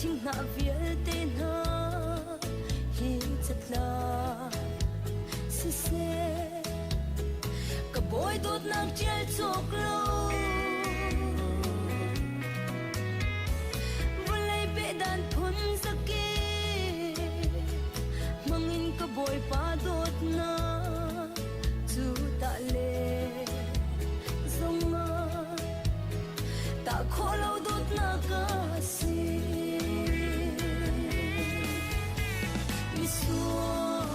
Thinghnah vialte hna hi catla siseh ka bawi dawtnak ṭial cawk lo vawlei pehdan phun zakip hmangin ka bawipa dawtnak cu tah le zongah tah khawh lo dawtnak a si. Misual.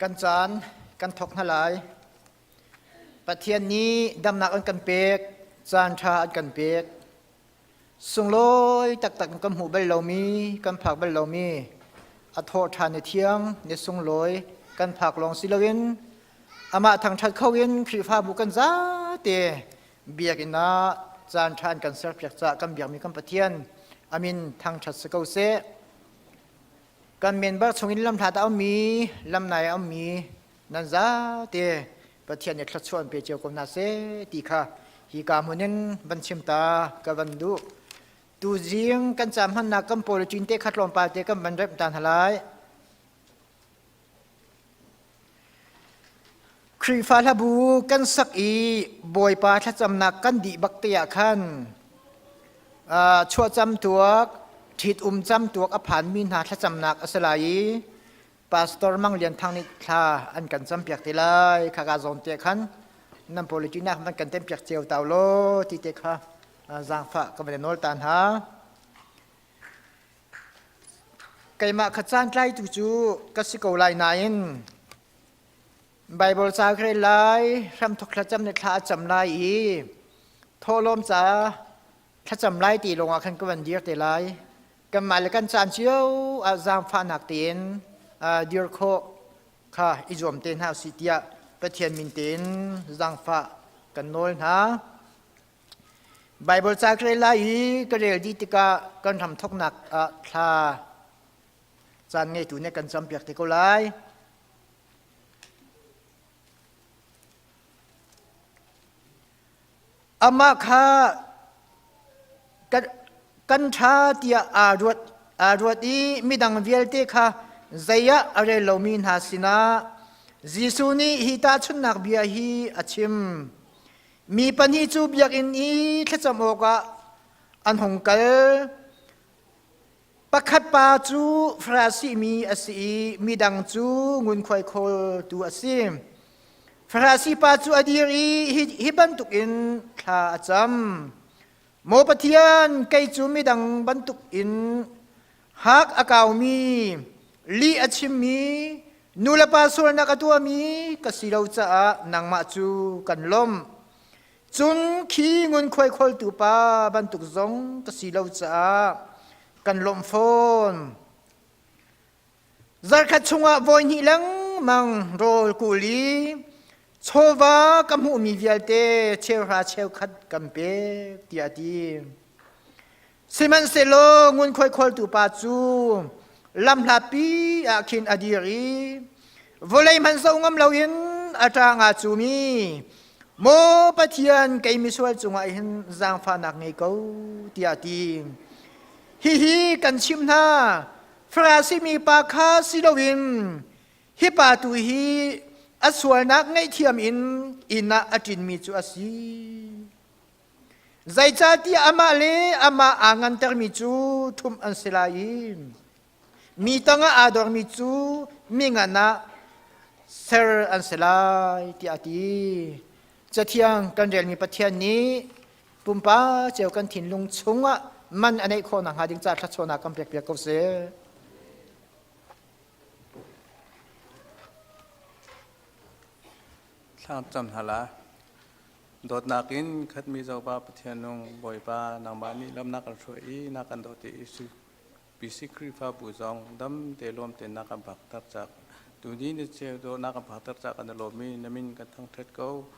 Kan caan kan thawk hna lai. Pathian nih damnak an kan pek, caan ṭha an kan pek. Sunglawi taktak in kan hmuh bal lomi, kan phak bal lomi, a thawh ṭhan ni thiang, ni sunglawi kan phak lawng si loin amah thangṭhat kho in Khrihfabu kan zate biakinn ah caan ṭha an kan serpiak caah kan biakmi kan Pathian amin thangṭhat si ko seh. Kan member chungin lamhlat a ummi, lamnai a ummi nan zate Pathian nih thluachuah an pe cio ko hna seh ti kha hi ka hmun in van chim ta ka van duh. Tuzing kan cam hmannak kan politin te kha tlawmpal te kan van remh ta hna lai. Khrihfa hlabu kan sak i Bawipa thlacamnak kan dih bak te ah khan chuahcam tuak, ṭhitum cam tuak a phanmi hna thlacamnak a si lai i Pastor Mang Lian Thang nih thla an kan campiak te lai. Khaka zawn te khan nan politics nak van kan tempiak cio tau law ti te kha zaangfah ka van nawl ta hna. Keimah kha caan tlaitu cu ka si ko lai nain. Baibal ca ka rel lai, hramthok thlacam le thla a cam lai i thawhlawm ca thlacam lai ti lawngah khan ka van dir te lai. Kanmah le kan caan cio ah zaangfahnak tein dir khawh kha i zuam te hna usih tiah Pathian min tein zaangfah kan nawl hna. Baibal ca ka rel lai i ka rel dih tikah kan hramthoknak ah thla caan ngeitu nih kan campiak te ko lai. Amah kha kan ṭha tiah aa ruat, aa ruat i midang vialte kha zei ah a rel lomi hna sinah Jesuh nih hi tahchunhnak bia hi a chim. Mi pahnih cu biakinn i thlacam awkah an hung kal. Pakhat pa cu Farasi mi a si i midang cu ngunkhuai khawltu a si. Farasi pa cu a dir i hi bantukin thla a cam. Maw Pathian, kei cu midang bantukin hak a kaumi, lih a chimmi, nulepa sualnak a tuahmi ka si lo caah nangmah cu kan lawmh. Cun khi ngunkhuai khawltu pa bantuk zong ka si lo caah kan lawmh fawn. Zarkhat chungah voi hnih lengmang rawl kul i chawva ka hmuhmi vialte cheuhra cheukhat kan pek tiah a ti. Sihmanhsehlaw ngunkhuai khawltu pa cu lamhlatpi ah khin a dir i vawlei hmanh zoh ngam loin a ṭang aa cum i Maw Pathian, kei misual cungah hin zaangfahnak ngei ko, tiah a ti. Hihi kan chimh hna, Farasi mi pa kha si loin hi pa tu hi a sualnak ngaihthiam in inn ah a ṭinmi cu a si. Zeicahtiah amah le amah aa ngantermi cu ṭhumh an si lai i mi tangah aa dormi cu mi ngan ah ser an si lai tiah a ti. Cathiang kan relmi Pathian nih pumpa cio kan thinlung chungah man a neih khawh nakhnga ding ca thluachuahnak kan pekpiak ko seh. Thla cam hna la. Dawtnak in khatmi Zopa Pathian nung Bawipa nangmah nih lam na kan hruai i na kan dawt i PC Khrihfabu zong dam te lawm te na kan phakter cak. Tuni ni cheu do na kan phakter cak kan lawm i na min kan thangthat ko.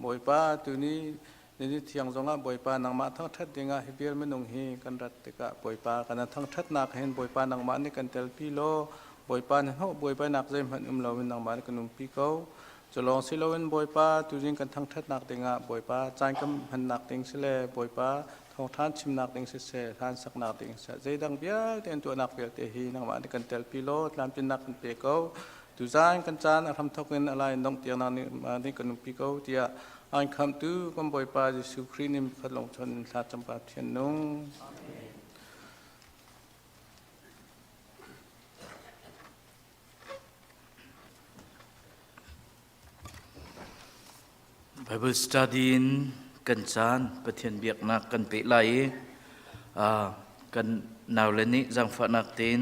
Bawipa tuni ni thiang zongah Bawipa nangmah thangthat dingah hi vial minung hi kan rat tikah Bawipa kan thangthatnak hin Bawipa nangmah nih kan telpi law Bawipa na hnawh Bawipa nak zeihmanh um loin nangmah nih kan umpi ko. Cu lawng si loin Bawipa tuzing kan thangṭhatnak dingah Bawipa caan kan hmannak ding si le Bawipa thawngṭhan chimnak ding siseh hlan saknak ding siseh zeidang vialte an tuahnak vialte hi nangmah nih kan telpi law tlamtlinnak kan pe ko. Tuzaan kan caan a hramthawk in a lai in dongh tiang nih kan umpi ko tiah an khamhtu kan Bawipa Jesuh Khrih nih pakhat lawng chon in thla cam Pathian nung. Bible study in kan caan Pathian biaknak kan peh lai i kan naule nih zaangfahnak tein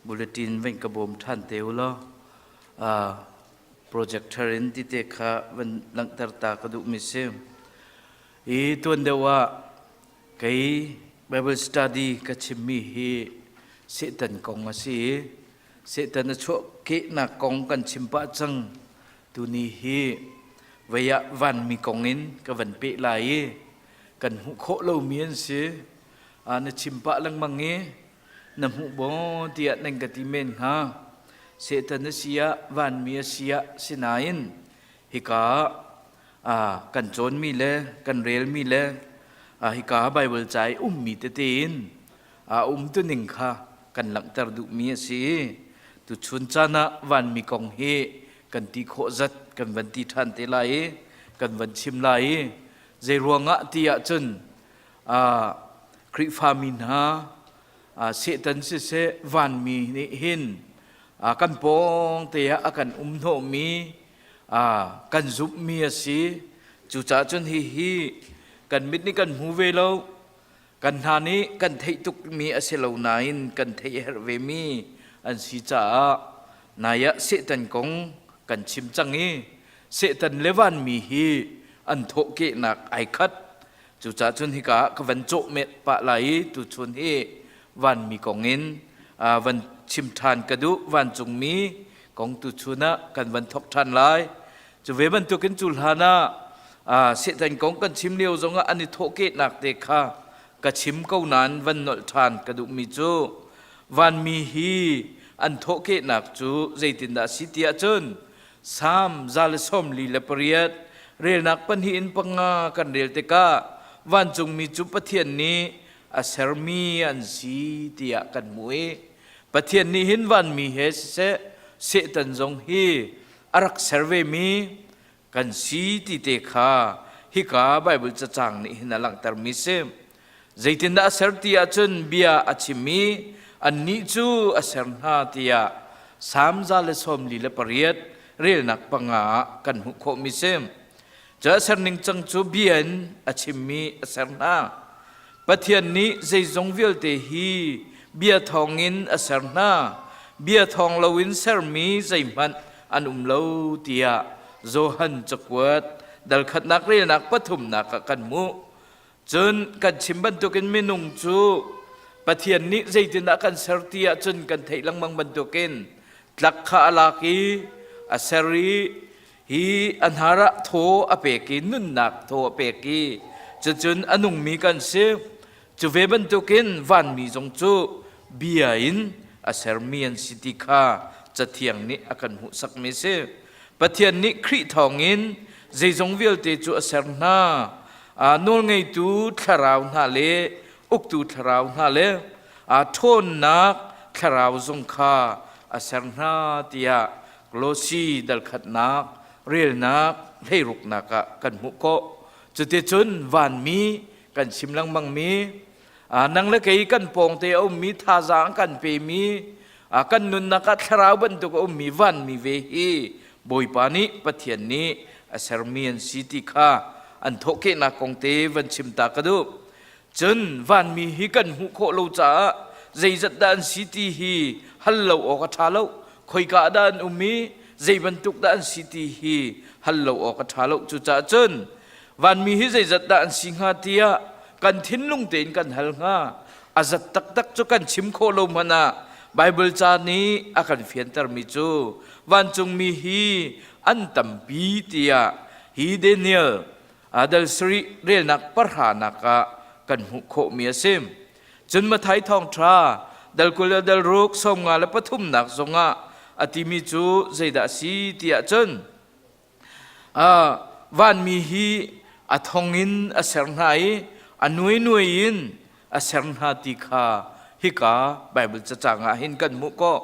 bulletin van ka bawm ṭhan te u law projector in tite kha van langhter ta ka duhmi si. I tuan deuh ah kei Bible study ka chimmi hi Satan kong a si i Satan a chuahkehnak kong kan chim pah cang. Tuni hi vei ah vanmi kong in ka van peh lai i kan hmuh khawh lomi an si. Na chim pah lengmang i na hmuh baw tiah nan ka ti men hnga. Satan a si ah vanmi a si ah sinain hika ah kan cawnmi le kan relmi le hika Bible ca i ummi tete in a umtuning kha kan langhter duhmi a si. Tuchun caan ah vanmi kong hi kan ti khawh zat kan van ti ṭhan te lai i kan van chim lai i zei ruangah ti ahcun Khrihfami hna Satan siseh vanmi nih hin kan pawng te ah a kan um hnawhmi kan zumhmi a si. Cucaah cun hihi kan mit nih kan hmu ve lo. Kan hna nih kan theih tukmi a si lo nain kan theih herh vemi an si caah nai ah Satan kong kan chim cang i Satan le vanmi hi an thawhkehnak ai khat. Cucaah cun hika ah ka van cawhmet pah lai i tuchun hi vanmi kong in van chim ṭhan ka duh. Vancungmi kong tuchun ah kan van thawk ṭhan lai. Cu ve bantukin cu hlan ah Satan kong kan chim lio zongah an i thawhkehnak te kha ka chim ko nain van nolh ṭhan ka duhmi cu vanmi hi an thawhkehnak cu zeitindah a si ti ahcun Salm 148 relnak pahnih in panga kan rel tikah vancungmi cu Pathian nih a sermi an si tiah kan hmuh i Pathian nih hin vanmi he siseh Satan zong hi a rak ser vemi kan si ti te kha hika Baibal cacang nih hin a langhtermi si. Zeitindah a ser ti ahcun bia a chim i annih cu a ser hna tiah Salm 148 relnak panga ah kan hmuh khawhmi si. Cu a ser ningcang cu bia in a chimmi a ser hna. Pathian nih zeizong vialte hi bia thawngin a ser hna. Bia thawng loin sermi zeihmanh an um lo tiah Johan cakuat dal khatnak relnak pathumnak ah kan hmuh. Cun kan chim bantukin minung cu Pathian nih zeitindah kan ser ti ahcun kan theih lengmang bantukin tlak kha a lak i a ser i hi a hnar ah thaw a pek i nunnak thaw a pek i cucun a nungmi kan si. Cu ve bantukin vanmi zong cu bia in a sermi an si ti kha Cathiang nih a kan hmuhsakmi a si. Pathian nih Khrih thawngin zeizong vialte cu a ser hna. Nawlngeitu thlarau hna le uktu thlarau hna le ṭhawnnak thlarau zong kha a ser hna tiah Kolosi dal khatnak relnak hleiruknak ah kan hmuh khawh. Cuticun vanmi kan chim lengmangmi nang le kei kan pawngte a ummi thazaang kan pemi kan nunnak ah thlarau bantuk a ummi vanmi ve hi Bawipa nih Pathian nih a sermi an si ti kha an thawhkehnak kong te van chim ta ka duh. Cun vanmi hi kan hmuh khawh lo caah zeizat dah an si ti hi hal lo awk a ṭha lo. Khoika dah an um i zei bantuk dah an si ti hi hal lo awk a ṭha lo. Cucaah cun vanmi hi zeizat dah an si hnga tiah kan thinlung tein kan hal hnga. A zat taktak cu kan chim khawh lo hmanh ah Baibal ca nih a kan fiantermi cu vancungmi hi an tampi tiah hi Daniel dal sarih relnak pahranak ah kan hmuh khawhmi a si. Cun Matthai thawngṭha dal 20 le dal ruk sawmnga le pathumnak zongah a timi cu zeidah a si tiah cun vanmi hi a thong in a ser hna i a nuainuai in a ser hna ti kha hika Baibal cacang ah hin kan hmuh kawh.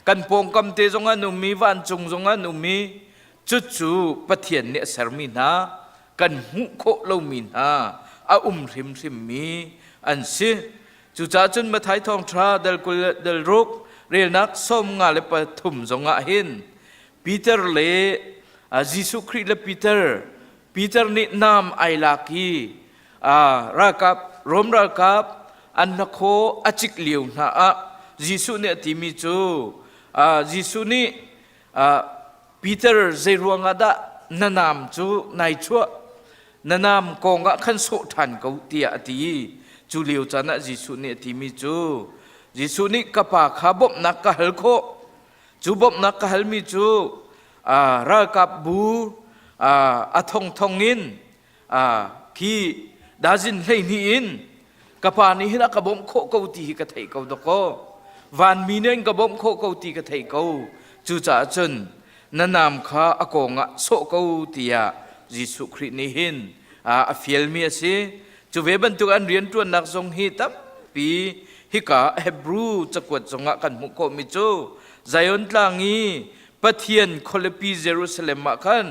Kan pawngkam te zong an um i vancung zong an um i cucu Pathian nih a sermi hna kan hmuh khawh lomi hna a um hrimhrimmi an si. Cucaah cun Matthai thawngṭha dal 20 dal ruk relnak 53 zongah hin Peter le Jesuh Khrih le Peter Peter nih nam ai lak i ralkap Rom ralkap an hnakhaw a cik lio hna ah Jesuh nih a timi cu Jesuh nih Peter zei ruangah dah na nam cu nai chuah na nam kong ah khan sawh ṭhan ko tiah a ti cu lio caan ah Jesuh nih a timi cu Jesuh nih ka pa kha bawmhnak ka hal khawh cu bawmhnak ka halmi cu ralkap bu a thongthong in khi dazin 12 in ka pa nih hin a ka bawmh khawh ko ti hi ka theih ko dakaw vanmi nih an ka bawmh khawh ko ti ka theih ko cucaah cun na nam kha a kawng ah sawh ko tiah Jesuh Khrih nih hin a fialmi a si cu ve bantuk an rianṭuannak zong hi tampi hika Hebrew cakuat zongah kan hmuh khawhmi cu Zion tlang i Pathian khualipi Jerusalem ah khan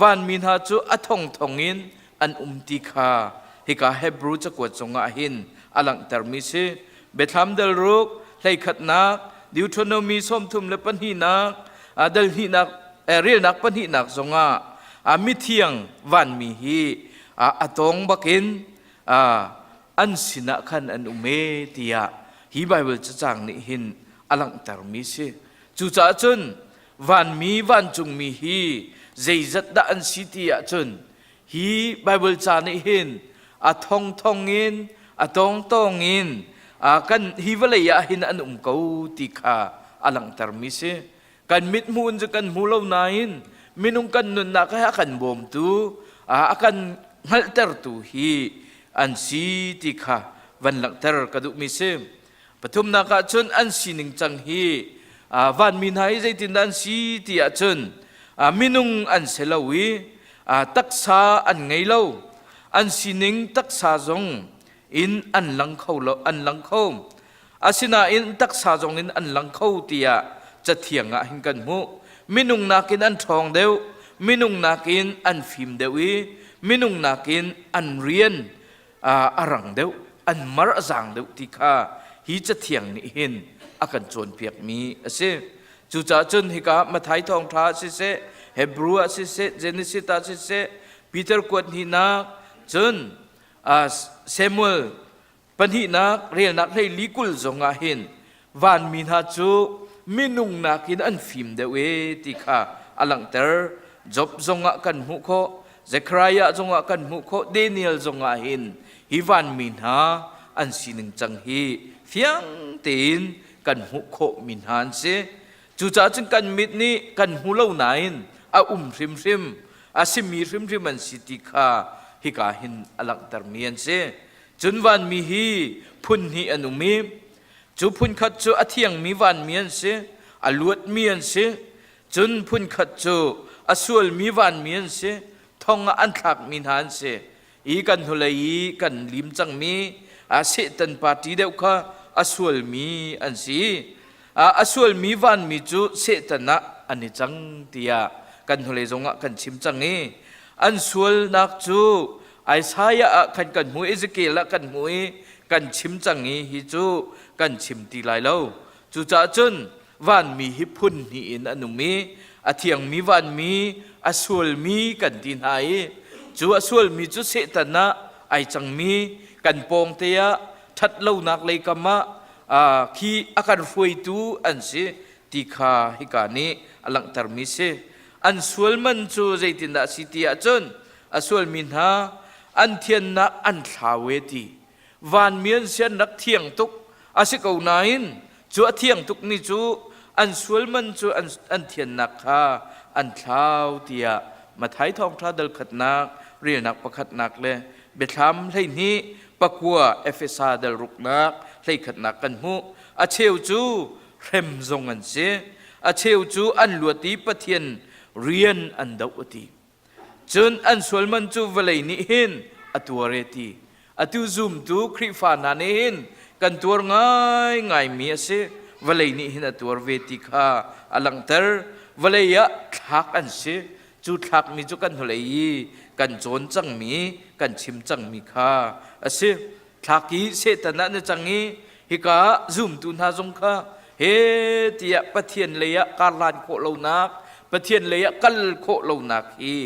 vanmi hna cu a thongthong in an um ti kha hika Hebrew cakuat zongah hin a langhtermi si. Biathlam dal ruk, hleikhatnak, Deuteronomy 32nak, dal hnihnak, relnak pahnihnak zongah mithiang vanmi hi a tawng bakin an sinah khan an um e tiah hi Baibal cacang nih hin a langhtermi si. Cucaah cun. Vanmi vancungmi hi zeizat dah an si ti ahcun hi Bible ca nih hin a thongthong in a tawngtawng in kan hi vawlei ah hin an um ko ti kha a langhtermi si. Kan mit hmuh in cu kan hmu lo nain minung kan nunnak he a kan bawmtu, a kan hngalhtertu hi an si ti kha van langhter ka duhmi si. Pathumnak ah cun an sining cang hi vanmi hna hi zeitindah an si ti ahcun minung an si lo i taksa an ngei lo. An sining taksa zong in an lang kho lo, an lang kho. Asinain taksa zong in an lang kho tiah Cathiang ah hin kan hmuh. Minung nakin an ṭhawng deuh, minung nakin an fim deuh i minung nakin an rian a rang deuh, an mar a zaang deuh ti kha hi Cathiang nih hin a kan cawnpiakmi a si. Cucaah cun hika Matthai thawngṭha ah siseh, Hebrew ah siseh, Genesis ah siseh, Peter kuat hnihnak, cun Samuel Pahnihnak relnak 14 20 zong ah hin vanmi hna cu minung nakin an fim deuh e ti kha a langhter. Job zong ah kan hmuh khawh, Zekhariah zong ah kan hmuh khawh, Daniel zong ah hin hi vanmi hna an sining cang hi fiang tein kan hmuh khawh mi hna an si. Cucaah cun kan mit nih kan hmu lo nain a um hrimhrim, a simi hrimhrim an si ti kha hika hin a langhtermi an si. Cun vanmi hi phun hnih an um i cu phun khat cu a thiangmi vanmi an si, a luatmi an si. Cun phun khat cu a sualmi vanmi an si, thong ah an thlakmi hna an si. I kan hnulei i kan lim cangmi Satan party deuh kha a sualmi an si. A sualmi vanmi cu Satan ah an i cang tiah kan hnulei zongah kan chim cang i an sualnak cu Isaiah ah khan kan hmu, Ezekiel ah kan hmu i kan chim cang i hi cu kan chim ti lai lo. Cucaah cun vanmi hi phun hnih in an um i a thiangmi vanmi, a sualmi kan ti hna i cu a sualmi cu Satan ah ai cangmi kan pawngte ah ṭhat lonak lei kam ah khi a kan hruaitu an si ti kha hika nih a langhtermi si. An sual man cu zeitindah a si ti ahcun a sualmi hna an thiannak an thlau e ti vanmi an si an rak thiang tuk a si ko nain cu a thiang tukmi cu an sual man cu an thiannak kha an thlau tiah Matthai thawngṭha dal khatnak relnak pakhatnak le Biathlam 12 pakua Efesa dal ruknak hleikhatnak kan hmuh a cheu cu hrem zong an si a cheu cu an luat i Pathian rian an doh a ti Cun an sualman cu vawlei nih hin a tuar e ti. Atu zumtu Khrihfa hna nih hin kan tuar ngaingaimi a si. Vawlei nih hin a tuar ve ti kha a langhter. Vawlei ah thlak an si. Cu thlakmi cu kan hnulei i kan cawn cangmi, kan chim cangmi kha a si. Thlak i Satan ah na cang i hika ah zumtu hna zong kha he tiah Pathian lei ah karhlan khawh lonak, Pathian lei ah kal khawh lonak hi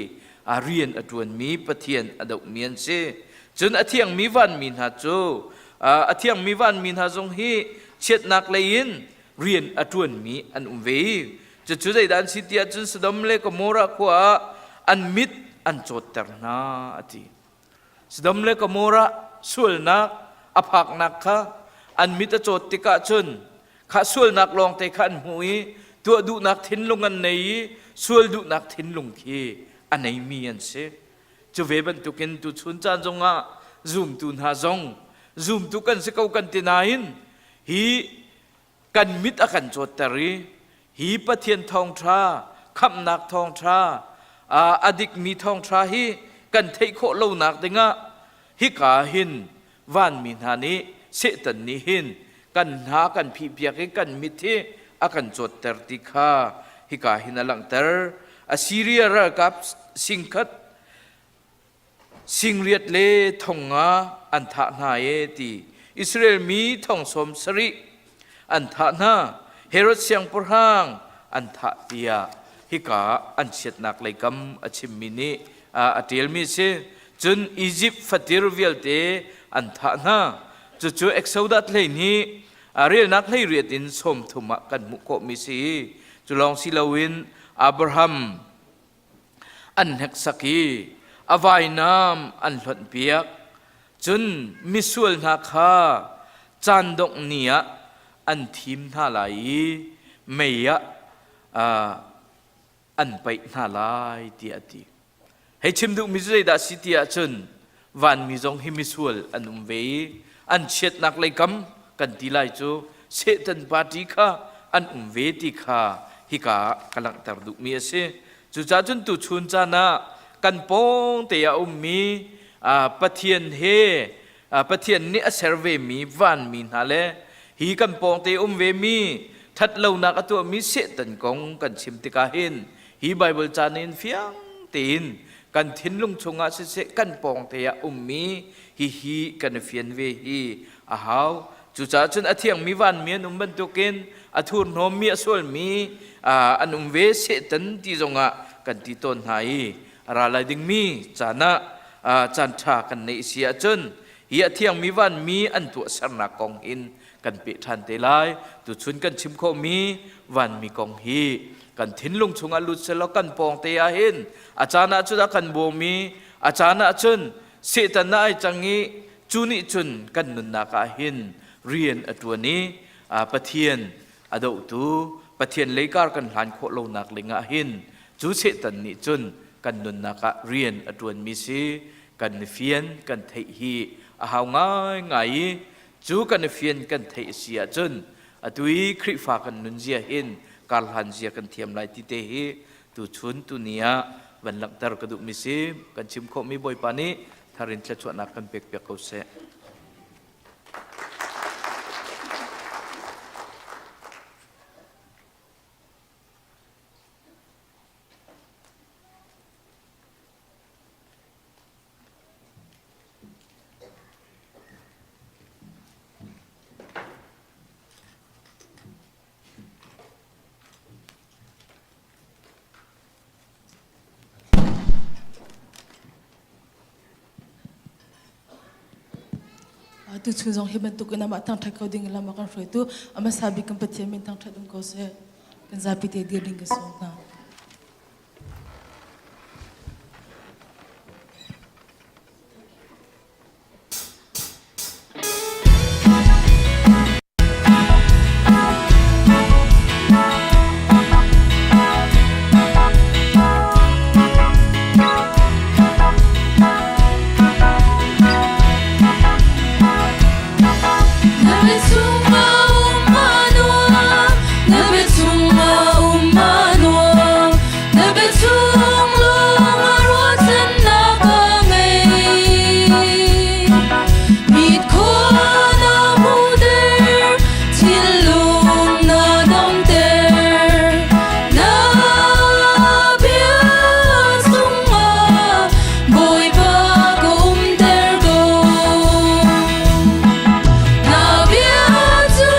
a rian a ṭuanmi Pathian a dohmi an si. Cun a thiangmi vanmi hna cu a thiangmi vanmi hna zong hi chiatnak lei in rian a ṭuanmi an um ve i cucu zeidah an si ti ahcun Sodom le Gomorrah khua ah an mit an cawtter hna a ti. Sodom le Gomorrah sualnak a phaknak kha an mit a cawt tikah cun kha sualnak lawngte kha an hmuh i tuah duhnak thinlung an nei i sual duhnak thinlung khi a neimi an si. Cu ve bantukin tuchun caan zongah zumtu hna zong zumtu kan si ko kan ti nain hi kan mit a kan cawtter i hi Pathian thawngṭha khamhnak thawngṭha a dikmi thawngṭha hi kan theih khawh lonak dingah hika hin vanmi hna nih Satan nih hin kan hna kan phihpiak i kan mit hi a kan cawtter ti kha hika hin a langhter. Assyria ralkap singkhat Singriat le 5000 an thah hna e ti Israel mi 70,000 an thah hna. Herod siangpahrang an thah tiah hika an chiatnak leikam a chimmi nih a ṭialmi a si. Cun Izipt fatir vialte an thah hna. Cucu Exodus 12 relnak 18 in 30 ah kan hmuh khawhmi si. Cu lawng si loin Abraham an hneksak i a vainam an hlonhpiak. Cun misual hna kha caan dongh ni ah an thim hna lai i mei ah an paih hna lai tiah a ti. Hei chim duhmi cu zeidah a si ti ahcun vanmi zong hi misual an um ve i an chiatnak lei kam kan ti lai cu Satan party kha an um ve ti kha hika ah ka langhter duhmi a si. Cucaah cun tuchun caan ah kan pawng te ah a ummi Pathian he Pathian nih a ser vemi vanmi hna le hi kan pawngte um vemi ṭhatlonak a tuahmi Satan kong kan chim tikah hin hi Baibal ca in fiang tein kan thinlung chungah siseh kan pawngte ah ummi hihi kan i fian ve hi a hau. Cucaah cun a thiangmi vanmi an um bantukin a thurhnawmmi a sualmi an um ve Satan ti zongah kan ti tawn hna i a ra lai dingmi caan ah caan ṭha kan neih si ahcun hi a thiangmi vanmi an tuahsernak kong in kan peh ṭhan te lai. Tuchun kan chim khawhmi vanmi kong hi kan thinlung chungah lut selaw kan pawng te ah hin a caan ah cun a kan bawm i a caan ah cun Satan ah ai cang i cu nih cun kan nunnak ah hin rian a ṭuan i Pathian a dohtu Pathian leikar kan hlan khawh lonak ling ah hin cu Satan nih cun kan nunnak ah rian a ṭuanmi si kan i fian kan theih hi a hau ngaingai i cu kan i fian kan theih a si ahcun atu i Khrihfa kan nunzia hin karhlan zia kan thiam lai ti te hi tuchun tuni ah van langhter ka duhmi si kan chim khawhmi Bawipa nih thar in thluachuahnak kan pek piak ko seh. Tuchun zong hi bantuk in amah thangṭhat ko ding in lam a kan hruaitu a hmasa bik kan Pathian min thangṭhat um ko seh. Kan zapi te dir ding ka sawm hna. Na bia cu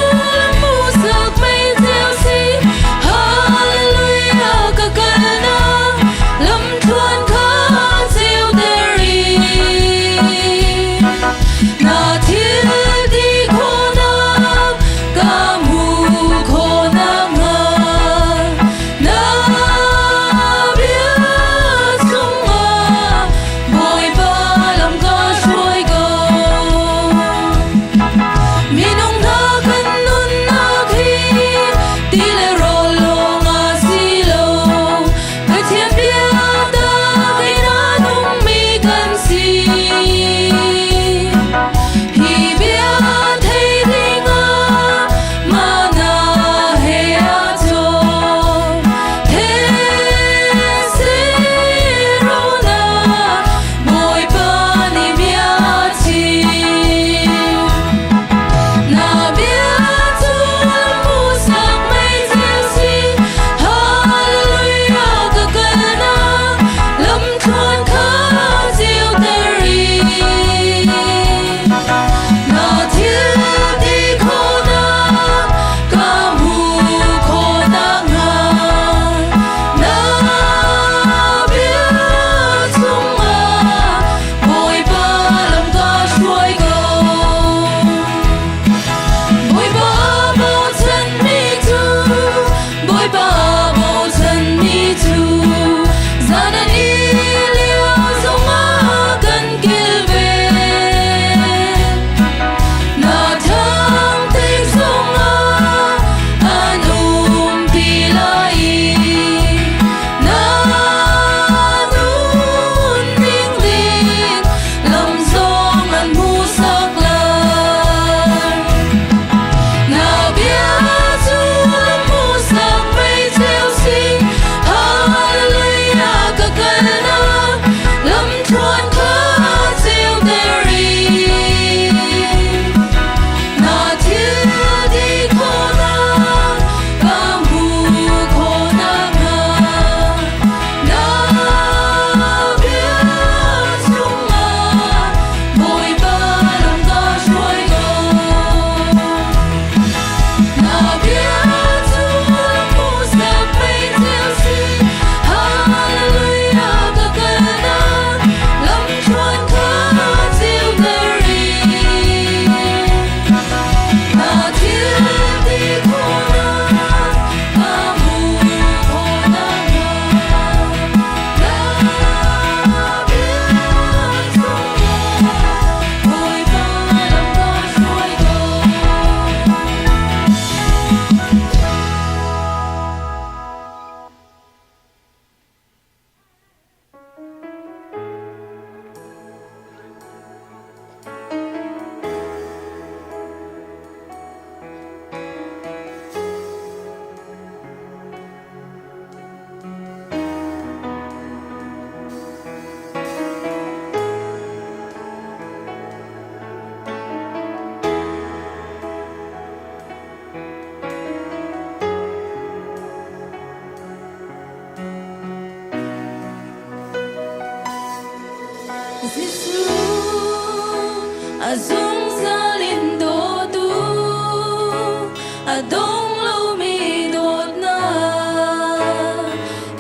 A dong lomi dawtnak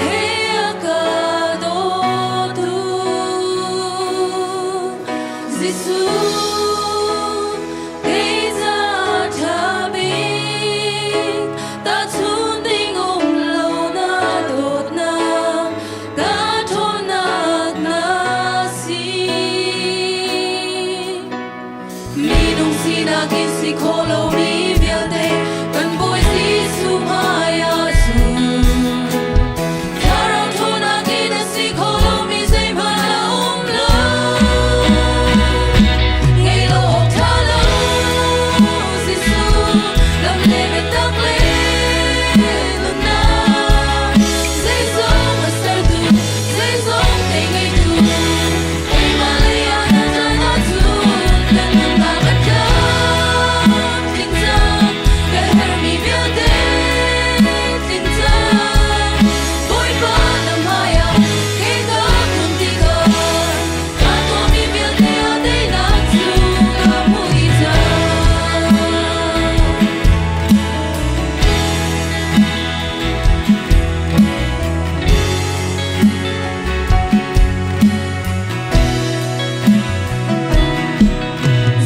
he a ka dawtu. Jesuh, kei ca ṭha bik, tahchunh ding um lo na dawtnak, ka ṭhawnnak na si. Minung sinak in si kho lomi vialte kan Bawi Jesuh hmai ah cun Thlarau ṭhawnnak in a si kho lomi zeihmanh a um lo. Ngei lo awk ṭha lo Jesuh, lam le biatak le nunnak, zeizong a sertu, zeizong te ngeitu, keimah lei ah na ṭan ahcun ka nunnak a tlamtling cang, ka herhmi vialte tling cang. Bawipa na hmaiah kei ka kun tikah kaa tuahmi vialte ah teinak cu ka hmuh dih cang.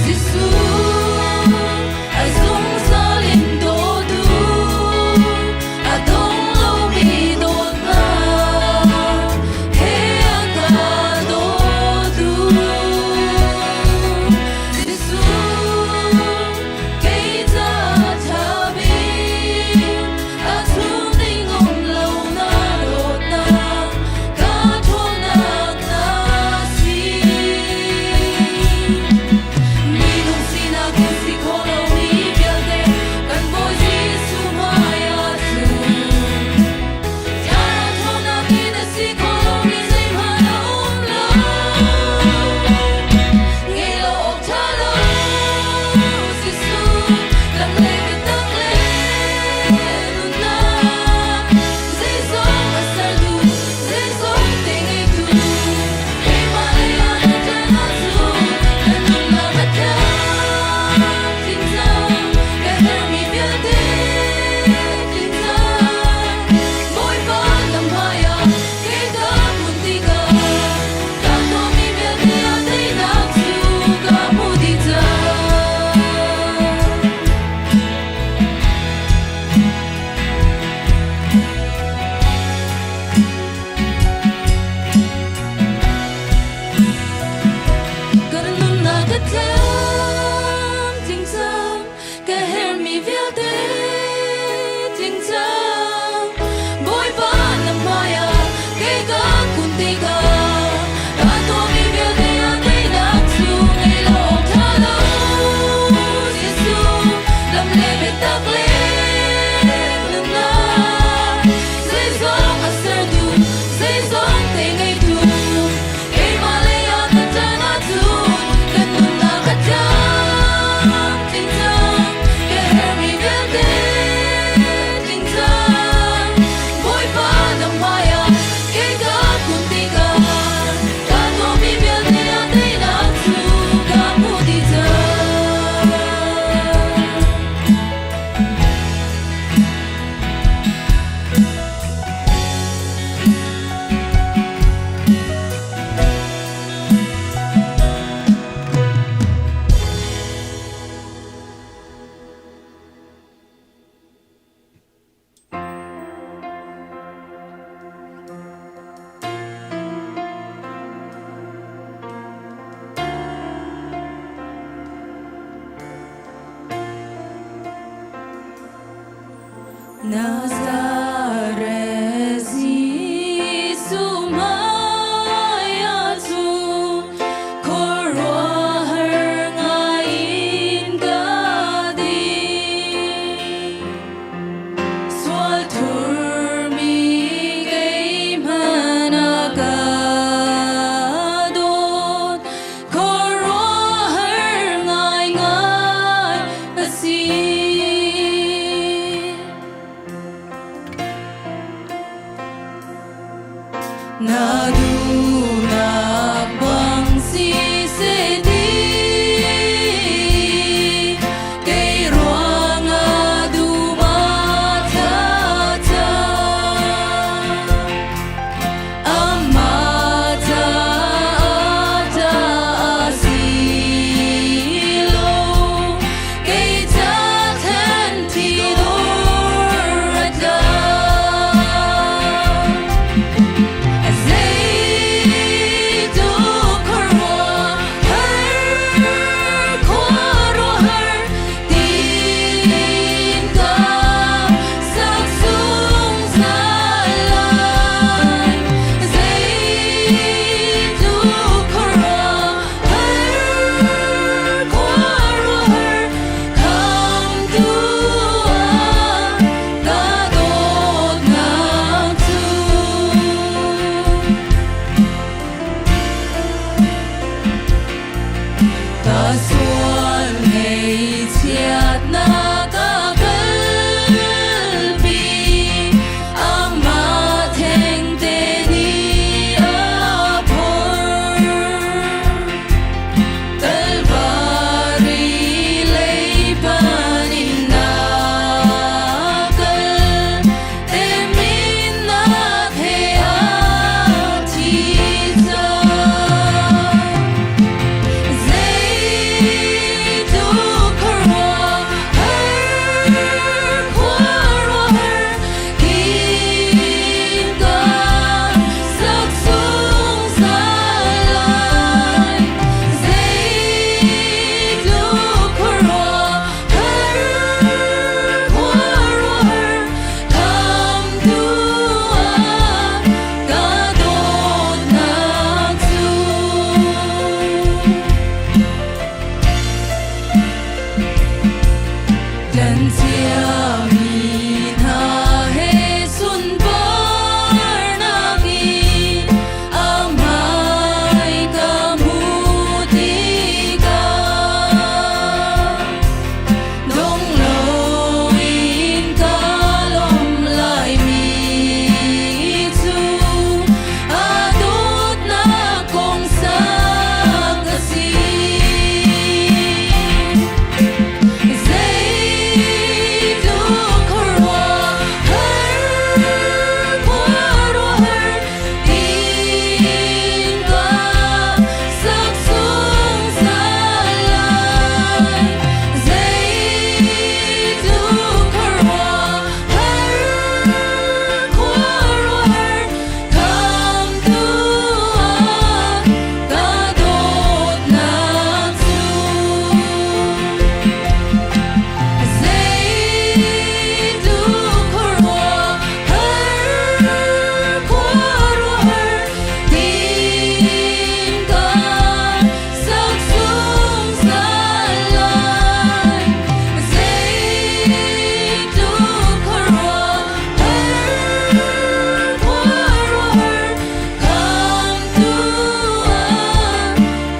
Jesuh, a zungzal in dawtu, a dong lomi dawtnak he a ka dawtu. Jesuh, kei ca ṭha bik, a chung ding um lo na dawtnak, ka ṭhawnnak na si. Minung sinak in si kho lomi vialte kan Bawi Jesuh hmai ah cun Thlarau ṭhawnnak in a si kho lomi zeihmanh a um lo. Ngei lo awk ṭha lo Jesuh, lam le biatak le nunnak, zeizong a sertu, zeizong te ngeitu, keimah lei ah na ṭan ahcun ka nunnak a tlamtling cang, ka herhmi vialte tling cang. Bawipa na hmaiah kei ka kun tikah ka tuahmi vialte ah teinak cu ka hmuh dih cang. Ka nunnak a tlamtling cang, ka herhmi vialte tling cang. Bawipa na hmaiah kei ka kun tikah, ka tuahmi vialte ah teinak cu ngei lo awk ṭha lo. Jesuh, lam le biatak le nunnak, zeizong a sertu, zeizong te ngeitu, keimah lei ah ka ṭan ahcun ka nunnak a tlamtling cang, ka herhmi vialte tling cang. Bawipa na hmaiah kei ka kun tikah, ka tuahmi vialte ah teinak cu ka hmuh dih cang. Nazareth Jesuh hmaiah cun khuaruahhar ngai in ka ding. Sual thurmi keimah na ka dawt, khuaruahhar ngaingai a si. Na duhnak bang siseh ti, kei ruangah duh Kan ciami hna he sunparnak in a hmai ka hmuh tikah dong loin ka lawm laimi cu a dawtnak kong sak a si. Zeitluk khuaruahhar, khuaruahhar in ka sak zungzal lai. Zeitluk khuaruahhar, khuaruahhar khamtu ah ka dawtnak cu. Zeitluk khuaruahhar, khuaruahhar in ka sak zungzal lai. Zeitluk khuaruahhar, khuaruahhar khamtu ah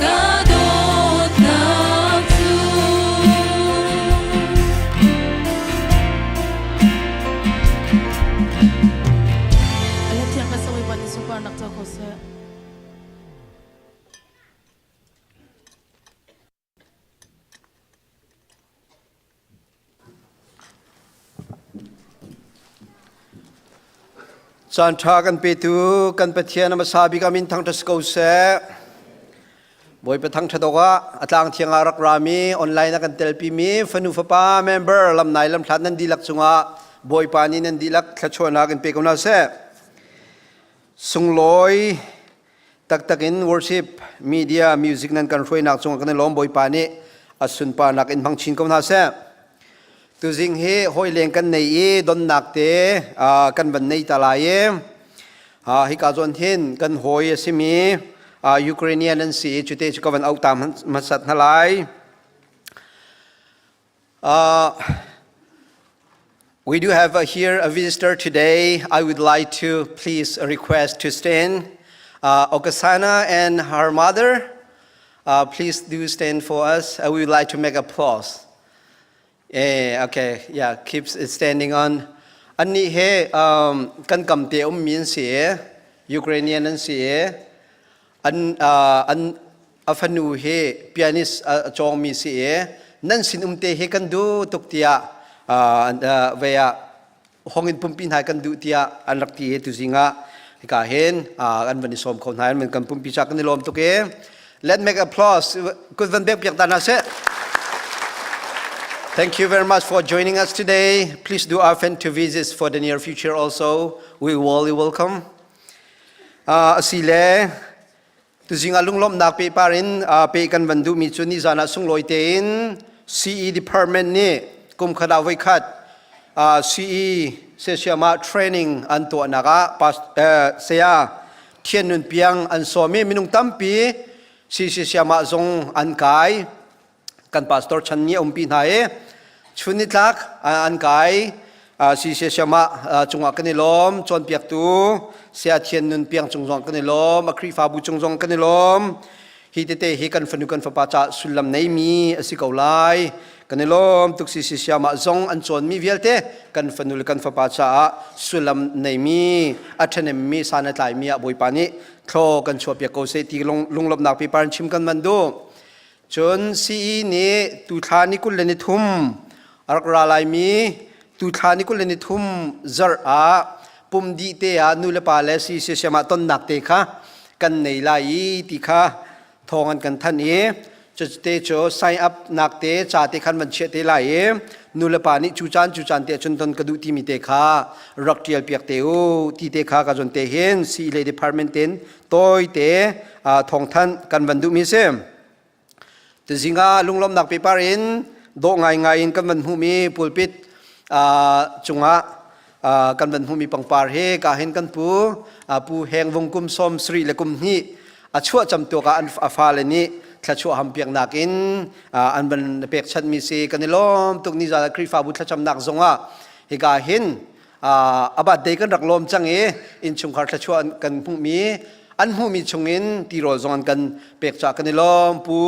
ka dawtnak cu. Ala thiang ka sawi ban sunparnak co ko seh. Caan ṭha kan petu kan Pathian a hmasa bik ah min thangṭhat si ko seh. Bawipa thangṭhat awkah a tlang thiang ah rak rami online ah kan telpimi fanu fapa member lamnai lamhlat nan dihlak cungah Bawipa nih nan dihlak thluachuahnak in pe ko hna seh. Sunglawi taktak in worship media music nan kan hruainak cungah kan i lawm. Bawipa nih a sunparnak in hmang chin ko hna seh. Tuzing hi hawi leng kan nei i donnak te kan van nei ta lai i hika zawn hin kan hawi a simi Ukrainian an si i cute cu ka van auh ta hmasat hna lai. We do have here a visitor today. I would like to please request to stand. Oksana and her mother, please do stand for us. We would like to make applause. Eh, okay, yeah, keeps standing on. Annih he kan kam te ummi an si i Ukrainian an si i an an a fanu hi pianist a cawngmi si i nan sin um te hi kan duh tuk tiah ve ah hong in pumpi hna kan duh tiah an rak ti i tuzing ah hika hin an van i sawm kho hna an kan pumpi cha kan i lawm tuk i let make applause kut van bek piak ta hna seh. Thank you very much for joining us today. Please do often to visit for the near future also. We warmly welcome. Asile tuzing ah lunglawmhnak pehpar in pe kan van duhmi cu nizan ah sunglawi tein CE department nih kum khat ah voikhat CE sesiam ah training an tuahnak ah saya Thian Nun Piang an sawm i minung tampi CC siam ah zong an kai. Kan pastor chan nih a umpi hna i chun nitlak an kai. Sisiasiam ah cungah kan i lawm. Cawnpiaktu Saya Thian Nun Piang cung zong kan i lawm. A Khrihfabu cung zong kan i lawm. Hi tete hi kan fanu kan fapa ca sullam neimi a si ko lai. Kan i lawm tuk. Sisiasiam ah zong an cawnmi vialte kan fanu le kan fapa caah sullam neimi a ṭhahnemmi san a tlaimi ah Bawipa nih thlaw kan chuahpiak ko seh ti lunglawmhnak pipa in chim kan man duh. Cun CE nih tuthla ni 23 a rak ra laimi tuthla ni 23 zarh ah pum dih te ah nu le pa le CCCM ah tonnak te kha kan nei lai i ti kha thawng an kan thanh i cute cu sign up nak te ca te khan van chiah te lai i nu le pa nih cu caan cu caan te cun ton ka duh timi te kha rak tial piak te u ti te kha ka zon te hin CE le department ten tawite thawngthanh kan van duhmi si. Tuzing ah lunglawmhnak paper in dawh ngaingai in kan van hmuhmi pulpit cungah kan van hmuhmi pangpar hi ka hin kan pu pu Heng Vung kum 72 a chuah cam tuak ah a fale nih thluachuah hampiaknak in an van pekchanhmi si. Kan i lawm tuk. Nizan ah Khrihfabu thlacamnak zongah hika hin a birthday kan rak lawm cang i innchungkhar thluachuah kan hmuhmi an hmuhmi chungin tirawl zong an kan pek caah kan i lawm. Pu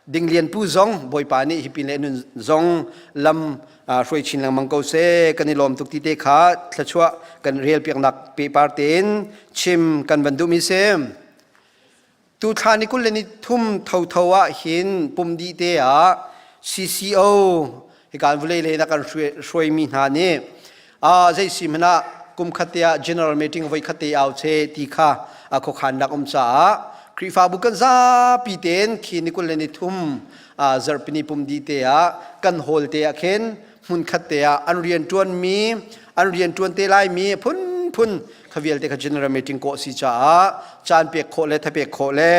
Dinglian Pu zong Bawipa nih hi pin le nun zong lam hruai chin lengmang ko seh. Kan i lawm tuk ti te kha thluachuah kan rel piaknak pehpar tein chim kan van duhmi si. Tu thla ni 23 thotho ah hin pum dih te ah CCO hikan vulei le na kan hruaimi hna nih zei si hmanh ah kum khat te ah general meeting voi khat te au che ti kha khuakhannak um caah Khrihfabu kan zapi tein khi ni 23 zarhpini pum dih te ah kan hall te ah khin hmun khat te ah an rian ṭuanmi an rian ṭuan te laimi phunphun kha vialte kha general meeting kawh si caah caan pek khawh le thapek khawh le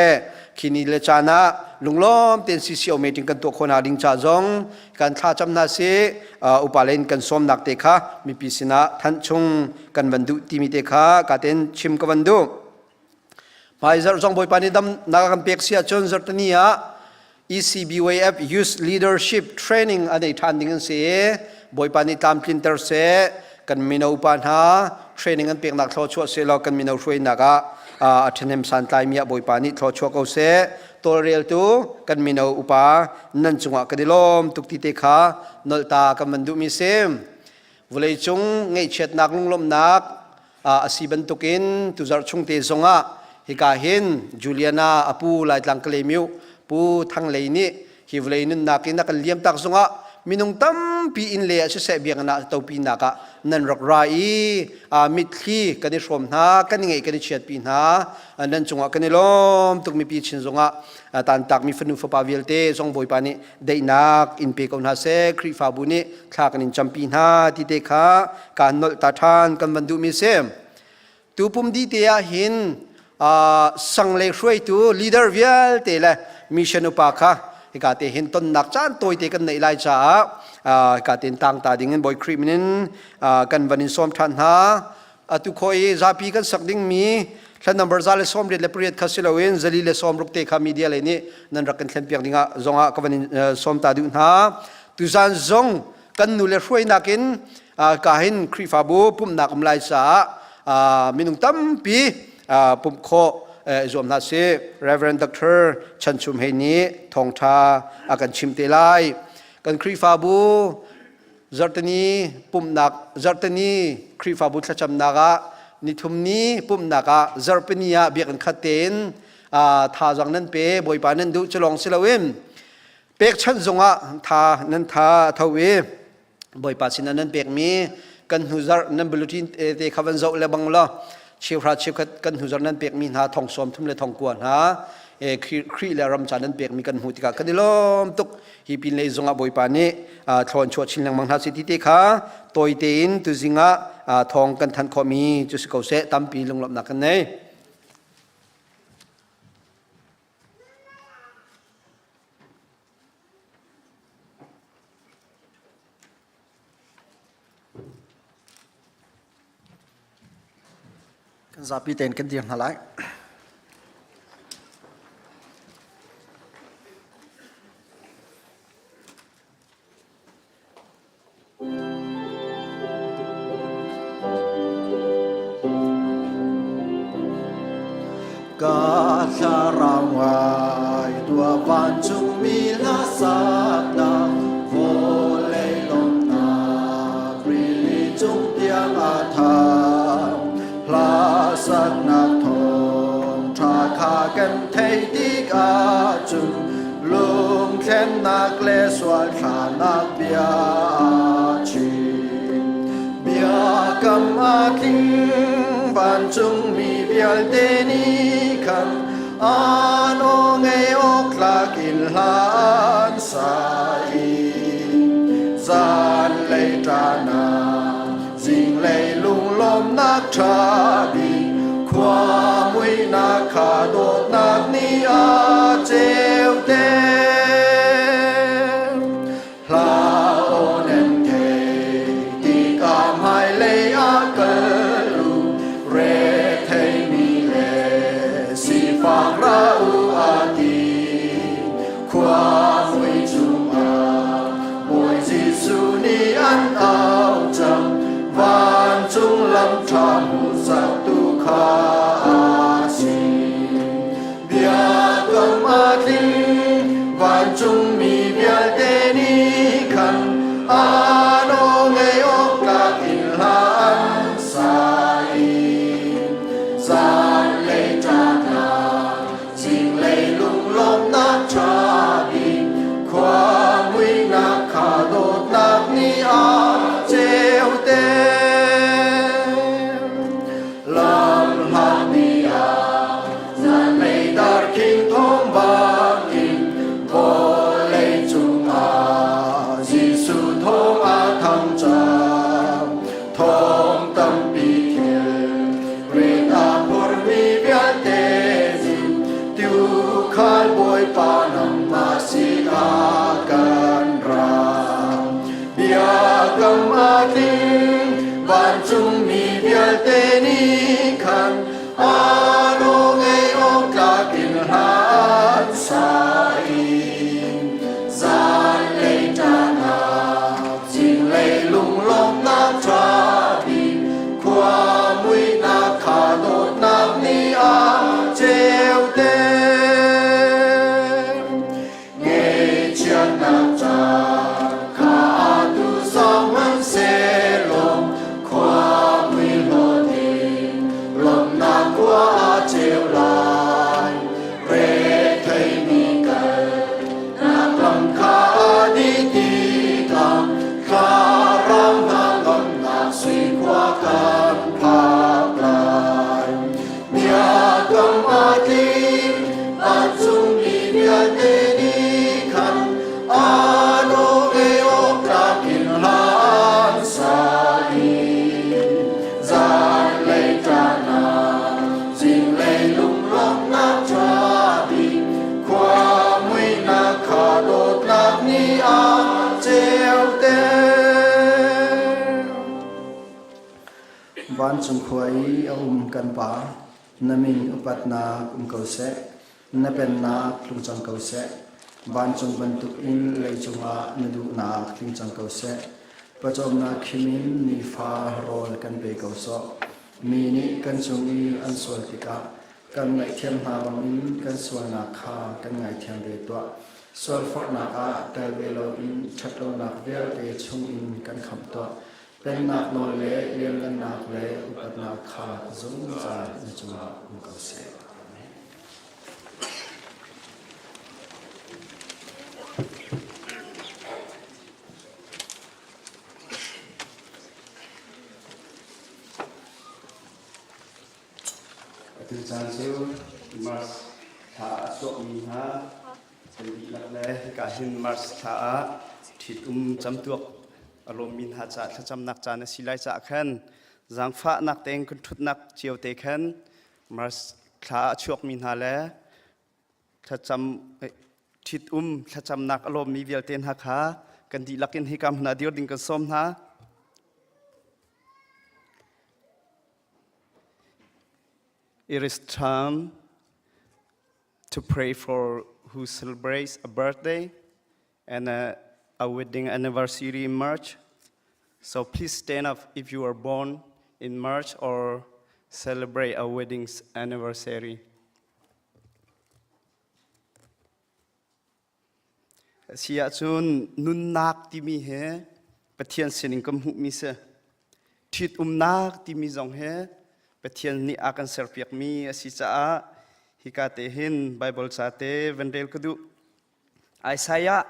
khi ni le caan ah lunglawm tein CCO meeting kan tuah khawh hna ding ca zong kan thla cam hna si. Upa len kan sawmnak te kha mipi sinah thanh chung kan van duh timi te kha ka ten chim ka van duh. Hmaizarh zong Bawipa nih dam nak kan pek si ahcun zarhtini ah ECBYF Youth Leadership Training a nei ṭhan ding an si i Bawipa nih tlamtlinter seh. Kan mino upa hna training an peknak thluachuah seh law kan mino hruainak ah a ṭhahnem santlaimi ah Bawipa nih thluachuah ko seh. Tawlreltu kan mino upa nan cungah kan i lawm tuk ti te kha nolhta kan van duhmi si. Vawleicung ngaihchiatnak lunglawmhnak a si bantukin tuzarh chung te zongah hika hin Juliana a pu Laitlang Kalemiu Pu Thang Lei nih hi vawlei nunnak in a kan liamtak zongah minung tampi inn le ah siseh biakinn ah topinak ah nan rak ra i mitthli kan i hrawm hna, kan i ngeih kan i chiatpi hna. Nan cungah kan i lawm tuk. Mipi chin zongah tantakmi fanu fapa vialte zong Bawipa nih daihnak in pe ko hna seh. Khrihfabu nih thla kan in campi hna ti te kha kaan nolh ta ṭhan kan van duhmi si. Tu pum dih te ah hin sang le hruaitu leader vialte le mission upa kha hika te hin tonnak caan tawite kan neih lai caah hika te in tang ta ding in Bawi Khrih min in kan van in sawm ṭhan hna. Atu khoi i zapi kan sak dingmi thlan number 188 kha si loin 460 te kha media lei nih nan rak kan thlenpiak dingah zongah ka van in sawm ta duh hna. Tuzan zong kan nu le hruainak in ka hin Khrihfabu pumhnak um lai caah minung tampi pumh khawh zuam hna si. Reverend Dr. Chan Chum Hei nih thawngtha a kan chim te lai. Kan Khrihfabu Zarhtini pumhnak, zarhtini Khrihfabu thlacamnak ah nithum ni pumhnak ah zarhpini ah biakinn khat tein thazaang nan pe. Bawipa nan duh cu lawng si loin pekchanh zongah tha nan tha a tho i Bawipa sinah nan pekmi kan hnu zarh nan bulletin te kha van zoh le bang law cheuhra cheukhat kan hnu zarh nan pekmi hna thong 30 le thong 9 hna Khrih le ram ca nan pekmi kan hmuh tikah kan i lawm tuk. Hi pin lei zongah Bawipa nih thlawn chuah chin lengmang hna seh ti te kha tawi tein tuzing ah thawng kan thanh khawhmi cu si ko seh. Tampi lunglawmhnak kan nei. Kan zapi tein kan dir hna lai. Ka thlarau ngai tua vancungmi hla saknak vawlei lawmhnak rili cung tiang a thang hla saknak thawng ṭha kha kan theih tik ahcun lungthlennak le sual thlanak bia a chim. Biakam a tling vancungmi vialte nih khan an aw ngei awk tlak in hla an sa i zanlei ṭahnak zinglei lunglawmhnak ṭha bik khua muihnak kha dawtnak nih a ceuter. Hla aw nan thei tikah hmailei ah kal u, retheimi le sifak ra u a ti. an au cang vancung lam ṭha hmuhsaktu kha a si. Biakam a tling vancungmi vialte nih khan an aw ngei awk tlak in hla an sa i zanlei ṭahnak zinglei lunglawmhnak ṭha bik khua muihnak kha dawtnak nih a ceuter. Lam hlat ni ah zanlei darkhing thawng bangin vawlei cungah Jesuh thawng a thang cang. Thawng tampi thil rit a phurmi vialte nih tuukhal Bawipa nangmah sinah kan ra. Biakam a tling vancungmi vialte nih khan an aw ngei awk tlak in hla an sa i zanlei ṭahnak zinglei lunglawmhnak ṭha bik khua muihnak kha dawtnak nih a ceuter. Ngeihchiatnak ca kha atu zong hmanhsehlaw khua mui hlawt in lawmhnak khua a ceu lai. Retheimi kal nak lam kha a dih tikah thlarau hna lawmhnak sui khua kan phak lai. Biakam a tling vancungmi vialte nih khan an aw ngei awk tlak in hla an sa i zanlei ṭahnak zinglei lunglawmhnak ṭha bik khua muihnak kha dawtnak nih a ceuter. Vancung khua i a um kan Pa, na min upatnak um ko seh. Na pennak tlung cang ko seh. Vancung bantukin leicung ah na duhnak tling cang ko seh. Pawcawmnak khim in nifa rawl kan pe ko sawh. Mi nih kan cung i an sual tikah kan ngaihthiam hna bangin kan sualnak kha kan ngaithiam ve tuah. Sualforhnak ah tel ve loin ṭhatlonak vialte chungin kan khamh tuah. Pennak nawl le lianngannak le upatnak kha zungzal na cungah um ko seh. Amen. Atu caan cu March thla ah a chuakmi hna kan dihlak le hika hin March thla ah ṭhitum camtuak a lawmmi hna caah thlacamnak caan a si lai caah khan zaangfahnak tein kan ṭhutnak cio te khan March thla ah a chuakmi hna le thlacam ṭhitum thlacamnak a lawmmi vialte hna kha kan dihlak in hika hmun ah dir ding kan sawm hna. It is time to pray for who celebrates a birthday and a, a wedding anniversary in March. So please stand up if you are born in March or celebrate a wedding anniversary. Si ahcun nunnak timi he Pathian sinin kan hmuhmi si. Ṭhitumnak timi zong he Pathian nih a kan serpiakmi a si caah hika te hin Bible ca te van rel ka duh. Isaiah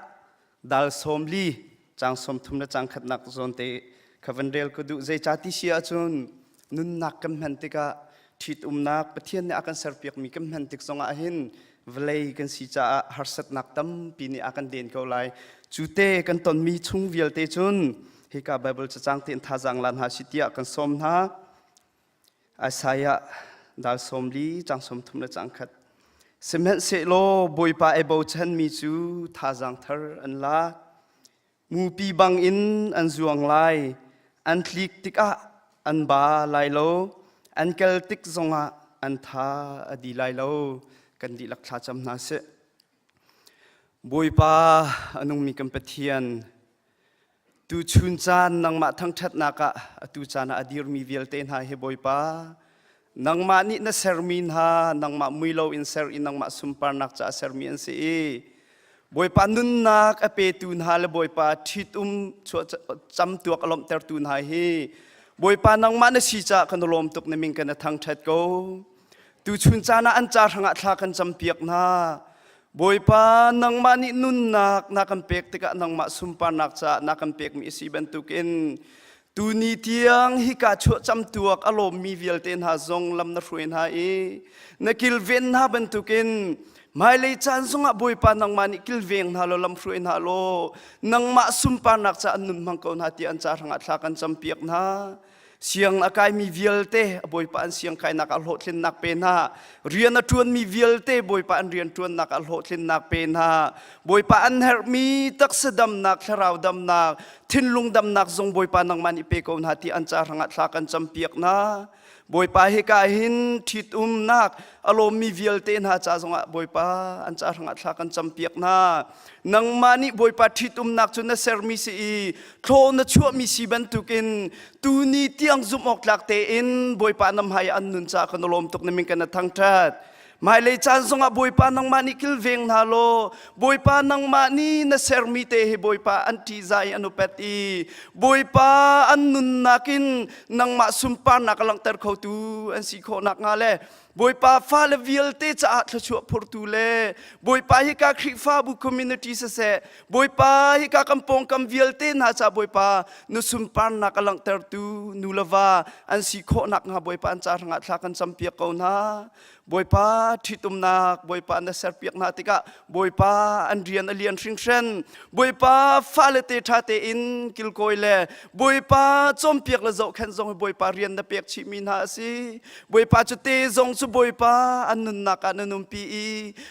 dal 40 caang 30 le caang khatnak zawn te kha van rel ka duh. Zeicah ti si ahcun nunnak kan hman tikah ṭhitumnak Pathian nih a kan serpiakmi kan hman tik zongah hin vawlei kan si caah harsatnak tampi nih a kan den ko lai. Cu te kan tonmi chung vialte cun hika Bible cacang tein thazaang la hna si tiah kan sawm hna. Isaiah dal 40 caang 30 le caang khat. Sihmanhsehlaw Bawipa ai bochanmi cu thazaang thar an la. Mupi bangin an zuang lai. An tlik tikah an ba lai lo. An kal tik zongah an tha a di lai lo. Kan dihlak thlacam hna sih. Bawipa a nungmi kan Pathian, Tu chun caan nangmah thangṭhatnak ah atu caan ah a dirmi vialte hna hi Bawipa, nangmah nih na sermi hna, nangmah mui loin ser i nangmah sunparnak caah sermi an si i Bawipa nunnak a petu hna le Bawipa ṭhitum camtuak a lawmhtertu hna hi Bawipa nangmah na si caah kan lawm tuk na min kan thangṭhat ko. Tuchun caan ah an ca hrangah thla kan campiak hna. Bawipa nangmah nih nunnak na kan pek tikah nangmah sunparnak caah na kan pekmi a si bantukin tuni tiang hika chuah camtuak a lawmmi vialte hna zong lam na hruai hna i na kilven hna bantukin hmailei caan zongah Bawipa nangmah nih kilveng hna law lam hruai hna law nangmah sunparnak caah an nun hmang ko hna tiah an ca hrangah thla kan campiak hna. Siang a kaimi vialte Bawipa an siang kainak ah hlawhtlinnak pe hna. Rian a ṭuanmi vialte Bawipa an rian ṭuannak ah hlawhtlinnak pe hna. Bawipa an herhmi taksa damnak, thlarau damnak, thinlung damnak zong Bawipa nangmah nih pe ko hna ti an ca hrangah thla kan campiak hna. Bawipa hika hin ṭhitumnak a lawmmi vialte hna ca zongah Bawipa an ca hrangah thla kan campiak hna. Nangmah nih Bawipa ṭhitumnak cu na sermi si i thlaw na chuahmi si bantukin tuni tiang zumh awk tlak tein Bawipa na hmai an nun caah kan lawm tuk na min kan thangṭhat. Hmailei caan zongah Bawipa nangmah nih kilveng hna law Bawipa nangmah nih na sermi te hi Bawipa an ṭihzah i an upat i Bawipa an nunnak in nangmah sunparnak a langhter khotu an si khawh nakhnga le Bawipa fale vialte caah thluachuah phurtu le Bawipa hika Khrihfabu community siseh Bawipa hika kan pawngkam vialte hna caah Bawipa nu sunparnak a langhtertu nu le va an si khawh nakhnga Bawipa an ca hrangah thla kan campiak ko hna. Bawipa ṭhitumnak Bawipa na serpiak hna tikah Bawipa an rian a lian hringhran. Bawipa fale te ṭha tein kilkawi le Bawipa cawnpiak le zohkhenh zong hi Bawipa rian na pek chihmi hna a si. Bawipa cu te zong cu Bawipa an nunnak ah na nunpi i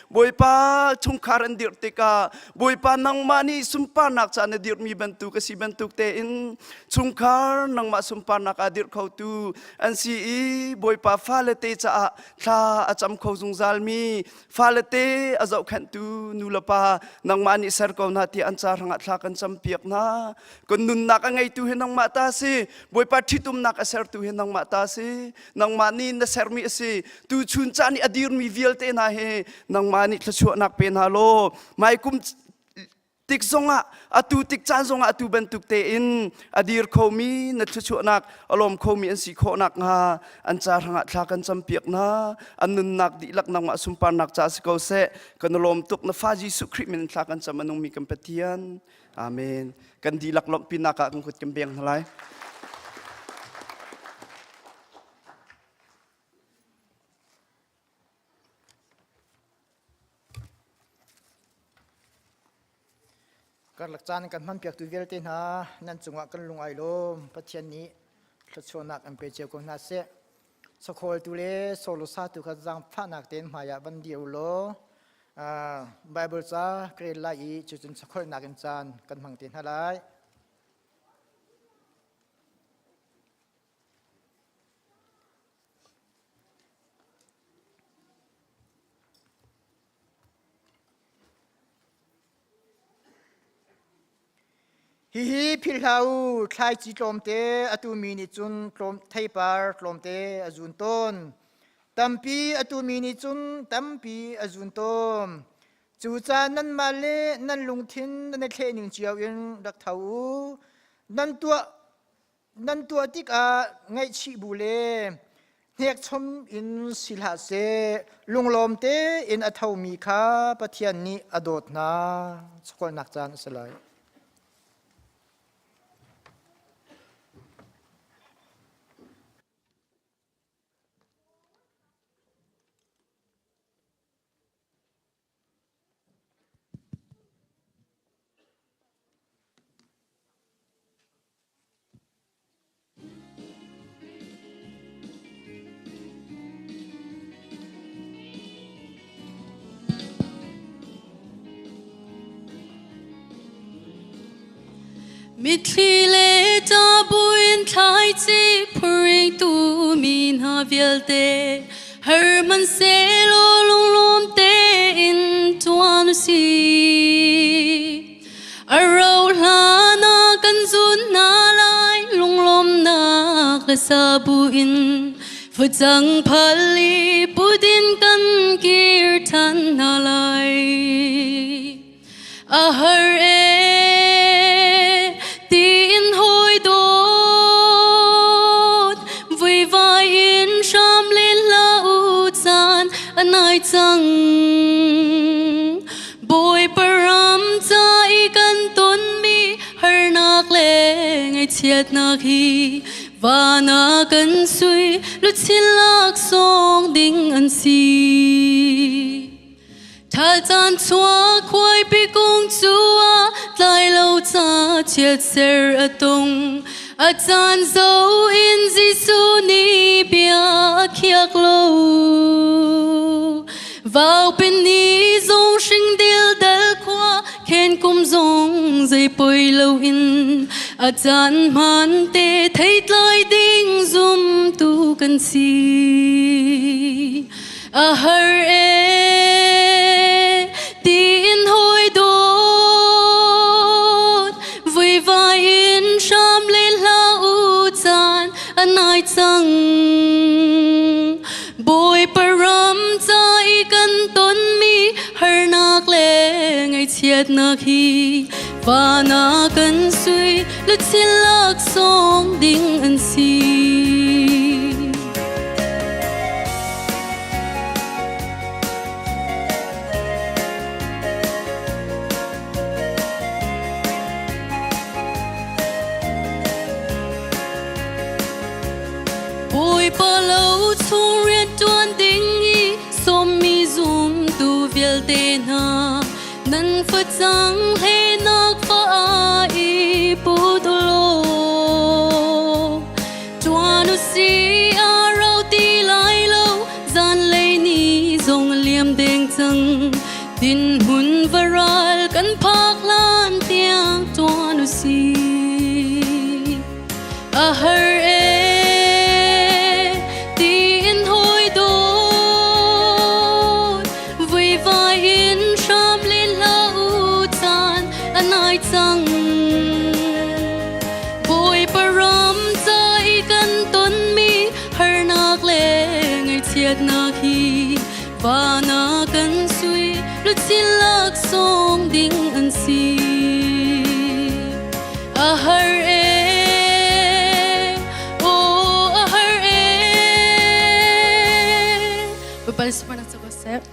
Bawipa chungkhar an dirh tikah Bawipa nangmah nih sunparnak caah na dirhmi bantuk a si bantuk tein chungkhar nangmah sunparnak ah dirh khotu an si i Bawipa fale te caah thla a cam kho zungzalmi fale te a zohkhenhtu nu le pa nangmah nih ser ko hna tiah an ca hrangah thla kan campiak hna. Kan nunnak a ngeitu hi nangmah ta si. Bawipa ṭhitumnak a sertu hi nangmah ta si. Nangmah nih na sermi a si. Tuchun caan i a dirmi vialte hna hi nangmah nih thluachuahnak pe hna law hmai kum tik zongah atu tik caan zongah atu bantuk tein a dir khomi na thluachuahnak a lawm khomi an si khawh nakhnga an ca hrangah thla kan campiak hna an nunnak dihlak nangmah sunparnak ca si ko seh kan lawm tuk na fa Jesuh Khrih min thla kan cam a nungmi kan Pathian Amen. Kan dihlak lawmhpinak ah kan kut kan beng hna lai. Karlak caan kan hmanpiaktu vialte hna nan cungah kan lung ai lawm. Pathian nih thluachuahnak an pe cio ko hna seh. Sakhawltu le solo satu kha zaangfahnak tein hmaiah van dir u law Bible ca ka rel lai i cucun sakholhnak in caan kan hmang te hna lai. Hihi philh hlah u, thlaici tlawmte a tumi nih cun tlawm theipar tlawmte a zun tawn. Tampi a tumi nih cun tampi a zun tawn. Cucaah nanmah le nan lungthin nan i thleh ning cio in rak tho u. Nan tuah nan tuah tikah ngaihchih bu le hnekchom in si hlah seh lunglawm tein a thomi kha Pathian nih a dawt hna. Chawkawlnak caan a si lai. Mitthli le ṭahbuin thlaici phuringtu mi hna vialte har hmanhsehlaw lunglawm tein ṭuan u sih. A rauh hlan ah kan zun. hlasa buin facang phali put in kan kir ṭhan hna lai. A har e tiin hawi dawt vuivai in hram len hlah u caan a nai cang. Bawipa ram ca i kan tonmi harnak le ngaihchiatnak hi van ah kan sui luchin laksawng ding an si. Ṭhal caan chuak khuaipi kung cu a tlai lo ca chiatser a tung. A caan zo in Jesuh nih bia a khiak lo. Vaupi ni zong hring dildal khua khen kum zong zei poi loin a caan hmaan te theitlai ding zumtu kan si. A har e tiin hawi dawt vuivai in hram len hlah u caan a nai cang. Bawipa ram ca i kan tonmi harnak le ngaihchiatnak hi van ah kan sui luchin laksawng ding an si. Bawipa lo chung rianṭuan ding i sawmmi zumtu vialte hna nan facang hlenak fa i put u law ṭuan u si a rau ti lai lo zanlei ni zong a liam deng cang dinhmun varal kan phak hlan tiang ṭuan u si. A har e tiin hawi dawt vuivai in hram len hlah u caan a nai cang. Bawipa ram ca i kan tonmi harnak le ngaihchiatnak hi van ah kan sui luchin laksawng ding an si. A har e, oh a har e. Bapak Sep.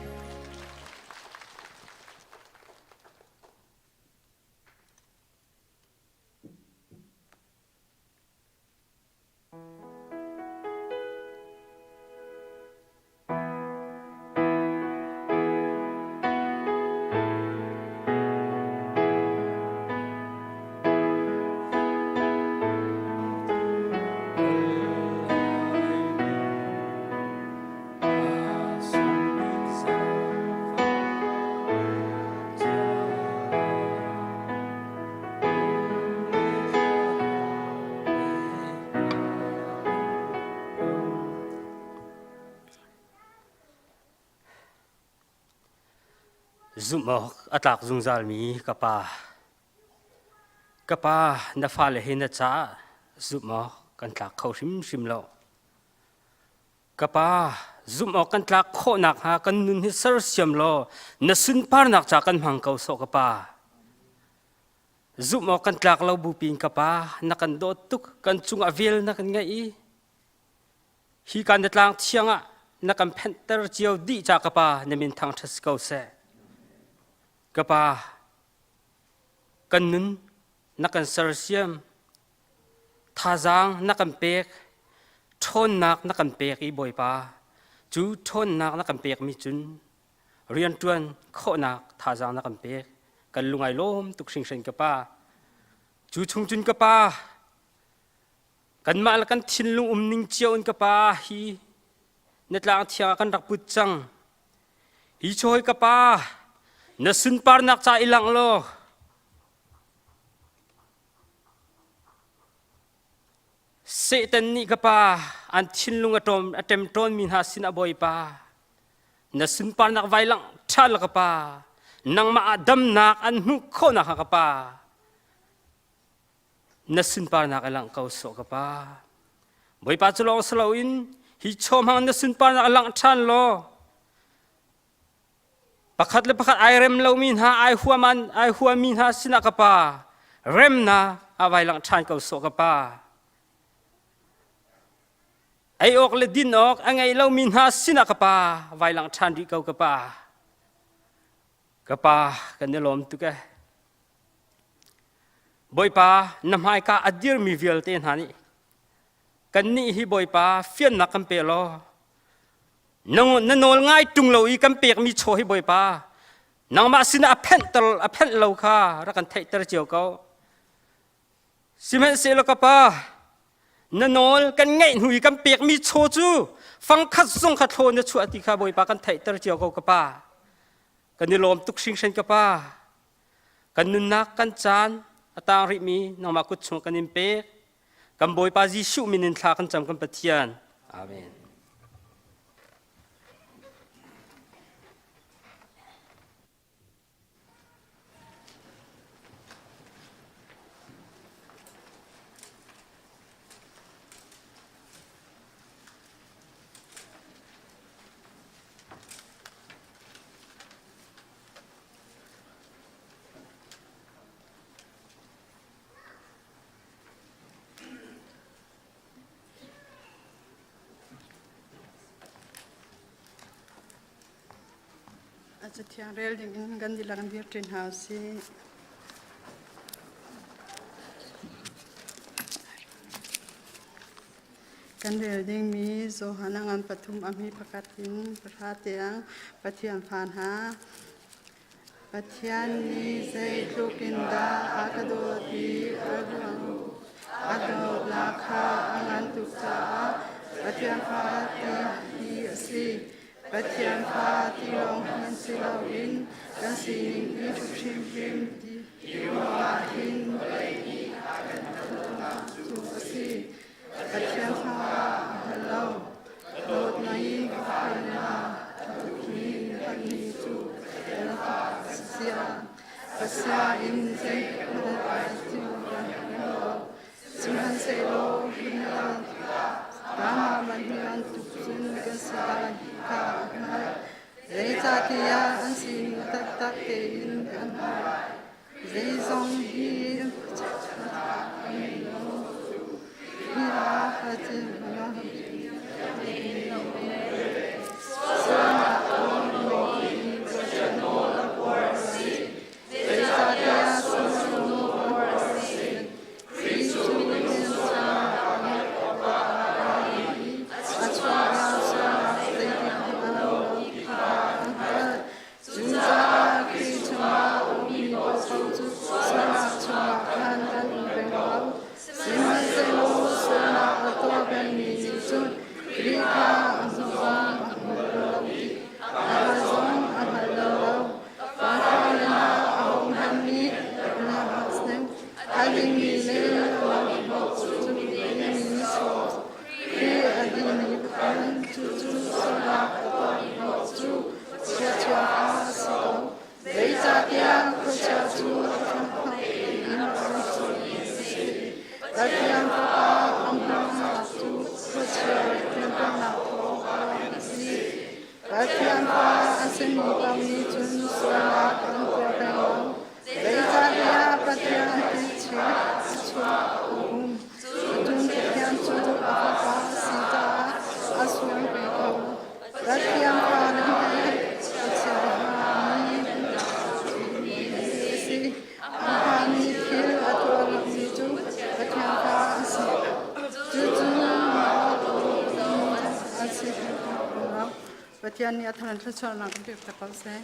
Zumh awk a tlak zungzalmi ka pa. Ka pa, na fale hi na caah zumh awk kan tlak kho hrimhrim lo. Ka pa, zumh awk kan tlak khawh nakhnga kan nun hi sersiam law na sunparnak ca kan hmang ko sawh ka pa. Zumh awk kan tlak lo bupi in ka pa, na kan dawt tuk, kan cungah vel na kan ngeih i hi kan na tlang thiang ah na kan phenhter cio dih ca ka pa na min thangṭhat si ko seh. Ka pa, kan nun na kan sersiam, thazaang na kan pek, ṭhawnnak na kan pek i Bawipa, cu ṭhawnnak na kan pekmi cun rianṭuan khawhnak thazaang na kan pek. Kan lung ai lawm tuk hringhran ka pa. Cu chung cun ka pa, kanmah le kan thinlung umning cio in ka pa hi na tlang thiang ah kan rak put cang. Hi chawi ka pa, na sunparnak ca i langh law Satan nih ka pa an thinlung a ṭawm a ṭemṭawnmi hna sin ah Bawipa na sunparnak vai langh ṭhan la ka pa nangmah ah damnak an hmuh khawh nakhnga ka pa na sunparnak i langh ko sawh ka pa. Bawipa cu lawng si loin hi chaw hmang na sunparnak a langh ṭhan law pakhat le pakhat ai rem lomi hna ai huaman ai huami hna sinah ka pa remnak a vai langh ṭhan ko sawh ka pa. Ei awk le din awk a ngei lomi hna sinah ka pa vai langh ṭhan rih ko ka pa. Ka pa kan i lawm tuk ee. Bawipa na hmaika a dirmi vialte hna nih kannih hi Bawipa fiannak kan pe law na nawl ngai ṭung lo i kan pekmi chaw hi Bawipa nangmah sinah a phenhter a phenh lo kha rak kan theihter cio ko. Sihmanhsehlaw ka pa na nawl kan ngaih hnu i kan pekmi chaw cu fangkhat zong kha thlaw na chuah ti kha Bawipa kan theihter cio ko ka pa. Kan i lawm tuk hringhran ka pa. Kan nunnak kan caan a tang rihmi nangmah kut chung kan in pek. Kan Bawipa Jesuh min in thla kan cam kan Pathian. Amen. A cathiang rel ding in kan dihlak in dir ṭi hna usih. Kan rel dingmi Johan a ngan pathum a hmi pakhat in pahra tiang Pathian fa hna. Pathian nih zeitluk in dah a ka dawt i a ruang a dawtnak kha a ngan tuk caah Pathian fa ti hi a si. Pathian fa ti lawng hin si loin kan sining i hrimhrim ti ruangah hin vawlei nih a kan dawtnak cu a si. Pathian kha a hngal lo. Dawtnak i hngalhnak ṭhatmi hngalhmi cu Pathian fa a si. Pathian zeihmanh ai cu kan hngal lo. Sihmanhsehlaw hi Kanmah bantuk cun kan si lai kha a hngalh. Zeicahtiah an sining taktak tein an hngalh. Zeizong hi a ngei lo. Hi ah Zeicahtiah Cucaah Khrih chungah a ummi paohpaoh cu sualnak chungah khan an um peng lo. Sihmanhsehlaw sualnak a tuah pengmi nih cun Khrih kha a hmuh zong a hmu lo i a hngalh zong a hngal lo. Fale hna ahohmanh nih a dingmi le lamhawk cu mi sawh Khrih a dingmi phun cucu sualnak a tuahmi paoh cu khuachia kha a si ko. Zeicahtiah khuachia cu a hramthawk in a rak chuakmi a si. Pathian Fapa a hmuhnak cu khuachia rianṭuannak thawng a rak si. Pathian fa a simi paoh nih cun sualnak an tuah peng lo. Zeicahtiah Pathian thilchia a chuah a um. Cun Pathian cu a Fapa a si caah a sual ve ko. Pathian fa nan he Pathian hmaami a si. A hmaanmi thil a tuah lomi cu Pathian fa a si. Cucu a si. Pathian nih a thar in thluachuahnak kan pek ko seh.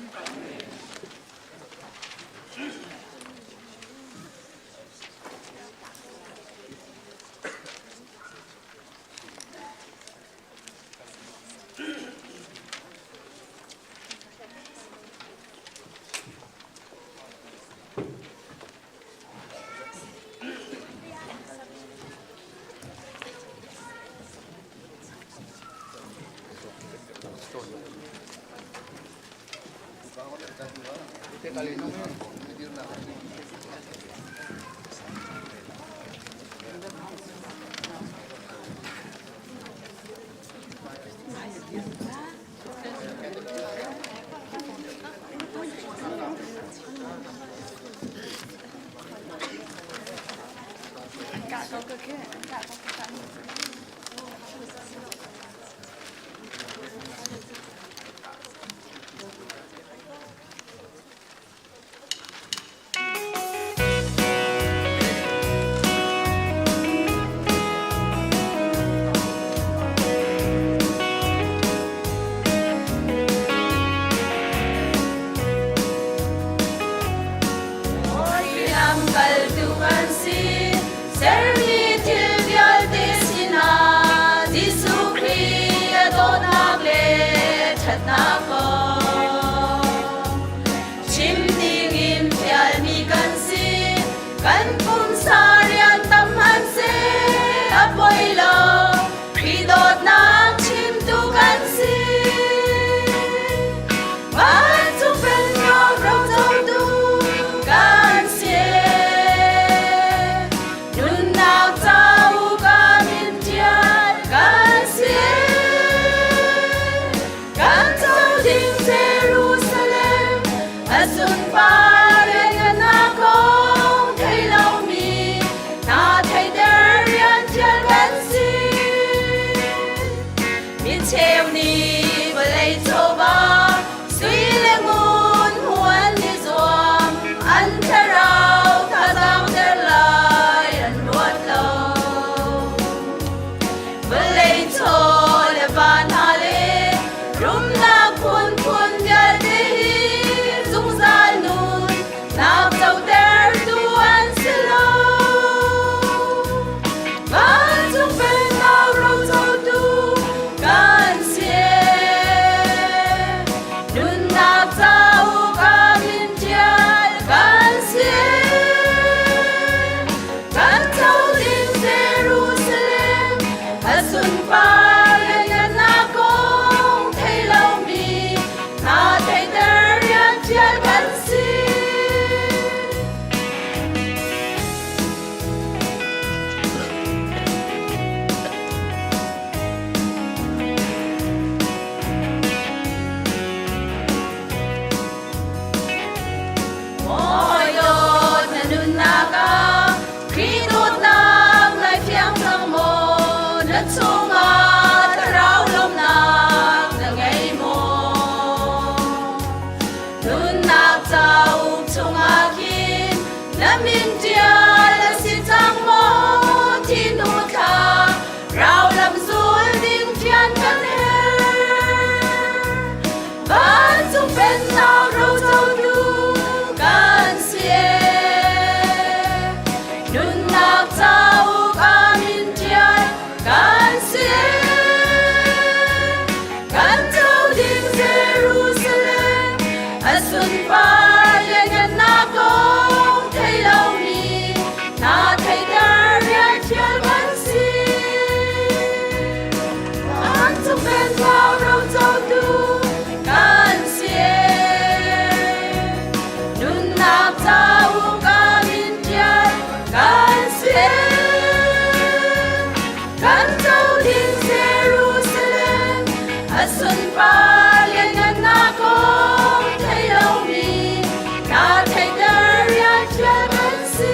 Lamkaltu kan si, sermi thil vialte sinah Jesuh Khrih a dawtnak le ṭhatnak kong chim dingin fialmi kan si. Kan pumsa rian tam hmanhseh a poi lo, Khrih dawtnak chimtu kan si. Vancung pennak rocotu kan si. Nunnak cauk ah min ṭial kan si. Kan co ding Jerusalem a sunpar na kong thei lomi hna theiter rian ṭial kan si. Mi cheu nih vawlei chawva sui le ngun huan i zuam an thlarau thazaang der lai an ruat lo. Vawlei chaw le va hna le rumnak phunphun vialte hi zungzal nun nak cotertu an si lo. Vancung pennak rocotu kan si. Nunnak cauk ah min ṭial kan si. Kan co ding Jerusalem a sunpar lianngannak kong thei lomi hna theiter rian ṭial kan si. Mawi dawt na nunnak ah Khrih dawtnak nai fiang cang maw? Na chungah thlarau lawmhnak na ngei maw? Nunnak cauk chungah khin na min ṭial a si cang maw? Thinu thla rau lam zul ding fian kan herh. Vancung pennak rocotu kan si. Nunnak cauk ah min ṭial kan si. Kan co ding Jerusalem a sunpar lianngannak kong thei lomi hna theiter rian ṭhial kan si. Vancung pennak rocotu kan si. Nunnak cauk ah min ṭial kan si. Kan co ding Jerusalem a sunpar lianngannak kong thei lomi hna theiter rian ṭial kan si.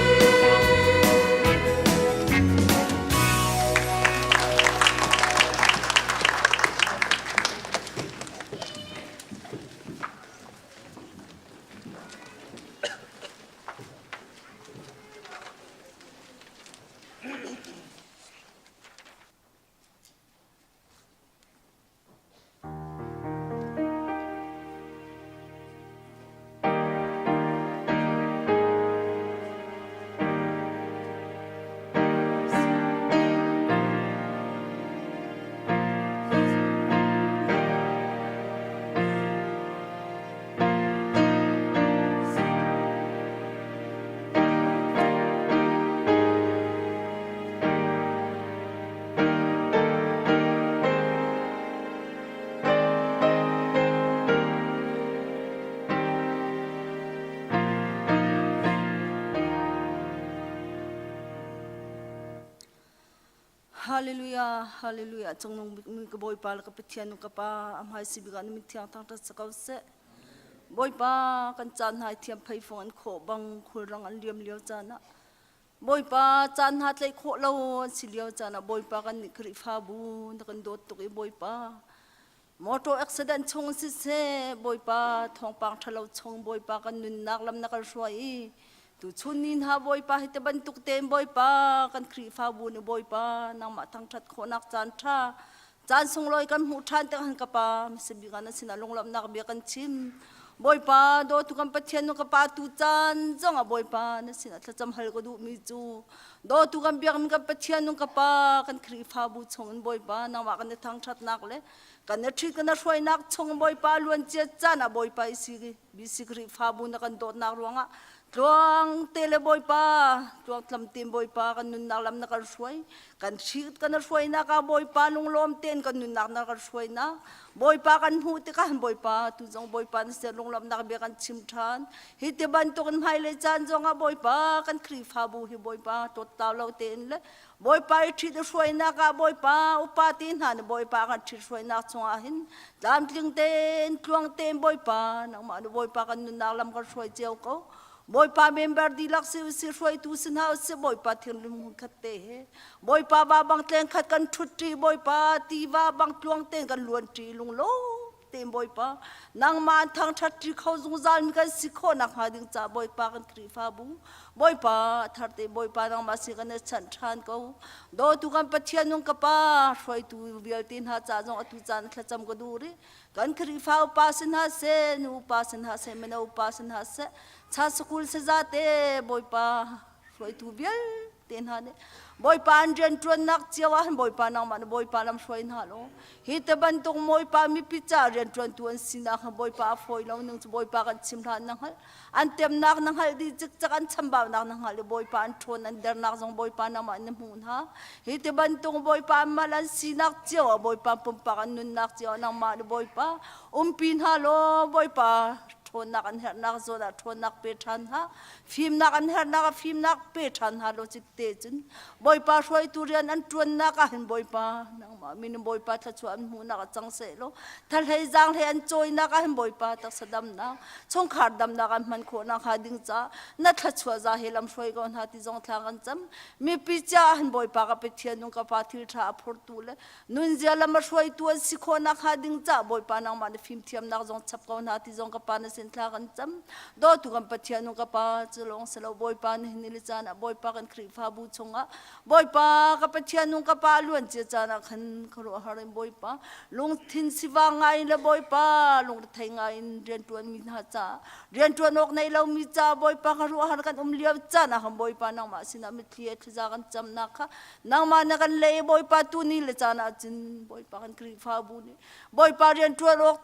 Hallelujah, hallelujah. Cungnung bikmi ka Bawipa le ka Pathian ka Pa, a hmai si bik ah na min thiang thangṭhat si ko seh. Bawipa, kan caan hna i thiam pheifung an khawh bang khulrang an liam lio caan ah. Bawipa caan hna tlaih khawh lo an si lio caan ah Bawipa kan nih Khrihfabu na kan dawt tuk i Bawipa motor accident chung siseh Bawipa thawngpang ṭhalo chung Bawipa kan nunnak lam na kan hruai i tuchun ni hna Bawipa hi te bantuk tein Bawipa kan Khrihfabu nih Bawipa nangmah thangṭhat khawhnak caan ṭha Caan sunglawi kan hmuh ṭhan tik han ka pa misabik ah na sinah lunglawmhnak bia kan chim. Bawipa dawtu kan Pathian nu ka pa tu caan zong ah Bawipa na sinah thlacam hal ka duhmi cu dawtu kan biakmi kan Pathian nu ka pa kan Khrihfabu chung in Bawipa nangmah kan i thangṭhatnak le kan i ṭhit kan i hruainak chung Bawipa luancia caan ah Bawipa i si BC Khrihfabu na kan dawtnak ruangah tluang te le Bawipa tluangtlam tein Bawipa kan nunnak lam na kan hruai kan hri kan hruainak ah Bawipa lunglawm tein kan nunnak na kan hruainak Bawipa kan hmuh tikah Bawipa tu zong Bawipa na ser lunglawmnak bia kan chim ṭhan hi ti bantuk in hmailei caan zongah Bawipa kan Khrihfabu hi Bawipa tawttau lo tein le Bawipa i ṭhit hruainak ah Bawipa upa te hna nih Bawipa kan ṭhit hruainak chungah hin tlamtling tein tluang tein Bawipa nangmah nih Bawipa kan nunnak lam kan hruai cio ko. Bawipa member dihlak si usih hruaitu si hna usih Bawipa thinlung hmunkhat te he Bawipa va bang tleng khat kan ṭhut ṭi Bawipa tiva bang tluang tein kan luan ṭi lunglawm tein Bawipa nangmah an thangṭhat ṭi kho zungzal mi kan si khawh nakhnga ding ca Bawipa kan Khrihfabu Bawipa tharte Bawipa nangmah sin kan i chanh ṭhan ko. Dawtu kan Pathian nung ka Pa hruaitu vialte hna ca zong atu caan thlacam ka duh rih. Kan Khrihfa upa si hna seh, nu upa si hna seh, mino upa si hna seh, cha sukul sazate Bawipa hruaitu vialte hna nih Bawipa an rianṭuannak cio ah hin Bawipa nangmah na Bawipa lam hruai hna law hi te bantuk Bawipa mipi ca rianṭuantu an sinak hi Bawipa a fawi lo ning cu Bawipa kan chim hlah na hngalh An temnak na hngalh dih cikcek, an chambaunak na hngalh i Bawipa an ṭhawn, an dernak zong Bawipa nangmah na hmuh hna. Hi ti bantuk Bawipa anmah an sinak cio ah Bawipa pumpak an nunnak cio ah nangmah nih Bawipa umpi hna law Bawipa ṭhawnnak an herhnak zawn ah ṭhawnnak pe ṭhan hna. Fimnak an herhnak ah fimnak pe ṭhan hna law citte cun Bawipa hruaitu rian an ṭuannak ah hin Bawipa nangmah min in Bawipa thluachuah an hmuhnak ah cang seh law thahlei zaanghlei an cawinak ah hin Bawipa taksa damnak chungkhar damnak an hman khawh nakhnga ding ca na thluachuah za he lam hruai ko hna ti zong thla kan cam mipi ca han bawipa ka Pathian nung ka pa thil ṭha a phurtu le nunzia lam a hruaitu an si khawh nakhnga ding ca bawipa nangmah na fimthiamnak zong chap ko hna ti zong ka pa na sin thla kan cam dawtu kan Pathian nung ka pa cu lawng si lo bawipa nihin ni le caan ah bawipa kan Khrihfabu chungah Bawipa ka Pathian nung ka pa luan cia caan ah khan khuaruahhar in Bawipa lungthin sivang ngai in le Bawipa lungrethei ngai in rianṭuan mi hna ca rianṭuan awk nei lomi ca Bawipa khuaruahhar kan um lio caan ah khan Bawipa nangmah sinah mitthli he thlaza kan camnak kha nangmah na kan lei Bawipa tu ni le caan ah cun Bawipa kan Khrihfabu nih Bawipa rianṭuan awk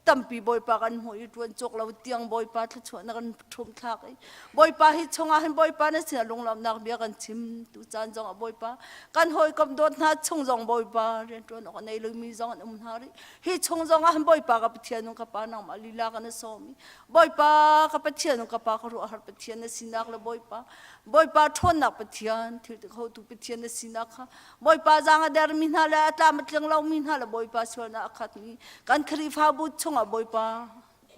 tampi Bawipa kan hmuh i ṭuan cawk lo tiang Bawipa thluachuah na kan ṭhum thlak i Bawipa hi chungah hin Bawipa na sinah lunglawmhnak bia kan chim tu caan zongah Bawipa kan hawikom dawt hna chung zong Bawipa rianṭuan awk a nei lomi zong an um hna rih hi chung zongah hin Bawipa ka Pathian ka Pa nangmah lila kan i sawm i Bawipa ka Pathian ka Pa ka ruahhar Pathian na sinak le Bawipa Bawipa ṭhawnnak Pathian thil ti khotu Pathian na sinak kha Bawipa zaang a dermi hna le a tlam a tling lomi hna le Bawipa sualnak a khatmi kan Khrihfabu chungah Bawipa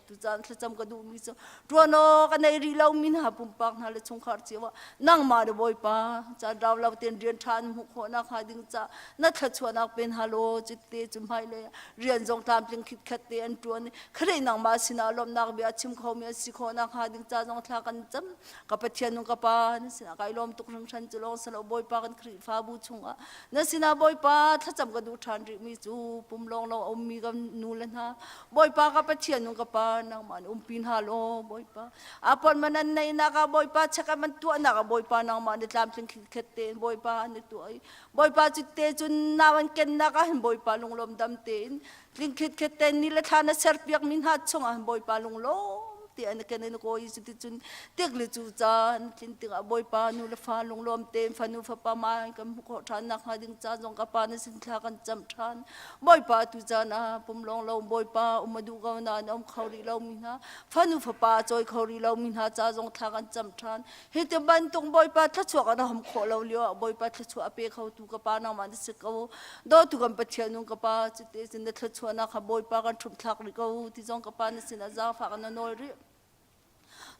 tucaan thlacam ka duhmi cu ṭuan awk a nei rih lomi hna pumpak hna le chungkhar cio ah nangmah le Bawipa caan rau lo tein rian ṭha an hmuh khawh nakhnga ding ca na thluachuahnak pe hna law citte cu hmailei ah rian zong tlamtling khitkhat te an ṭuan i Khrih nangmah sinah lawmhnak bia a chim khomi an si khawh nakhnga ding ca zong thla kan cam Ka Pathian nung ka Pa na sinah kai lawm tuk hringhran cu lawng silo Bawipa kan Khrihfabu chungah na sinah Bawipa thlacam ka duh ṭhan rihmi cu pum lawng lo a ummi kan nu le hna Bawipa ka Pathian nung ka Pa nangmah nih umpi hna law Bawipa appointment an neihnak ah Bawipa check up an tuahnak ah Bawipa nangmah nih tlamtling khitkhet tein Bawipa an i tuah i Bawipa cu te cun nau an kennak ah hin Bawipa lunglawm dam tein tling khitkhet tein ni le thla na serpiakmi hna chungah hin Bawipa lunglawm ti an ken in kawi cuticun tik le cu caan tlin tikah Bawipa nu le fa lunglawm tein fanu fapa mai kan hmuh khawh ṭhan nakhnga ding caan zong ka pa na sin thla kan cam ṭhan Bawipa tu caan ah pum lawng lo Bawipa um a duh ko nain um kho rih lomi hna fanu fapa a cawi kho rih lomi hna ca zong thla kan cam ṭhan hi ti bantuk Bawipa thluachuah kan hom khawh lo lio ah Bawipa thluachuah a pe kho tu ka pa nangmah na si ko dawtu kan Pathian nung ka pa cute cun na thluachuahnak kha Bawipa kan ṭhumh thlak rih ko ti zong ka pa na sinah zaangfah kan na nawl rih.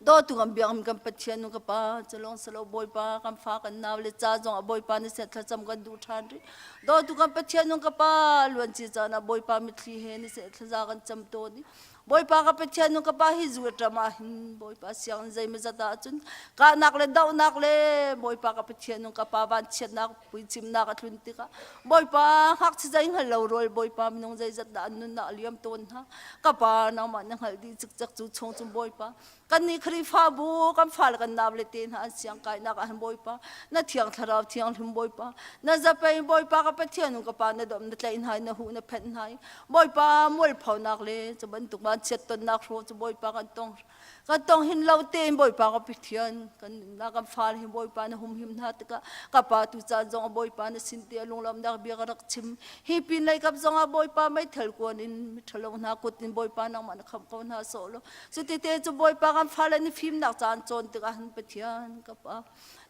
Dawtu kan biakmi kan Pathian nu ka pa culong salo Bawipa kan fa kan nau le ca zong ah Bawipa na set thlacam kan duh ṭhan rih. Dawtu kan Pathian nu ka pa luanci caan ah Bawipa mitthli he na set thlaza kan cam tawn i Bawipa ka Pathian nu ka pa hi zu ṭam ah hin Bawipa sianginn zeimawzat ah cun kahnak le dohnak le Bawipa ka Pathian nu ka pa vanchiatnak puicimnak a tlun tikah Bawipa ngakchia zei hngal lo rawl Bawipa minung zeizat dah an nunnak a liam tawn hna ka pa nangmah na hngalh dih cikcek cu chung cun Bawipa kannih Khrihfabu kan fale kan nau le te hna an siang kainak ah hin Bawipa na thiang thlarau thianghlim Bawipa na zapei Bawipa ka Pathian ka pa na dom na tlaih hna na huh na phenh hna Bawipa mualphonak le cu bantuk vanchiat tonnak hraw cu Bawipa kan tong kan tong hin lo tein Bawipa ka Pathian kan nunnak kan fale hi Bawipa na humhim hna tikah ka pa tu caan zong ah Bawipa na sin te lunglawmnak bia ka rak chim hi pin lei kap zong ah Bawipa meithal kuan in miṭhalo hna kut in Bawipa nangmah na khamh ko hna sawh law cutite cu Bawipa kan fale ni fimnak caan cawn tikah hin Pathian ka pa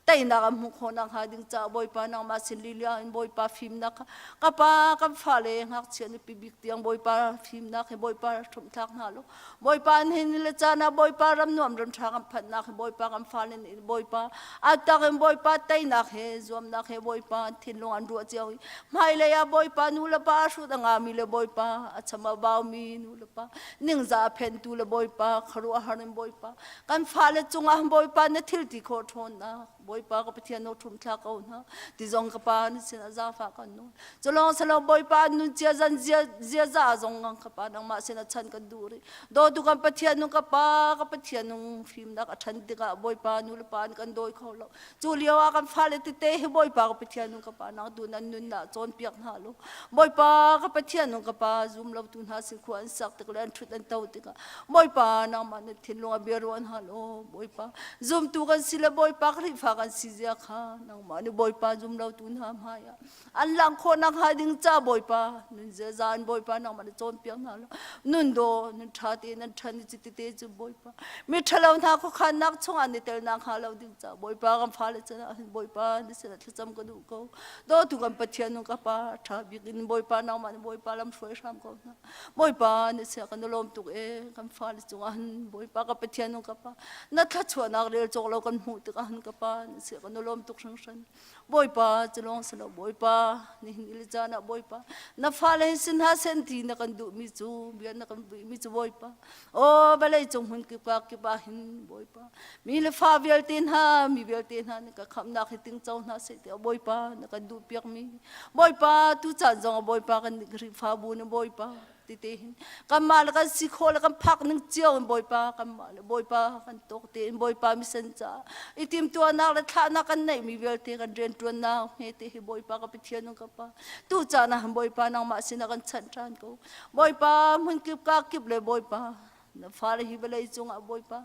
teinak an hmuh khawh nakhnga ding caah Bawipa nangmah sin lila in Bawipa fimnak kha ka pa kan fale ngakchia nupi bik tiang Bawipa fimnak hi Bawipa ṭhumhthlak hna law Bawipa an hin le caan ah Bawipa ram nuam ram ṭha kan phanhnak hi Bawipa kan fale nih Bawipa a tak in Bawipa teinak he zuamnak he Bawipa an thinlung an ruah cio i hmailei ah Bawipa nu le pa a hrut a ngami le Bawipa a cham a baumi nu le pa ningzah a phentu le Bawipa khuaruahhar in Bawipa kan fale cungah Bawipa na thil ti khawh ṭhawnnak Bawipa ka Pathian no ṭhum thla ko hna ti zong ka pa na sin ah zaangfah kan nawl culawng silo Bawipa nun cia zan zia ziaza zong ka pa nangmah sin ah chan kan duh rih dawtu kan Pathian nu ka pa ka Pathian nung fimnak a ṭhan tikah Bawipa nu le pa an kan dawi kho lo cu lio ah kan fale tete hi Bawipa ka Pathian nu ka pa nang tu nan nunnak cawnpiak hna lo Bawipa ka Pathian nu ka pa zum lo tu hna sin khua an sak tik le an ṭhut an to tikah Bawipa nangmah na thinlung a bia ruah hna law Bawipa zumtu kan si le Bawipa Khrihfa kan si zia kha nangmah nih Bawipa zum lo tu hna hmai ah an lang khawh nakhnga ding ca Bawipa nun ziaza in Bawipa nangmah nih cawnpiak hna law nun daw nun ṭha tein an ṭhan i citete cu Bawipa mi ṭhalo hna khuakhannak chungah ni tel nakhnga lo ding ca Bawipa kan fale canah hin Bawipa na sinah thlacam ka duh ko dawtu kan Pathian nu ka pa ṭha bik in Bawipa nangmah nih Bawipa lam hruai hram ko hna Bawipa na sia kan lawm tuk e kan fale cungah hin Bawipa ka Pathian nu ka pa na thluachuahnak rel cawk lo kan hmuh tikah hin ka pa na sia kan lawm tuk hringhran Bawipa cu lawng si lo Bawipa nihin il caan ah Bawipa na fale hin sin hna sen ti na kan duhmi cu bia na kan vuimi cu Bawipa aw vawlei cung hmun kip ah kip ah hin Bawipa mi le fa vialte hna mi vialte hna nih ka khamhnak hi tingco hna seh tiah Bawipa na kan duh piakmi Bawipa tu caan zong ah Bawipa kan Khrihfabu na Bawipa tete hin kanmah le kan si khawh le kan phak ning cio in Bawipa kanmah le Bawipa kan tawk te in Bawipa mission caah i timtuahnak le thlahnak kan neihmi vialte kan rianṭuannak hmete hi Bawipa ka Pathian ka Pa tu caan ah Bawipa nangmah sinah kan chanh ṭhan ko Bawipa hmunkip ka kip le Bawipa na fale hi vawlei cungah Bawipa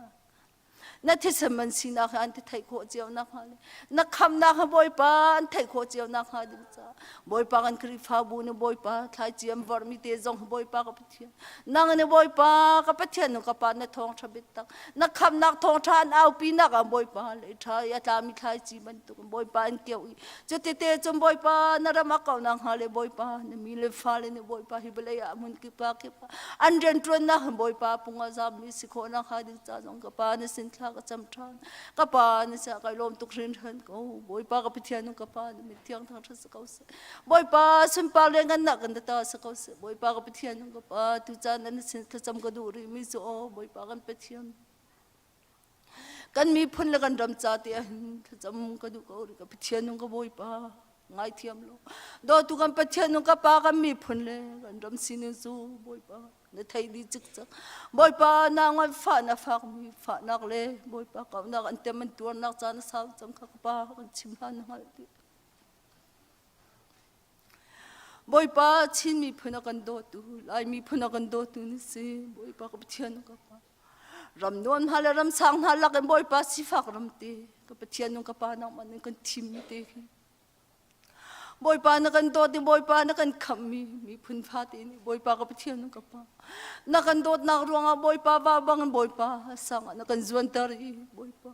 na thisen man sinak hi an ti theih khawh cio nakhnga le na khamnak hi Bawipa an theih khawh cio nakhnga ding caah Bawipa kan Khrihfabu nih Bawipa thlaici an vorhmi te zong hi Bawipa ka Pathian nang nih Bawipa ka Pathian nu ka pa na thawngṭha biatak na khamnak thawngṭha an aupi nak ah Bawipa lei ṭha i a tlami thlaici bantuk in Bawipa an keuh i cutite cun Bawipa na ram a kauh nakhnga le Bawipa na mi le fale nih Bawipa hi vawlei ah hmun kip ah kip ah an rianṭuannak hin Bawipa pung ah zammi si khawh nakhnga ding ca zong ka pa na sin thla ka cam ṭhan ka pa na sia kai lawm tuk hrinhran ko Bawipa ka Pathian ka pa na mit thiang thang ṭha si ko seh Bawipa sunpar le ngannak kan ta si ko seh Bawipa ka Pathian ka pa tu caan na sin thlacam ka duh rih mi cu aw Bawipa kan Pathian kan miphun le kan ram ca te ah hin thlacam ka duh ko rih ka Pathian ka Bawipa ngaithiam lo dawtu kan Pathian ka pa kan miphun le kan ram sining cu Bawipa na thei dih cikcek Bawipa na ngan fah na fak mi fahnak le Bawipa kaunak an tem an tuarnak caan a sau cang kha ka pa kan chim hlan na hngalh dih Bawipa Chin miphun a kan dawtu Lai miphun a kan dawtu na si Bawipa ka Pathian ka pa ram nuam hna le ram sang hna lak in Bawipa sifak ram te ka Pathian nung ka pa nangmah nih kan thim te khi Bawipa na kan dawt i Bawipa na kan khamhmi miphun fate nih Bawipa ka Pathian na ka Pa na kan dawtnak ruangah Bawipa va bang in Bawipa sang ah na kan zuanter i Bawipa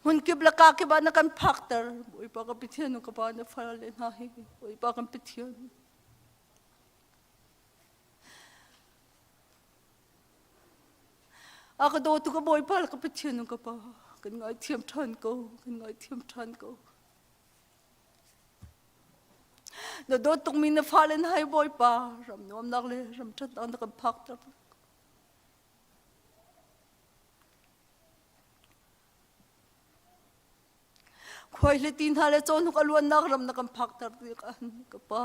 Hmunkip le kakip ah na kan phakter. Bawipa ka Pathian ka pa na fale hna hi Bawipa kan Pathian. A ka dawtu ka Bawipa le ka Pathian ka pa kan ngaithiam ṭhan ko kan ngaithiam ṭhan ko. Na dawt tukmi na fale na hai Bawipa ram nuamnak le ram ṭhatnak na kan phakter. Khuaihliti hna le cawhnuk a luannak ram na kan phakter tik ah ka pa.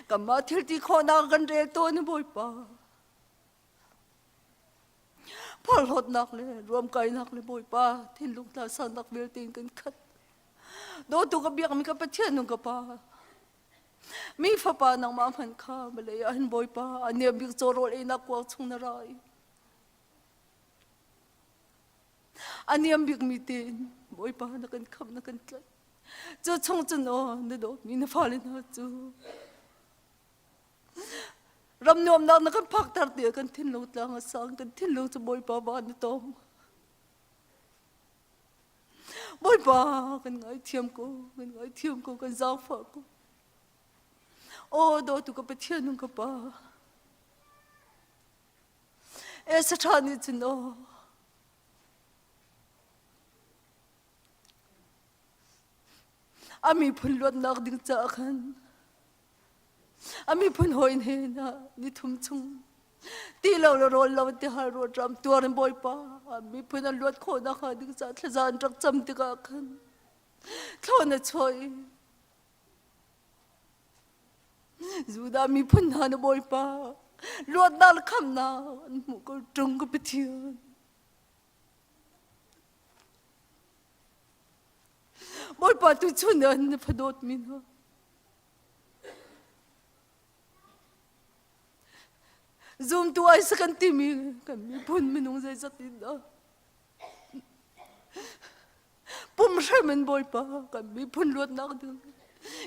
Kanmah thil ti khawhnak kan rel tawn Bawipa. Phorhlawtnak le ruamkainak le Bawipa thinlung tla sannak vialte in kan khat. Dawtu ka biakmi ka Pathian nung ka pa. Mi fapa nangmah hmanh kha vawlei ah hin Bawipa a niam bik caw rawl einak kuang chung na ra i a niam bikmi tein Bawipa na kan khamh na kan tlanh. Cu chung cun aw na dawtmi na fale hna cu ram nuamnak na kan phakter tiah kan thinlung tlang a sang kan thinlung cu Bawipa van na tom. Bawipa kan ngaithiam ko kan ngaithiam ko kan zaangfah ko. Aw dawtu ka Pathian nung ka pa. E saṭha nih cun aw a miphun luatnak ding caah khan a miphun hawi hnen ah ni thum chung ti lo le rawl lo ti hal ruat ram tuar in bawipa a miphun an luat khawh nakhnga ding caah thlaza an rak cam tikah khan thlawn a chuah i Judah miphun hna na Bawipa luatnak le khamhnak an hmuh ko ṭung ka Pathian. Bawipa tu chun an na fadawtmi hna. Zumtu ai sa kan timi kan miphun minung zeizat in dah Pum hrem in Bawipa kan miphun luatnak ding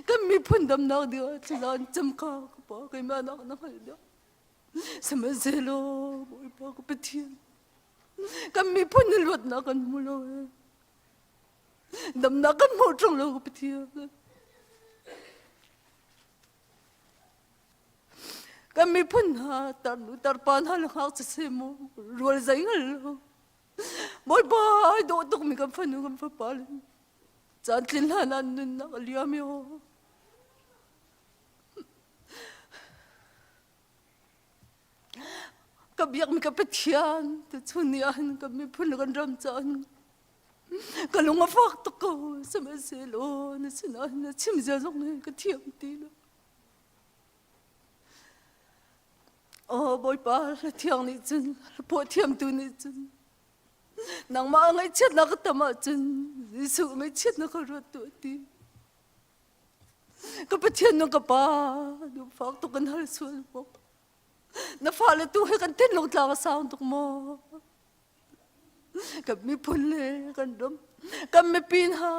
kan miphun damnak ding ah thla an cam kha ka pa keimah nak na hngalh dah sihmanhsehlaw Bawipa ka Pathian kan miphun na luatnak kan hmu lo damnak kan hmu ṭung lo ka Pathian kan miphun hna tarnu tarpa hna le ngakchia seh mu rual zei hngal lo Bawipa ai dawh tukmi kan fanu kan fapa le caan tlin hlan ah nunnak a liam i aw. Ka biakmi ka Pathian tuchun ni ah hin kan miphun le kan ram caan ka lung a fak tuk ko sihmanhsehlaw na sinah na chim zia zong hi ka thiam ti lo. Aw Bawipa hla thiang nih cun hla thiamtu nih cun nangmah ngaihchiatnak ka tam ahcun Jesuh ngaihchiatnak ka ruat tuah ti. Ka Pathian na ka pa lungfak tuk kan hal sual maw? Na fale tu he kan thinlung tlang a sang tuk maw? Kan miphun le kan ram kan mipi hna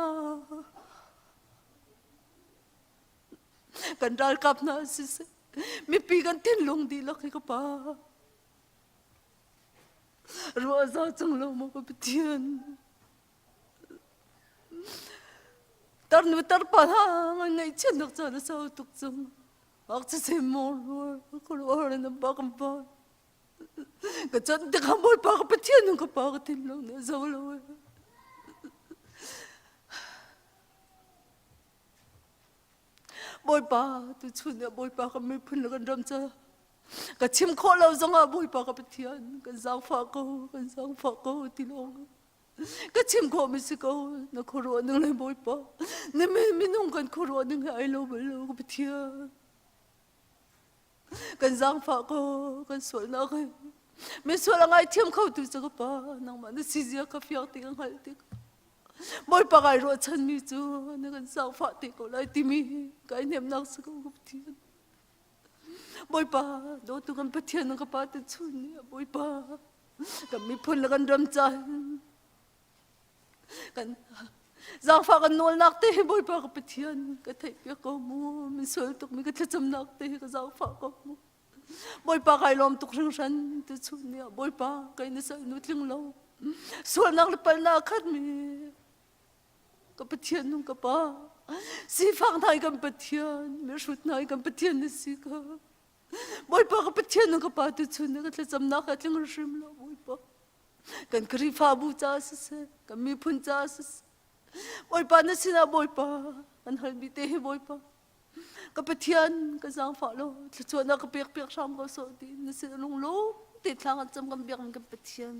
kan ralkap hna siseh mipi kan thinlung dihlak hi ka pa ruah za cang lo maw ka Pathian tarnu tarpa hna ngai ngaihchiatnak caan a sau tuk cang ngakchia sem maw ka ruah na ba kan pa ka chan te kha Bawipa ka Pathian ka pa ka thinlung nih a zo lo Bawipa tuchun ah Bawipa kan miphun le kan ram ca ka chim khawh lo zongah Bawipa ka Pathian kan zaangfah ko kan zaangfah ko ti lawng ka chim khawh mi si ko na khuaruah ning le Bawipa na minung kan khuaruah ning he ai lo bal lo ka Pathian kan zaangfah ko kan sualnak he misual a ngaithiam kho tu cu ka pa nangmah na si zia ka fiang ti ka hngalh tik Bawipa kai ruahchanmi cu na kan zaangfah te ko lai timi kai hnemnak si ko ka Pathian Bawipa dawtu kan Pathian na ka pa te chun ni Bawipa kan miphun le kan ram ca kan zaangfah kan nawlnak te hi Bawipa ka Pathian ka theihpiak ko mu min sual tukmi ka thlacamnak te hi ka zaangfah ko mu Bawipa kai lawm tuk hringhran tu chun ni ah Bawipa kai na sal nu tling lo. Sualnak le palhnak khat mi ka Pathian nung ka pa. Sifak hna i kan Pathian, mihrut hna i kan Pathian na si ka. Bawipa ka Pathian nung ka pa tu chun ka thlacamnak a tling hrim lo Bawipa. Kan Khrihfabu ca siseh, kan miphun ca siseh. Bawipa na sinah Bawipa kan halmi te hi Bawipa. Ka Pathian ka zaangfah law thluachuahnak ka pek piak hram ko sawh ti na sin lunglawm te thla kan cam kan biak kan Pathian.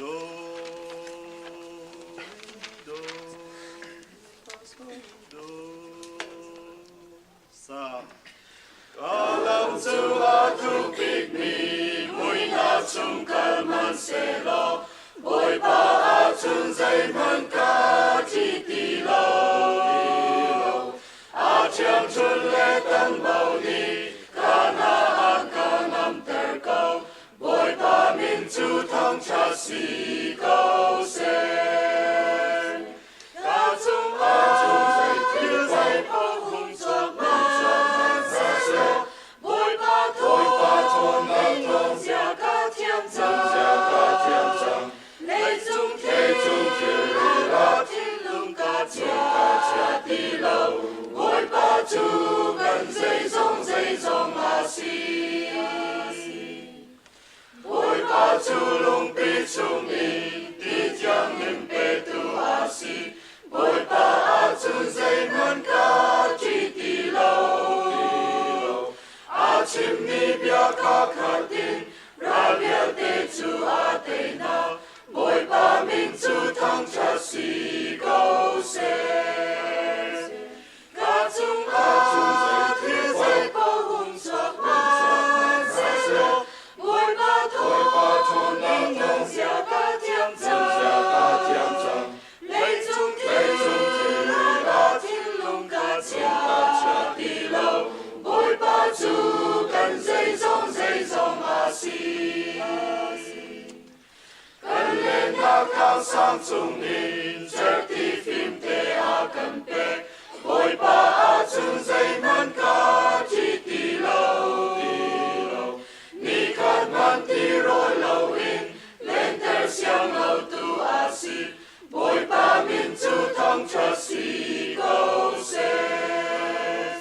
Do, do, do, sa. Ka lam cu a thuk bikmi muihnak chung kal hmanhsehlaw Bawipa ahcun zeihmanh ka ṭih ti lo. A ṭhiangṭhunh le tanbo nih ka hna an ka ngamter ko. Bawipa min cu thangṭhat si ko seh. Ka cungah thil zeipaoh hung chuak hmanhsehlaw Bawipa ṭhawnnak zia ka thiam cang. Leicung thilri ah thinlung ka chia ti lo. Bawipa cu kan zeizong zeizong a si. Bawipa cu lungpi chungin ti thianghlim petu a si. Bawipa ahcun zeihmanh ka ṭih ti lo. A chimmi bia kha khat in ral vialte cu a tei hna. Bawipa min cu thangṭhat si ko seh. Ka cungah thil zeipaoh hung chuak hmanhsehlaw Bawipa ṭhawnnak zia ka thiam cang. Leicung thil ah thinlung ka chia ti lo. Bawipa cu kan zeizong zeizong a si. Kan lennak tlangsang cungin cerhti fimte a kan pek. Bawipa ahcun zeihmanh ka ṭih ti lo. Nikhat hmanh tirawl loin lenter siang lotu a si. Bawipa min cu thangṭhat si ko seh.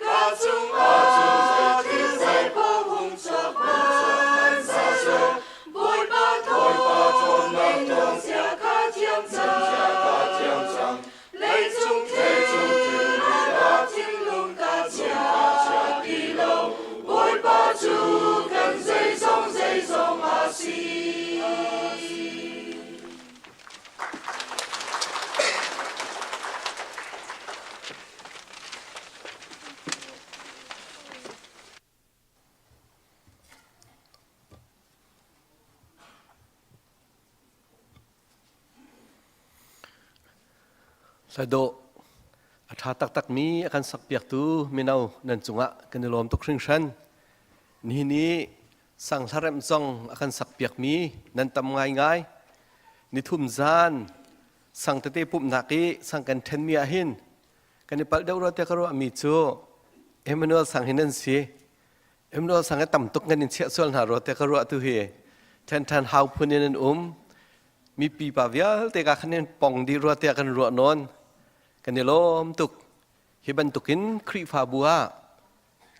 Ka cungah thil zeipaoh hung chuak hmanhsehlaw Bawipa ṭhawnnak zia ka thiam cang. Leicung thil ah thinlung ka chia ti lo. Bawipa cu kan zeizong zeizong a si. Hladawh a ṭha taktakmi a kan sakpiaktu mino nan cungah kan i lawm tuk hringhran. Nihin i sang hlaremh zong a kan sakpiakmi nan tam ngaingai. Nithum zan sang tete pumhnak i sang kan ṭhenmi ahhin kan i palh deuh rua tiah ka ruahmi cu Emmanuel sang hi nan si. Emmanuel sang hi tam tuk kan in chiah sual hna rua tiah ka ruah tu hi. Ṭhen ṭhan hau phun in an um. Mipi pa vialte ka khan in pong dih rua tiah kan ruah nawn. Kan i lawm tuk. Hi bantukin Khrihfabu ah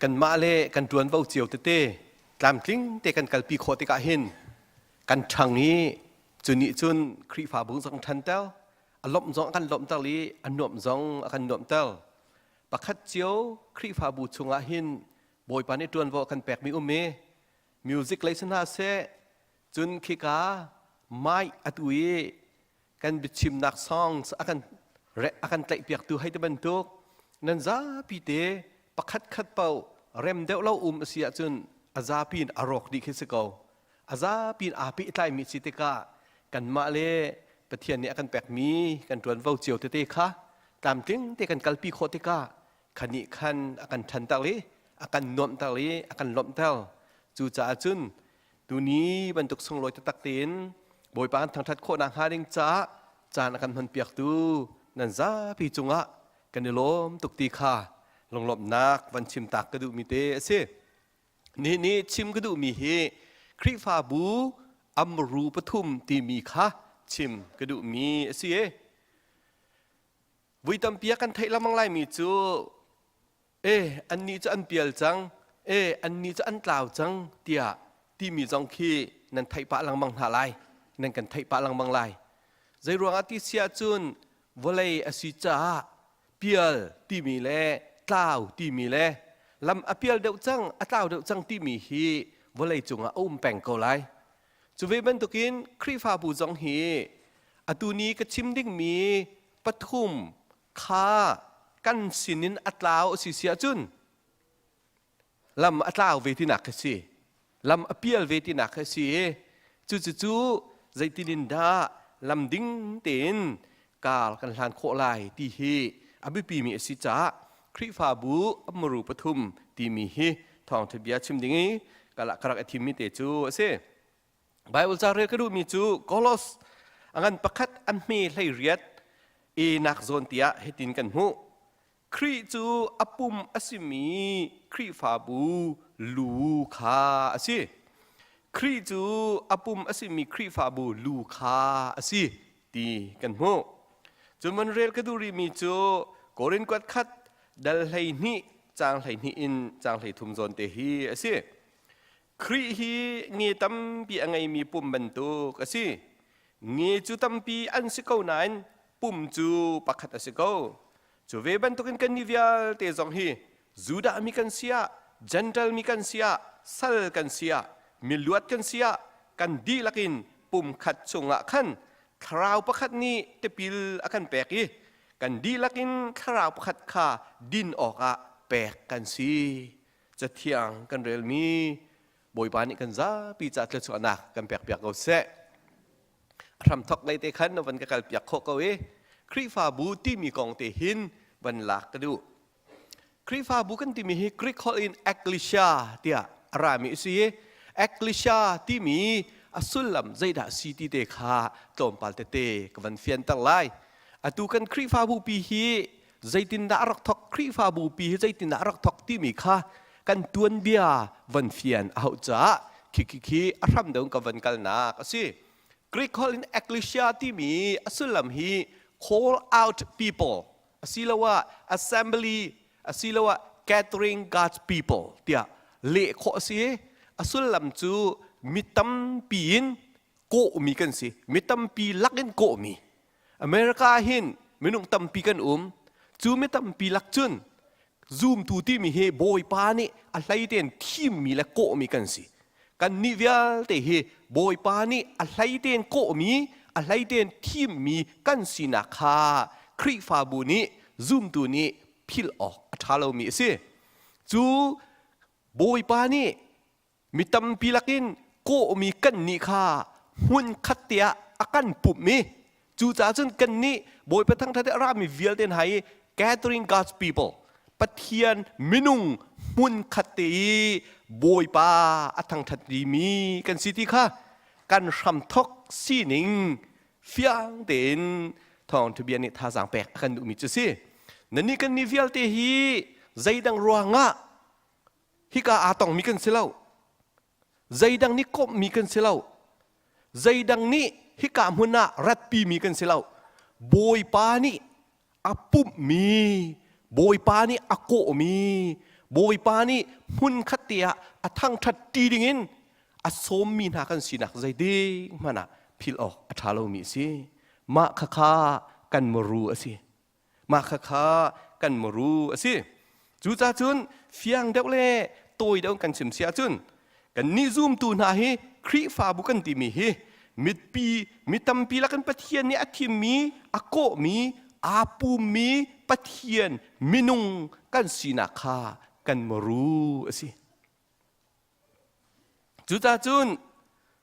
kanmah le kan ṭuanvo cio tete tlamtling te kan kalpi khawh tikah hin kan ṭhang i cu nih cun Khrihfabu zong ṭhan tel a lawmh zong a kan lawmhter i a nuamh zong a kan nuamhter. Pakhat cio Khrihfabu chungah hin Bawipa nih ṭuanvo a kan pekmi um i music lei si hna seh cun khika mic atu i kan biachimnak songs a kan a kan tlaihpiaktu hei ti bantuk. Nan zapi te pakhat khat paoh rem deuh lo um a si ahcun a zapi in a rawk dih khi si ko. A zapi in aa pehtlaimi si tikah kanmah le Pathian nih a kan pekmi kan ṭuanvo cio tete kha tlamtling te kan kalpi khawh tikah khanih khan a kan ṭhanter i a kan nuamhter i a kan lawmhter. Cucaah cun tuni bantuk sunglawi taktak tein Bawipa kan thangṭhat khawh nakhnga ding caah caan a kan hmanpiaktu nan zapi cungah kan i lawm tuk ti kha lunglawmhnak van chim tak ka duhmi te a si. Nihin ni chim ka duhmi hi Khrihfabu amru pathum timi kha chim ka duhmi a si. Vui tampi a kan theih lengmang laimi cu e annih cu an pial cang e annih cu an tlau cang tiah timi zong khi nan theih pah lengmang hna lai nan kan theih pah lengmang lai zei ruangah ti si ahcun vawlei a si caah pial timi le tlau timi le lam a pial deuh cang a tlau deuh cang timi hi vawlei cungah a um peng ko lai cu ve bantukin Khrihfabu zong hi atu ni ka chim dingmi pathum kha kan sinin a tlau a si si ahcun lam a tlau ve tinak khi si lam a pial ve tinak khi si i cucu zeitin in dah lam ding tein kar kan hlan khawh lai ti hi a biapimi a si caah Khrihfabu muru pathum timi hi thawngṭha bia chim ding i ka rak i thimmi te cu a si. Bible ca rel ka duhmi cu Kolos a ngan pakhat a hme hlei riat e nak zawn tiah hitin kan hmuh. Khrih cu a pum a simi Khrihfabu lu kha a si. Khrih cu a pum a simi Khrihfabu lu kha a si ti kan hmuh. Cun van rel ka duh rihmi cu Korin kuat khat dal 12 caang 12 in caang 33 zawn te hi a si. Khrih hi nge tampi a ngeimi pum bantuk a si. Nge cu tampi an si ko nain pum cu pakhat a si ko. Cu ve bantukin kannih vialte zong hi Judah mi kan si ah, Gentile mi kan si ah, sal kan si ah, miluat kan si ah, kan dihlak in pum khat chungah khan thlarau pakhat nih tipil a kan pek i kan dihlak in thlarau pakhat kha din awkah pek kan si. Cathiang kan relmi Bawipa nih kan zapi ca thluachuahnak kan pekpiak ko seh. A hramthok lei te khan na van ka kalpiak khawh ko i Khrihfabu timi kong te hin van lak ka duh. Khrihfabu kan timi hi Greek holh in ekklesia tiah a rami a si i ekklesia timi a sullam zeidah si ti te kha tlawmpal tete ka van fianter lai. Atu kan Khrihfabu pi hi zeitindah a rak thok Khrihfabu pi hi zeitindah a rak thok timi kha kan tuanbia van fian a hauh caah khi khi khi a hram deuh ka van kalnak a si. Greek holh in ecclesia timi a sullam hi call out people asiloah assembly asiloah gathering God's people tiah leh khawh a si. A sullam cu mi tampi in kawhmi kan si. Mi tampi lakin kawhmi. America ah hin minung tampi kan um. Cu mi tampi lak cun zumtu timi hi Bawipa nih a hlei tein thimmi le kawhmi kan si. Kannih vialte hi Bawipa nih a hlei tein kawhmi, a hlei tein thimmi kan sinak kha Khrihfabu nih zumtu nih philh awk a ṭha lomi a si. Cu Bawipa nih Mi tampi lakin kawhmi kannih kha hmunkhat te ah a kan pumh i cucaah cun kannih Bawipa thangṭhat i a rami vialte hna hi gathering God's people Pathian minung hmunkhat te i Bawipa a thangṭhat mi kan si ti kha kan hramthok sining fiang tein thawngṭha bia nih thazaang pek a kan duhmi cu si. Nannih kannih vialte hi zeidang ruangah Hika aa tongmi kan si lo. Zeidang nih komhmi kan si lo. Zeidang nih hika hmun ah ratpimi kan si lo. Bawipa nih a pumhmi, Bawipa nih a kawhmi, Bawipa nih hmunkhat te ah a thangṭhat ṭi dingin a sawmmi hna kan sinak zeitik hmanh ah philh awk a ṭha lomi a si. Mah khakha kan muru a si. Mah khakha kan muru a si. Cucaah cun fiang deuh le tawi deuh kan chim si ahcun kannih zumtu hna hi Khrihfabu kan timi hi mitpi mi tampi lakin Pathian nih a thimmi, a kawhmi, aa pummi, Pathian minung kan sinak kha kan maru a si. Cucacun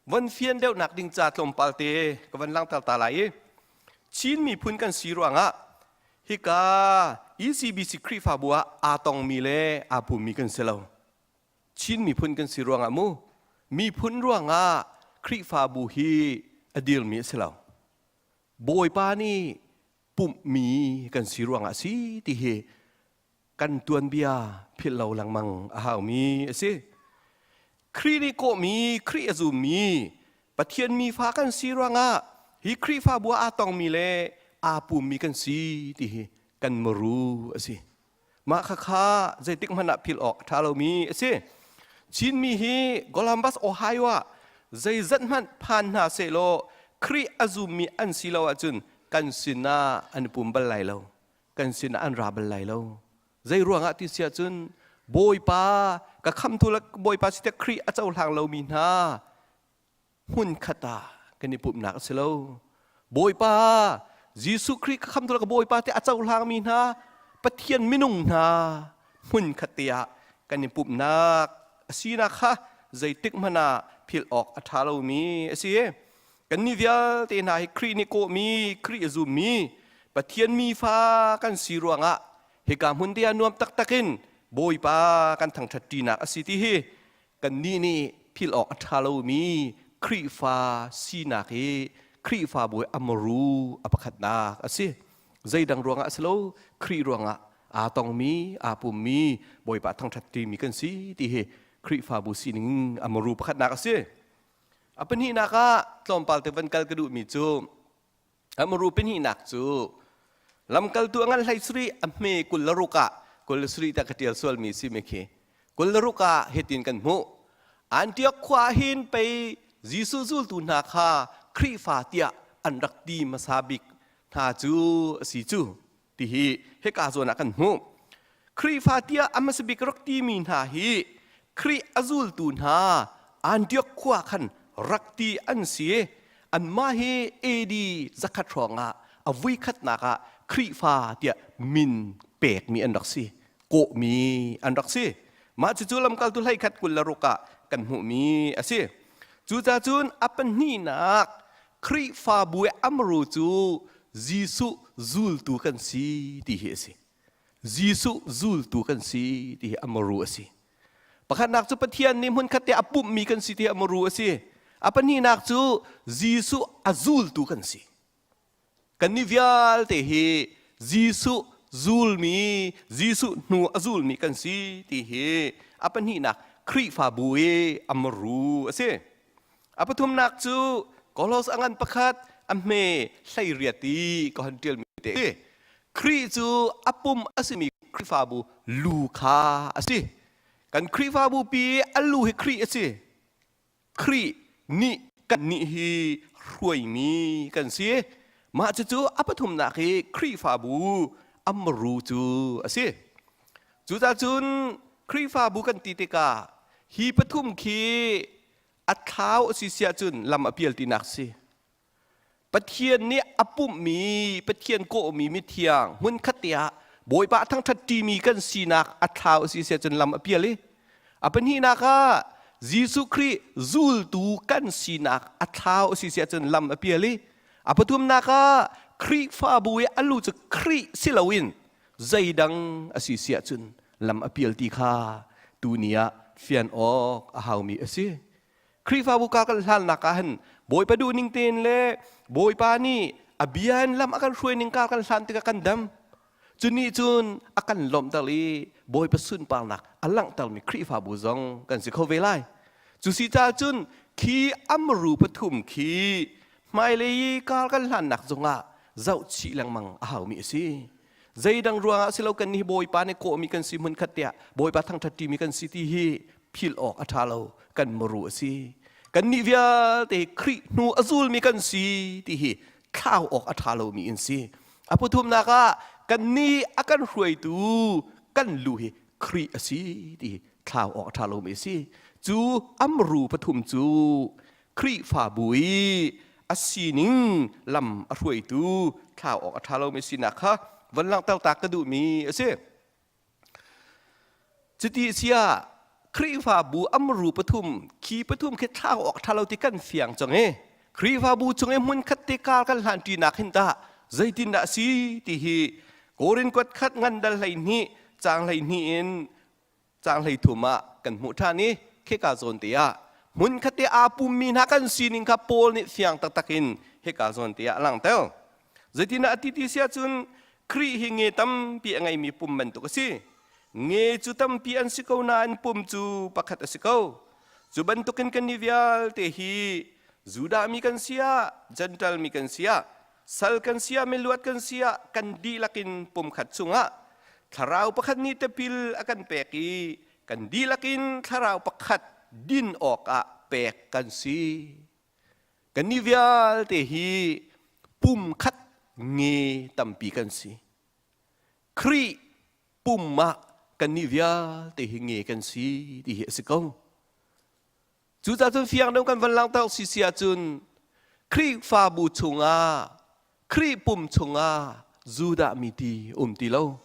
von fian deuhnak ding ca tlawmpal te ka van langhter ta lai i Chin miphun kan si ruangah hika ECBC Khrihfabu ah aa tongmi le aa pummi kan si lo. Chin miphun kan si ruangah mu miphun ruangah Khrihfabu hi a dirmi a si lo. Bawipa nih pumhmi kan si ruangah a si ti hi kan tuanbia philh lo lengmang a haumi a si. Khrih nih kawhmi, Khrih a zummi, Pathian mifa kan si ruangah hi Khrihfabu ah aa tongmi le aa pummi kan si ti hi kan muru a si. Mah khakha zeitik hmanh ah philh awk a ṭha lomi a si. Chinmi hi Columbus, Ohio ah zeizat hmanh phan hna sehlaw Khrih a zummi an si lo ahcun kan sinah an i pum bal lai lo. Kan sinah an ra bal lai lo. Zei ruangah ti si ahcun Bawipa ka khamtu le Bawipa si tiah Khrih a cohlang lomi hna hmunkhat ah kan i pumhnak a si lo. Bawipa Jesuh Khrih ka khamtu le ka Bawipa ti a cohlangmi hna Pathian minung hna hmunkhat te ah kan i pumhnak a sinak kha zeitik hmanh ah philh awk a ṭha lomi a si. Kannih vialte hna hi Khrih nih kawhmi, Khrih a zummi, Pathian mi fa kan si ruangah hika hmun te ah nuam taktak in Bawipa kan thangṭhat ṭinak a si ti hi kannih nih philh awk a ṭha lomi Khrihfa sinak hi Khrihfabu i a muru a pakhatnak a si. Zeidang ruangah a si lo, Khrih ruangah aa tongmi, aa pummi, Bawipa thangṭhat ṭimi kan si ti hi Khrihfabu sining a muru pakhatnak a si. A pahnihnak ah tlawmpal te van kal ka duhmi cu a muru pahnihnak cu lamkaltu a ngan hlei sarih a hme 26 ah 27 ta ka ṭial sualmi si mi khi 26 ah hitin kan hmuh Antioch khua ah hin pei Jesuh zultu hna kha Khrihfa tiah an rak ti hmasa bik hna cu a si cu ti hi hika zawn ah kan hmuh. Khrihfa tiah a hmasa bik rak timi hna hi Khrih a zultu hna Antioch khua khan rak ti an si. Anmah hi AD zakhat hrawng ah a vuikhatnak ah Khrihfa tiah min pekmi an rak si, kawhmi an rak si. Mah cucu lamkaltu hleikhat 26 ah kan hmuhmi a si. Cucacun a pahnihnak Khrihfabu i amru cu Jesuh zultu kan si ti hi a si. Jesuh zultu kan si ti hi amaru a si. Pakhatnak cu Pathian nih hmunkhat te a pumhmi kan si ti hi amaru a si. A pahnihnak cu Jesuh a zultu kan si. Kannih vialte hi Jesuh zulmi, Jesuh hnu a zulmi kan si ti hi a pahnihnak Khrihfabu i a muru a si. A pathumnak cu Kolos a ngan pakhat a hme 18 i ka hon ṭialmi te a si. Khrih cu a pum a simi Khrihfabu lu kha a si. Kan Khrihfabu pi a lu hi Khrih a si. Khrih nih kannih hi hruaimi kan si. Mah cucu a pathumnak hi Khrihfabu amru cu a si. Cucacun Khrihfabu kan ti tikah hi pathum khi a thlau a si siah cun lam a pial tinak si. Pathian nih a pumhmi, Pathian kawhmi mithiang hmunkhat te ah Bawipa a thangṭhat ṭimi kan sinak a thlau a si siah cun lam a pial i a pahnihnak ah Jesuh Khrih zultu kan sinak a thlau a si siah cun lam a pial i a pathumnak ah Khrihfabu i a lu cu Khrih si loin zeidang a si siah cun lam a pial ti kha tuni ah fian awk a haumi a si. Khrihfabu ka kan hlannak ah hin Bawipa duh ning tein le Bawipa nih a bia in lam a kan hruai ning ka kan hlan tikah kan dam. Cu nih cun a kan lawmhter i Bawipa sunparnak a langhtermi Khrihfabu zong kan si kho ve lai. Cu si caah cun khi amru pathum khi hmailei i kar kan hlannak zongah zohchih lengmang a haumi a si. Zeidang ruangah si lo kan nih Bawipa nih kawhmi kan si hmun khat tiah Bawipa thangṭhat ṭimi kan si ti hi philh awk a ṭha lo kan muru a si. Kannih vialte Khrih hnu a zulmi kan si ti hi thlau awk a ṭha lomi in si. A pathumnak ah kannih a kan hruaitu kan lu hi Khrih a si ti hi thlau awk a ṭha lomi a si. Cu amru pathum cu Khrihfabu i a sining lam a hruaitu thlau awk a ṭha lomi sinak kha. Van langhter ta ka duhmi a si. Cuti sia Khrihfabu amru pathum khi pathum khi thlau awk ṭha lo ti kan fiang cang i Khrihfabu chung i hmun khat te kar kan hlan ṭinak hin tah zeitindah a si ti hi Korin kuat khat ngan dal 12 caang 12 in caang 13 ah kan hmuh ṭhan i khika zawn te ah hmun khat te aa pummi hna kan sining kha Paul nih fiang taktak in hika zawn te ah a langhter. Zeitindah a ti ti si ahcun Khrih hi nge tampi a ngeimi pum bantuk a si. Nge cu tampi an si ko nain pum cu pakhat a si ko. Cu bantukin kannih vialte hi Judah mi kan si ah, Gentile mi kan si ah, sal kan si ah, miluat kan si ah, kan dihlak in pumkhat chungah thlarau pakhat nih tipil a kan pek i kan dihlak in thlarau pakhat din awkah pek kan si. Kannih vialte hi pumkhat nge tampi kan si. Khrih pum ah kannih vialte hi nge kan si ti hi a si ko. Cucaah cun fiang deuh kan van langhter si si ahcun Khrihfabu chungah Khrih pum chungah Judah mi ti um ti lo.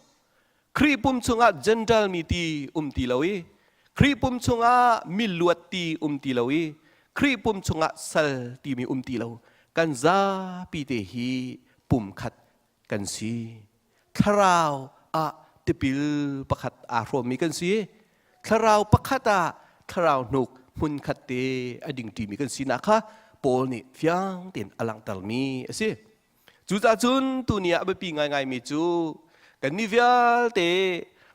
Khrih pum chungah Gentile mi ti um ti lo i Khrih pum chungah miluat ti um ti lo i Khrih pum chungah sal timi um ti lo. Kan zapi te hi pum khat kan si. Thlarau ah tipil pakhat aa hrawmmi kan si. Thlarau pakhat ah thlarau hnuk hmun khat te a dingṭimi kan sinak kha Paul nih fiang tein a langhtermi a si. Cucaah cun tuni ah a biapi ngaingaimi cu kannih vialte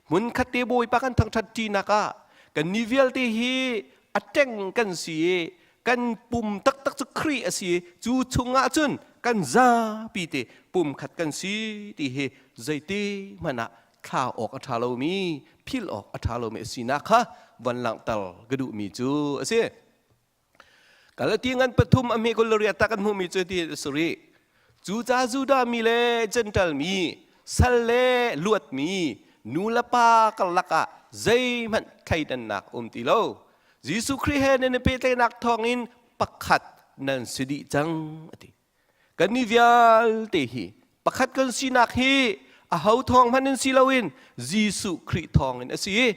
hmun khat te Bawipa kan thangṭhat ṭinak ah kannih vialte hi a ṭeng kan si i kan pum taktak cu Khrih a si i cu chungah cun kan zapi te pum khat kan si ti hi zeiti hmanh ah thla awk a ṭha lomi philh awk a ṭha lomi a sinak kha van langhter ka duhmi cu a si. Galati ngan pathum a hme kul ta kan hmuhmi cu ti a si rih. Cuca Judah mi le Gentile mi, sal le luatmi, nu le pa karlak ah zeihmanh thleidannak um ti lo. Jesuh Khrih he nan i pehtlaihnak thawngin pakhat nan si dih cang a ti. Kannih vialte hi pakhat kan sinak hi aho thawng hmanh in si loin Jesuh Khrih thawng in a si i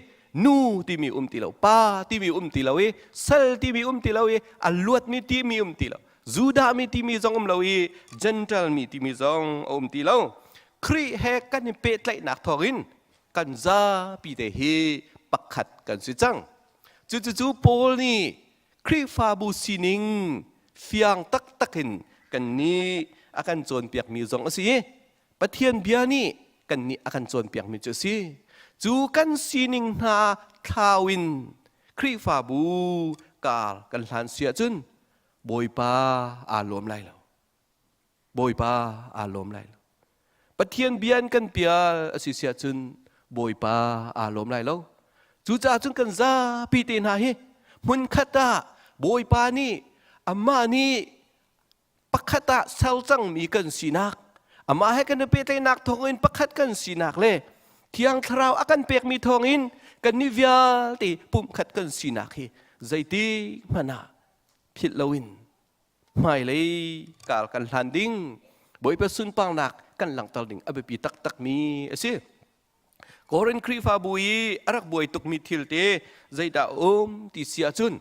nu timi um ti lo, pa timi um ti lo i sal timi um ti lo i a luatmi timi um ti lo, Judah mi timi zong um lo i Gentile mi timi zong a um ti lo. Khrih he kan i pehtlaihnak thawng in kan zapi te hi pakhat kan si cang. Cucu Paul nih Khrihfabu sining fiang taktak in kannih a kan cawnpiakmi zong a si i Pathian bia nih kannih a kan cawnpiakmi cu a si. Cu kan sining hna thlau in Khrihfabu kar kan hlan si ahcun Bawipa aa lawm lai lo. Bawipa aa lawm lai lo. Pathian bia in kan pial a si si ahcun Bawipa aa lawm lai lo. Cucaah cun kan zapi te hna hi hmunkhat ah Bawipa nih amah nih pakhat ah ser cangmi kan sinak amah he kan i pehtlaihnak thawngin pakhat kan sinak le Thiang Thlarau a kan pekmi thawngin kannih vialte pumkhat kan sinak hi zeitik hmanh ah philh loin hmailei kar kan hlan ding Bawipa sunparnak kan langhter ding a biapi taktakmi a si. Korin Khrihfabu i a rak buai tukmi thil te zeidah um ti si ahcun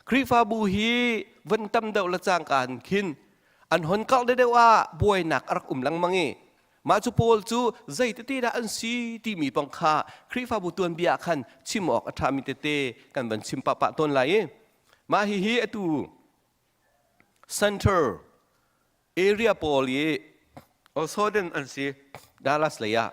Khrihfabu hi van tam deuh le cangka in khin an hon karh deuh ah buainak a rak um lengmang i mah cu Paul cu zei tete dah an si timi pong kha Khrihfabu tuanbia ah khan chim awk a ṭhami tete kan van chim pahpah tawn lai i Mah hihi atu center area pawl i Osoden an si Dallas lei ah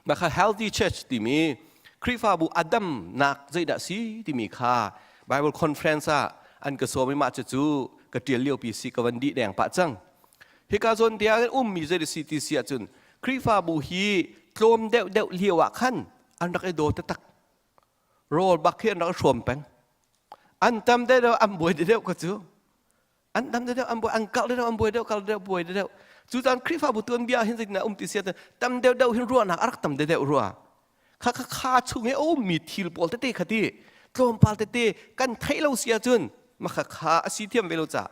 mah kha healthy church timi Khrihfabu a damnak zeidah si timi kha Bible conference ah an ka sawm i mah cucu ka ṭial liopi si ka van dih deng pah cang. Hika zawn te ah ummi zei si ti si ahcun Khrihfabu hi tlawm deuh deuh lio ah khan an rak i daw taktak. Rawl bak khi an rak hrawm peng. An tam deuh an buai deuh ka cu. An tam deuh an buai an karh deuh an buai deuh kal deuh buai deuh. Cu caan Khrihfabu tuanbia hin zeitin um ti sia tam deuh deuh hin ruahnak a rak tam deuh deuh rua. Kha kha kha chung i a ummi thil pawl tete kha ti tlawmpal tete kan theih lo si ahcun ma kha kha a si thiam ve lo ca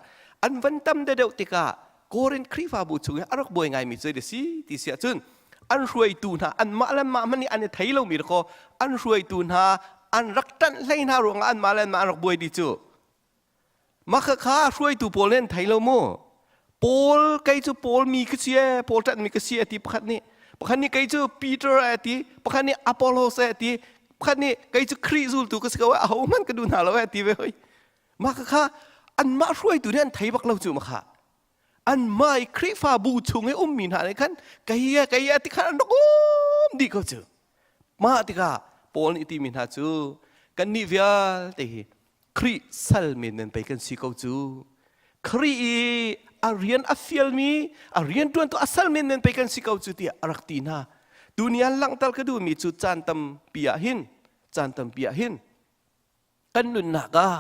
an van tam deuh deuh tikah. Korin Khrihfabu chung i a rak buai ngaimi cu a si ti si ahcun an hruaitu hna anmah le anmah hmanh nih an i thei lomi dakaw an hruaitu hna an rak ṭanh hlei hna ruangah anmah le anmah an rak buai dih cu. Mah khakha hruaitu pawl nih an thei lo mu. Paul kei cu Paul mi ka si ee, Paul ṭanhmi ka si a ti pakhat nih. Pakhat nih kei cu Peter a ti, pakhat nih Apollos a ti, pakhat nih kei cu Khrih zultu ka si ko ee, ahohmanh ka duh hna lo ee a ti ve hoi. Mah khakha anmah hruaitu nih an thei bak lo cu mah kha. Anmah i Khrihfabu chung i ummi hna nih khan kei e kei e ti khan an rak um dih ko cu. Mah tikah Paul nih timi hna cu kannih vialte hi Khrih sal men men pei kan si ko cu. Khrih i a rian a fialmi, a rian ṭuantu a sal men men pei kan si ko cu tiah a rak ti hna. Tuni ah langhter ka duhmi cu caan tampi ah hin, caan tampi ah hin kan nunnak ah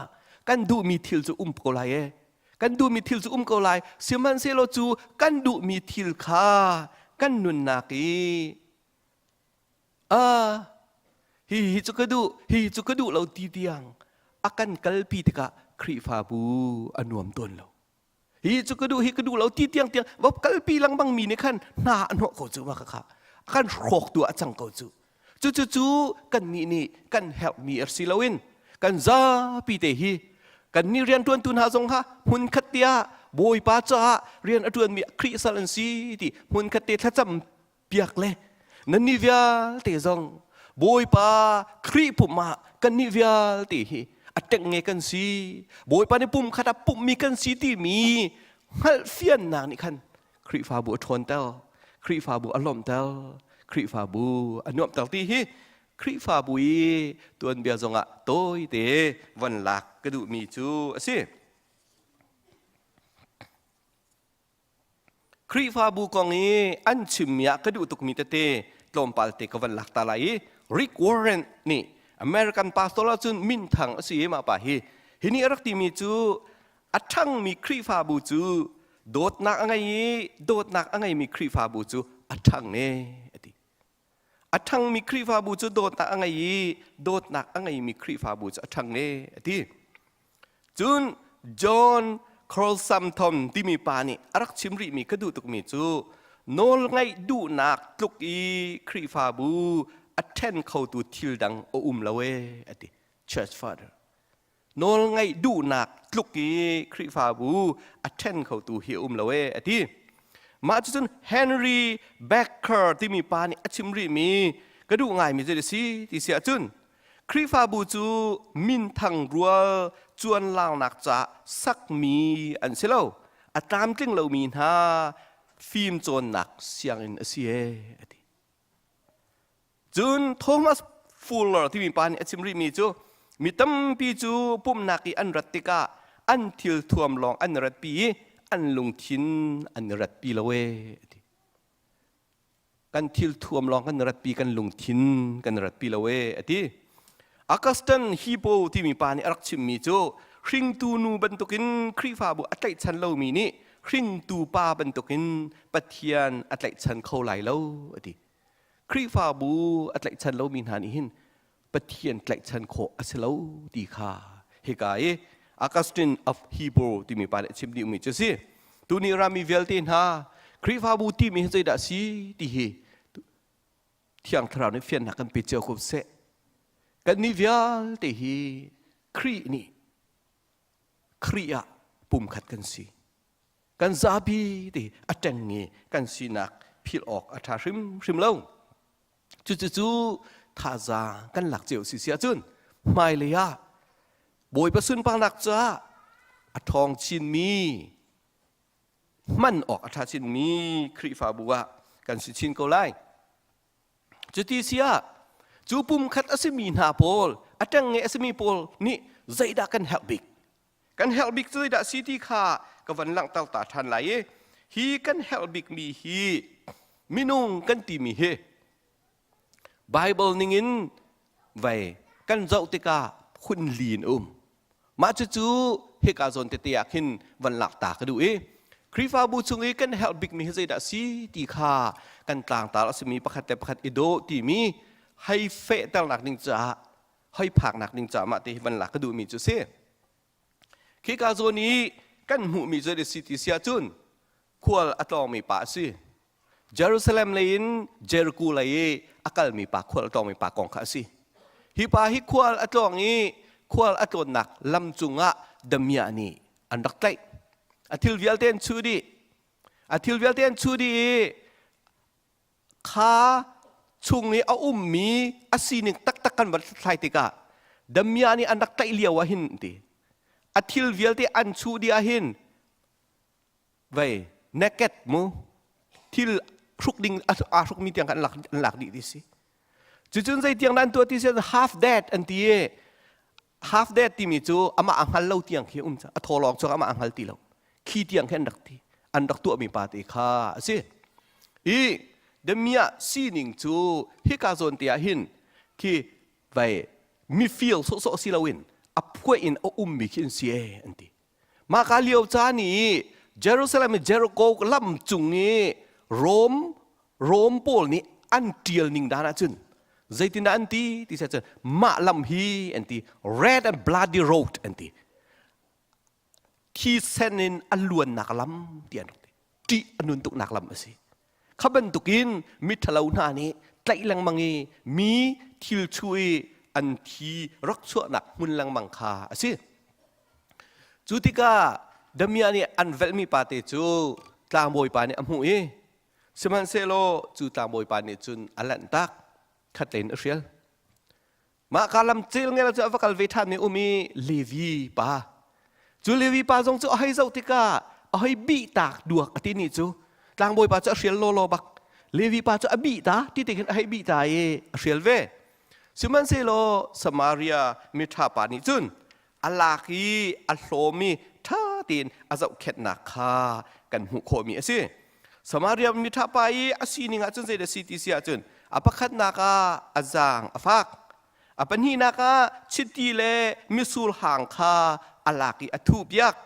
kan duhmi thil cu um ko lai e. Kan duhmi thil cu um ko lai. Sihmanhsehlaw cu kan duhmi thil kha kan nunnak i ah hi hi cu ka duh hi cu ka duh lo ti tiang a kan kalpi tikah Khrihfabu a nuam tawn lo hi cu ka duh hi ka duh lo ti tiang tiang va kalpi lengmang mi nih khan hna a hnawh ko cu ma kha a kan hrawk tu a cang ko cu cu cu cu kan nih nih kan herh mi a si loin kan zapi te hi kan nih rian tuantu hna zong kha hmun khat tiah Bawipa caah rian a tuanmi Khrih sal an si ti hmun khat te thlacam piak le nannih vialte zong Bawipa Khrih pum ah kannih vialte hi a ṭengnge kan si Bawipa nih pum khat ah pumhmi kan si timi hngalhfiannak nih khan Khrihfabu a ṭhawnter Khrihfabu a lawmhter Khrihfabu a nuamhter ti hi Khrihfabu i tuanbia zongah tawite von lak ka duhmi cu a si. Khrihfabu kong i an chimmi ah ka duh tukmi tete tlawmpal te ka van lak ta lai i Rick Warren nih American pastor ahcun minthang a si i mah pa hi hi nih a rak timi cu a ṭhangmi Khrihfabu cu dawtnak a ngei i dawtnak a ngeimi Khrihfabu cu a ṭhang e a ti. A ṭhangmi Khrihfabu cu dawtnak a ngei i dawtnak a ngeimi Khrihfabu cu a ṭhang e a ti. Cun John Carlsamthom timi pa nih a rak chim rihmi ka duh tukmi cu nawlngaih duhnak tluk i Khrihfabu a ṭhen khotu thil dang a um lo e a ti. Church Father. Nawlngaih duhnak tluk i Khrihfabu a ṭhen khotu hi a um lo e a ti. Mah cucun Henry Becker timi pa nih a chim rihmi ka duh ngaimi zei a si ti si ahcun Khrihfabu cu minthang rual cuanlangnak caah sakmi an si lo. A tlamtling lomi hna fimcawnnak sianginn a si e a ti. Cun Thomas Fuller timi pa nih a chim rihmi cu mi tampi cu pumhnak i an rat tikah an thil thuam lawng an ratpi i an lungthin an i ratpi lo ee a ti. Kan thil thuam lawng kan ratpi kan lungthin kan ratpi lo ee a ti. Augustin Hippo timi pa nih a rak chimmi cu hringtu nu bantukin Khrihfabu a tlaihchan lomi nih hringtu pa bantukin Pathian a tlaihchan kho lai lo a ti. Khrihfabu a tlaihchan lomi hna nih hin Pathian tlaihchan khawh a si lo ti kha hika i Augustine of Hippo timi pa nih a chim dihmi cu a si. Tuni rami vialte hna Khrihfabu timi hi zeidah a si ti hi Thiang Thlarau nih fiannak kan pe cio ko seh. Kannih vialte hi Khrih nih Khrih ah pumkhat kan si. Kan zapi te a ṭengnge kan sinak philh awk a ṭha hrimhrim lo. Cucu thazaang kan lak cio si si ahcun hmailei ah Bawipa sunparnak caah a ṭhawng chinmi hman awk a ṭha chinmi Khrihfabu ah kan si chin ko lai. Cuti si ah cu pumkhat a simi hna pawl a ṭengnge a simi pawl nih zeidah kan herh bik? Kan herh bik cu zeidah si ti kha ka van langhter ta ṭhan lai i hi kan herh bikmi hi minung kan timi hi Bible ningin vei kan zoh tikah phun li in um. Mah cucu hika zawn tete ah khin van lak ta ka duh i Khrihfabu chung i kan herh bikmi hi zeidah si ti kha kan tlangtar a simi pakhat le pakhat i daw timi hei fehternak ding caah hoi phaknak ding caah mah te hi van lak ka duhmi cu si. Khika zawn i kan hmuhmi cu a si ti si ahcun. Khual a tlawngmi pa a si. Jerusalem lei in Jericho lei i a kalmi pa khual a tlawngmi pa kong kha a si. Hi pa hi khual a tlawng i khual a tlawnnak lam cungah damiah nih an rak tlaih. A thil vialte an chuh dih. A thil vialte an chuh dih i kha chung i a ummi a sining taktak kan van thlai tikah damiah nih an rak tlaih lio ah hin ti a thil vialte an chuh dih ah hin vei naked mu thil hruk ding aa hrukmi tiang khan an lak an lak dih ti si cucun zei tiang dah an tuah ti si half dead an ti i half dead timi cu amah a hngal lo tiang khi um a thaw lawng chuak amah a hngal ti lo khi tiang khi an rak ti an rak tuahmi pa te kha a si i damiah sining cu hika zawn te ah hin khi vai mifil sawhsawh si loin a phuah in a ummi khi an si e an ti Mah ka lio caan i Jerusalem i Jericho lam cung i Rom Rom pawl nih an ṭial ning dan ahcun zeitindah an ti ti cun mah lam hi an ti red and bloody road an ti thisen in a luannak lam ti an rak ti ṭih a nun tuknak lam a si Kha bantukin miṭhalo hna nih tlaih lengmang i mi thil chuh i an thi rak chuahnak hmun lengmang kha a si. Cu tikah damiah nih an velhmi pate cu tlangbawipa nih a hmuh i sihmanhsehlaw cu tlangbawipa nih cun a lanhtak khatlei in a hrial. Mah ka lam cel ngel cu a va kal ve ṭhan i um i Levi pa. Cu Levi pa zong cu a hei zoh tikah a hei bih tak duak a ti ni cu tlangbawi pa cu a hrial lawlaw bak. Levi pa cu a bih ta ti te khin a hei bih ta i a hrial ve. Sihmanhsehlaw Samaria miṭha pa nih cun a lak i a hlawm i ṭha tein a zohkhenhnak kha kan hmuh khawhmi a si. Samaria miṭha pa i a sining ahcun zeidah a si ti si ahcun a pakhatnak ah a zaang a fak. A pahnihnak ah chiti le mitsur hang kha a lak i a thuhpiak.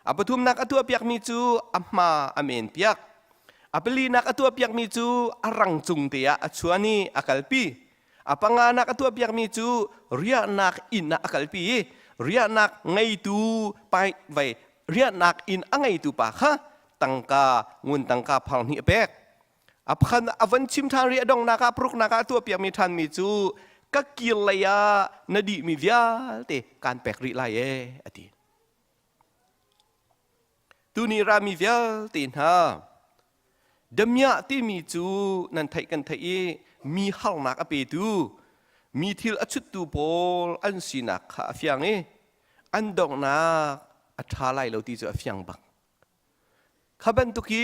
A pathumnak a tuahpiakmi cu a hma a menpiak. A palinak a tuahpiakmi cu a rang cung te ah a chuan i a kalpi. A panganak a tuahpiakmi cu riahnak inn ah a kalpi i riahnak ngeitu pai vai riahnak inn a ngeitu pa kha tangka ngun tangka phang hnih a pek. A phan a van chim ṭhan rih a donghnak ah paruknak ah a tuahpiakmi ṭhanmi cu ka kir lei ah na dihmi vialte kaan pek rih lai ee a ti. Tuni rami vialte hna damiah timi cu nan theih kan theih i mi harnak a petu mi thil a chuttu pawl an sinak kha a fiang i an donghnak a ṭha lai lo ti cu a fiang bak. Kha bantuk i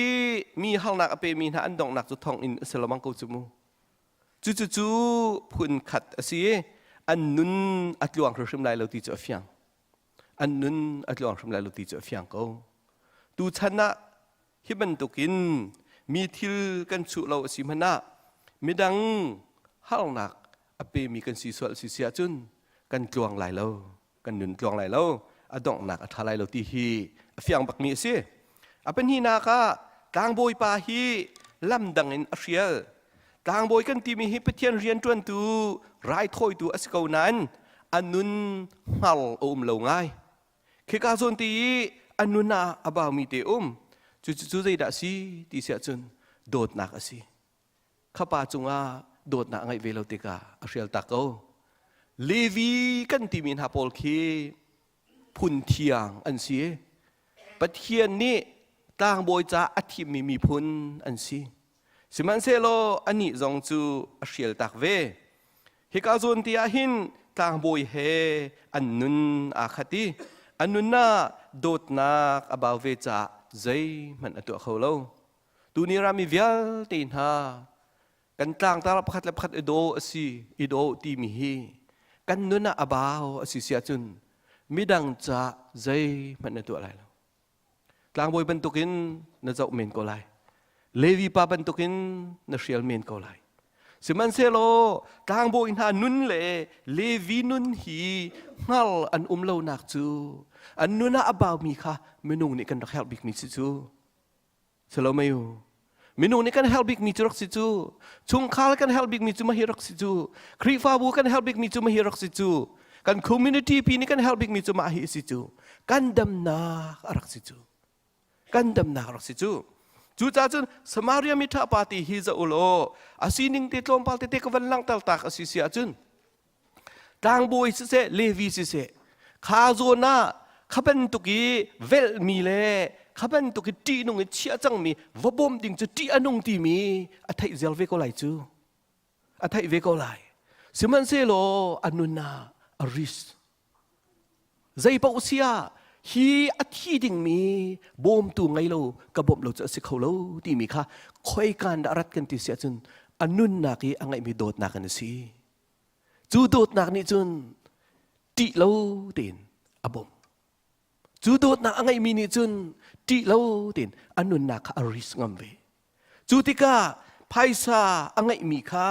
mi harnak a pemi hna an donghnak cu thonginn a si lengmang ko cu mu. Cucu phun khat a si i an nun a tluang hrimhrim lai lo ti cu a fiang. An nun a tluang hrim lai lo ti cu a fiang ko. Tuchan ah hi bantukin mi thil kan chuh lo a si hmanh ah midang harnak a pemi kan si sual si si ahcun kan tluang lai lo, kan nun tluang lai lo, a donghnak a ṭha lai lo ti hi a fiang bakmi a si. A pahnihnak ah tlangbawi pa hi lam dang in a hrial. Tlangbawi kan timi hi Pathian rianṭuantu raithawitu a si ko nain a nun hngal a um lo ngai. Khika zawn ti i a nun ah a baumi te um. Cucu cu zeidah a si ti si ahcun dawtnak a si. Kha pa cungah dawtnak a ngeih ve lo tikah a hrial tak ko. Levi kan timi hna pawl khi phun thiang an si. Pathian nih tlangbawi ca a thimmi miphun an si. Sihmanhsehlaw anih zong cu a hrial tak ve. Hika zawn te ah hin tlangbawi he an nun aa khat i a nun ah dawtnak a bau ve caah zeihmanh a tuah kho lo. Tuni rami vialte hna kan tlangtar pakhat le pakhat i daw a si i daw timi hi kan nun ah a bau a si si ahcun midang caah zeihmanh na tuah lai lo. Tlangbawi bantukin na zoh men ko lai. Levi pa bantukin na hrial men ko lai. Sihmanhsehlaw tlangbawi hna nun le Levi nun hi hngal an um lonak cu an nun ah a baumi kha minung nih kan rak herh bikmi si cu. Salomayu minung nih kan herh bikmi cu rak si cu. Chungkhar kan herh bikmi cu mahi rak si cu. Khrihfabu kan herh bikmi cu mahi rak si cu. Kan community pi nih kan herh bikmi cu mah hi si cu. Kan damnak a rak si cu. Kan damnak a rak si cu. Cucaah cun Samaria mi ṭha pa ti hi za u law a sining te tlawmpal tete ka van langhter tak a si si ahcun tlangbawi siseh Levi siseh kha zawn ah kha bantuk i velhmi le kha bantuk i ṭihnung i chiah cangmi va bawm ding cu ṭih a nung timi a theih ziar ve ko lai cu. A theih ve ko lai. Sihmanhsehlaw a nun ah a risk. Zei paoh si ah hi a thi dingmi bawmtu ngei lo ka bawmh lo cu a si kho lo timi kha khoikan dah rat kan ti si ahcun a nunnak i a ngeihmi dawtnak in a si. Cu dawtnak nih cun ṭih lo tein a bawmh. Cu dawtnak a ngeihmi nih cun ṭih lo tein a nunnak kha a risk ngam ve. Cu tikah phaisa a ngeihmi kha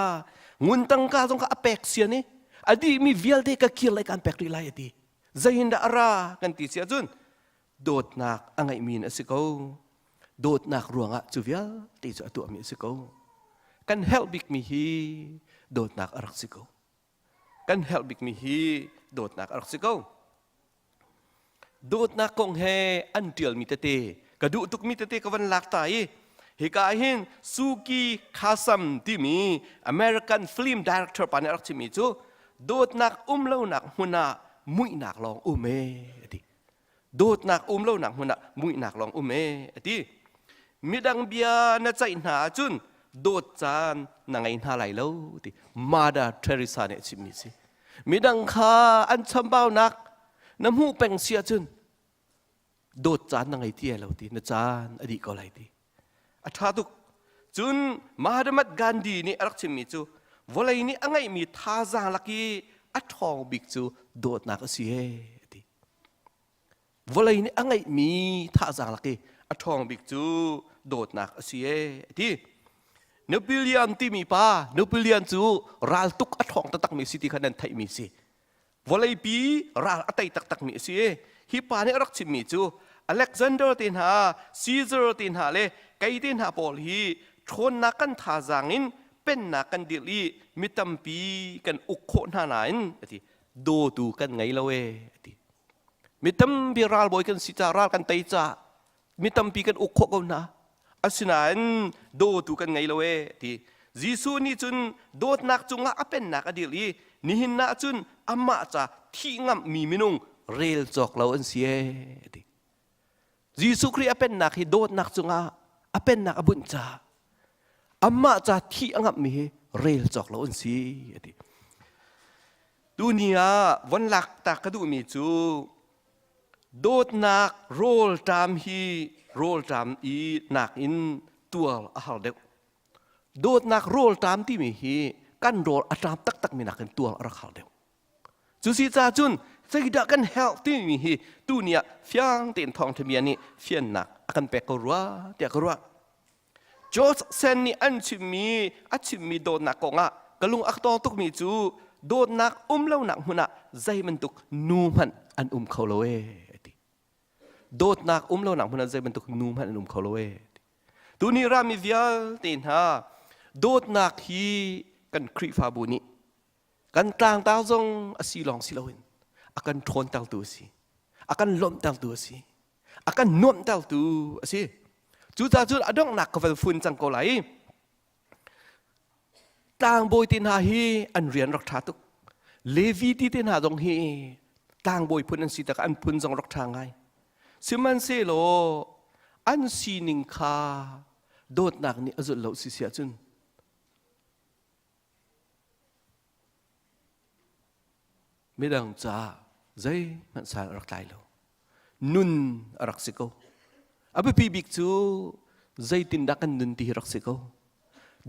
ngun tangka zong kha a pek sian i a dihmi vialte ka kir lai kaan pek rih lai a ti. Zeihin dah a ra kan ti si ahcun dawtnak a ngeihmi in a si ko. Dawtnak ruangah cu vialte cu a tuahmi a si ko. Kan herh bikmi hi dawtnak a rak si ko. Kan herh bikmi hi dawtnak a rak si ko. Dawtnak kong he an ṭialmi tete ka duh tukmi tete ka van lak ta i hika ah hin Suki Khasam timi American film director pa nih a rak chimmi cu dawtnak um lonak hmun ah muihnak lawng um ee a ti. Dawtnak um lonak hmun ah muihnak lawng um ee a ti. Midang bia na ceih hna ahcun dawt caan na ngei hna lai lo ti Mother Teresa nih a chimmi a si. Midang kha an chambaunak na hmuh peng si ahcun dawt caan na ngei ti lo ti na caan a dih ko lai ti. A ṭha tuk. Cun Mahatma Gandhi nih a rak chimmi cu vawlei nih a ngeihmi thazaang lak i a ṭhawng bik cu dawtnak a si ee a ti. Vawlei nih a ngeihmi thazaang lak i a ṭhawng bik cu dawtnak a si ee a ti. Napoleon timi pa Napoleon cu raltuk a ṭhawng taktakmi si ti kha nan theihmi si. Vawleipi ral a tei taktakmi a si i hi pa nih a rak chimmi cu Alexander te hna, Caesar te hna le kei te hna pawl hi ṭhawnnak kan thazaang in pennak kan dirh i mi tampi kan uk khawh hna nain a ti dawtu kan ngei lo ee a ti. Mi tampi ralbawi kan si ca ral kan tei ca mi tampi kan uk khawh ko hna. Asinain dawtu kan ngei lo ee ti. Jesuh nih cun dawtnak cungah a pennak a dirh i nihin ah cun amah ca thih ngamhmi minung rel cawk lo an si ee ti. Jesuh Khrih a pennak hi dawtnak cungah a pennak a bunh caah amah ca thih a ngamhmi hi rel cawk lo an si a ti. Tuni ah von lak ta ka duhmi cu dawtnak rawlṭam hi rawlṭam i nakin tuar a har deuh. Dawtnak rawlṭam timi hi kan rawl a ṭam taktakmi nakin tuar a rak har deuh. Cu si ca cun zeidah kan herh timi hi tuni ah fiang tein thawngṭha bia nih fiannak a kan pek ko rua tiah ka ruah. George Sen nih an chimmi a chimmi dawtnak kongah ka lung a tawng tukmi cu dawtnak um lonak hmun ah zei bantuk nu hmanh an um kho lo ee a ti. Dawtnak um lonak hmun ah zei bantuk nu hmanh an um kho lo ee. Tuni rami vialte hna dawtnak hi kan Khrihfabu nih Kan tlangtar zong a si lawng si loin a kan ṭhawntertu a si. A kan lawmhtertu a si. A kan nuamhtertu a si. Cucaah cun a donghnak ka van fun cang ko lai i tlangbawi te hna hi an rian rak ṭha tuk. Levi ti te hna zong hi tlangbawi phun an si tak an phun zong rak ṭha ngai. Sihmanhsehlaw an sining kha dawtnak nih a zulh lo si si ahcun Midang caah zeihmanh san a rak tlai lo. Nun a rak si ko. A biapi bik cu zeitindah kan nun ti hi rak si ko.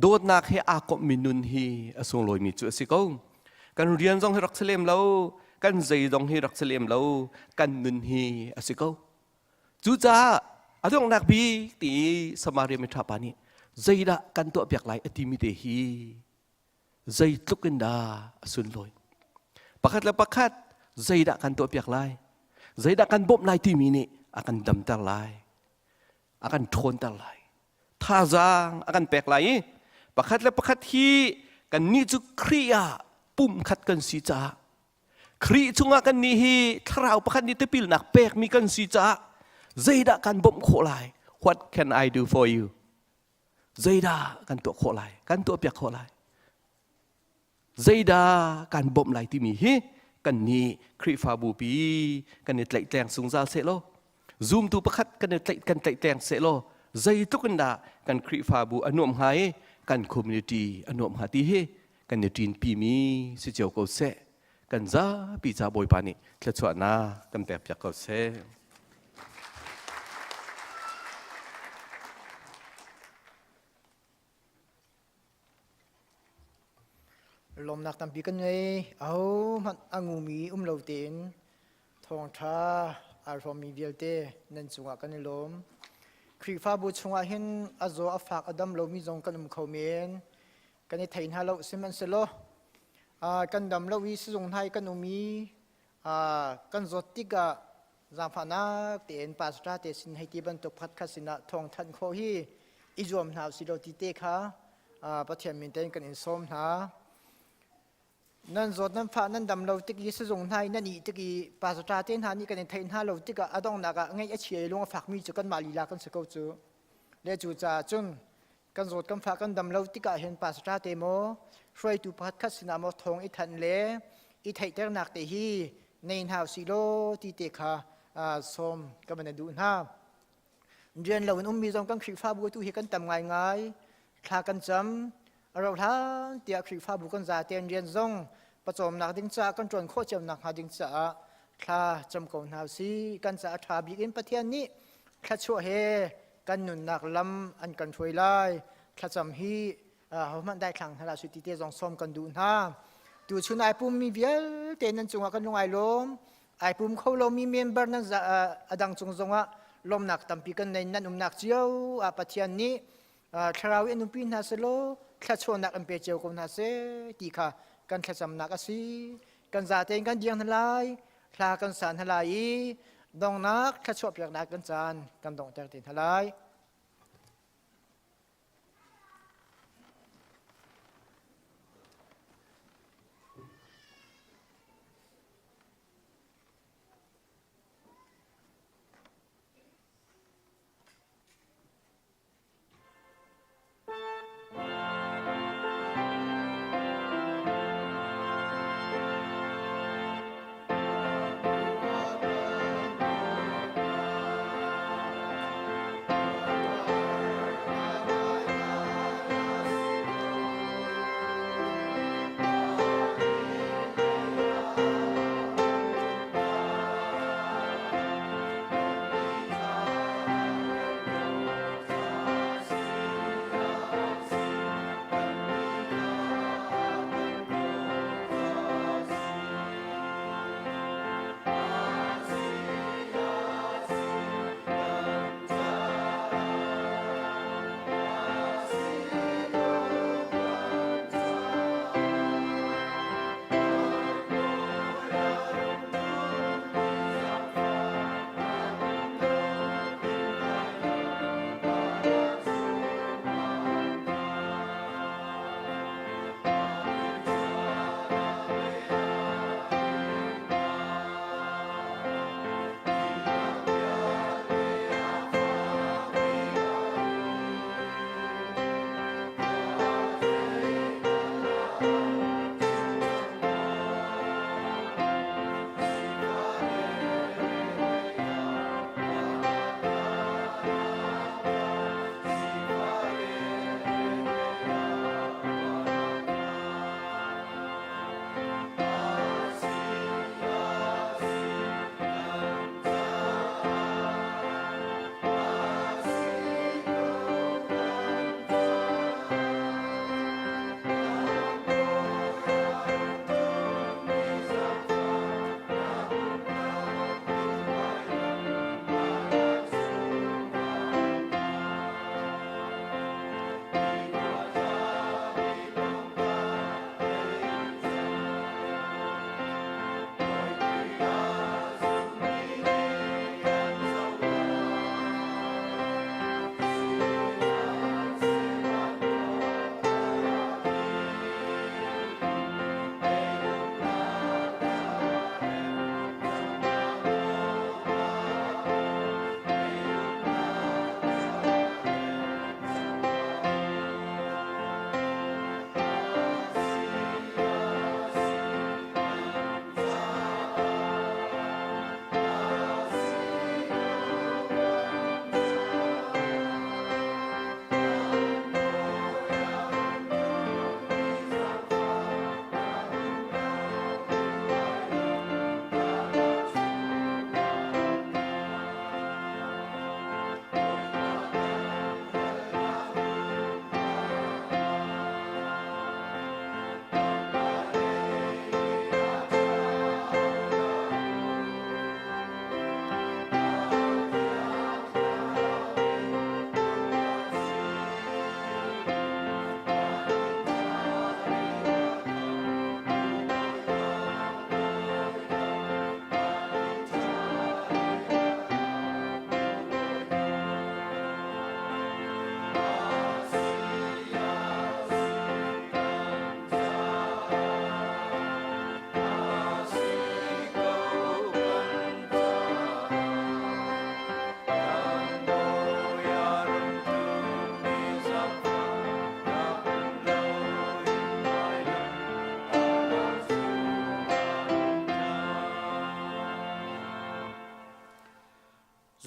Dawtnak he aa komhmi nun hi a sunglawimi cu a si ko. Kan rian zong hi rak si lem lo, kan zei zong hi rak si lem lo, kan nun hi a si ko. Cucaah a donghnak bik ti i Samaria miṭha pa nih zeidah kan tuahpiak lai a timi te hi zeitluk in dah a sunlawi. Pakhat le pakhat zeidah kan tuahpiak lai, zeidah kan bawmh lai timi nih a kan damter lai, a kan ṭhawnter lai, thazaang a kan pek lai i pakhat le pakhat hi kannih cu Khrih ah pumkhat kan si caah Khrih chungah kannih hi thlarau pakhat nih tipilnak pekmi kan si caah zeidah kan bawmh khawh lai? What can I do for you? Zeidah kan tuah khawh lai? Kan tuah piak khawh lai? Zeidah kan bawmh lai timi hi kan nih Khrihfabu pi kan i tlaihtleng zungzal seh law zumtu pakhat kan i tlaih kan tlaihtleng seh law zeitluk in dah kan Khrihfabu a nuam hnga i kan community a nuam hnga ti hi kan i ṭinpi mi si cio ko seh. Kan zapi ca Bawipa nih thluachuahnak kan pekpiak ko seh. Lawmnak tampi kan ngei. Ahohmanh a ngumi um lo tein thawngṭha aa hrawmmi vialte nan cungah kan i lawm. Khrihfabu chungah hin a zaw a fak a dam lomi zong kan um kho men. Kan i thei hna lo sihmanhsehlaw kan dam lo i sizung hna i kan um i kan zawt tikah zaangfahnak tein pastor te sin hei ti bantuk pakhat sinah thawng thanh khawh hi i zuam hna usih law ti te kha Pathian min tein kan in sawm hna. Nan zawt nan fah nan dam lo tik i sizung hna i nan ih tik i pastor te hna nih kan in theih hna lo tikah a donghnak ah ngaih a chia i lung a fakmi cu kanmah lila kan si ko cu. Le cu caah cun kan zawt kan fah kan dam lo tikah hin pastor te maw hruaitu pakhat khat sinah maw thawng i thanh le i theihternak te hi nei hna usih law ti te kha sawm ka van duh hna. Rian lo in ummi zong kan Khrihfabu tu hi kan tam ngaingai. Thla kan cam a rauh hlan tiah Khrihfabu kan zaten rian zong pawcawmnak ding caah kan ṭuan khawh cio nakhnga ding caah thla cam ko hna usih. Kan caah ṭha bik in Pathian nih thluachuah he kan nunnak lam an kan hruai lai. Thlacam hi hohmanh daithlang hna hlah ti te zong sawm kan duh hna. Tuchun ai pummi vialte nan cungah kan lung ai lawm. Ai pum kho lomi member nan a dang cung zongah lawmnak tampi kan nei nan umnak cio ah Pathian nih thlarau in umpi hna selaw thluachuahnak an pe cio ko hna seh ti kha kan thlacamnak a si. Kan zatein kan diang hna lai, hla kan sa hna lai i dongnak thluachuah piaknak kan caan kan donghter te hna lai.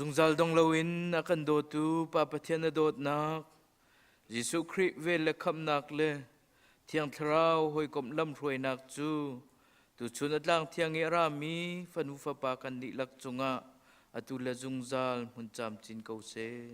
Zungzal dong loin a kan dawtu Pa Pathian a dawtnak, Jesuh Khrih vel le khamhnak le Thiang Thlarau hawikomh lamhruainak cu tuchun a tlang thiang i a rami fanu fapa kan dihlak cungah atu le zungzal hmun camcin ko seh.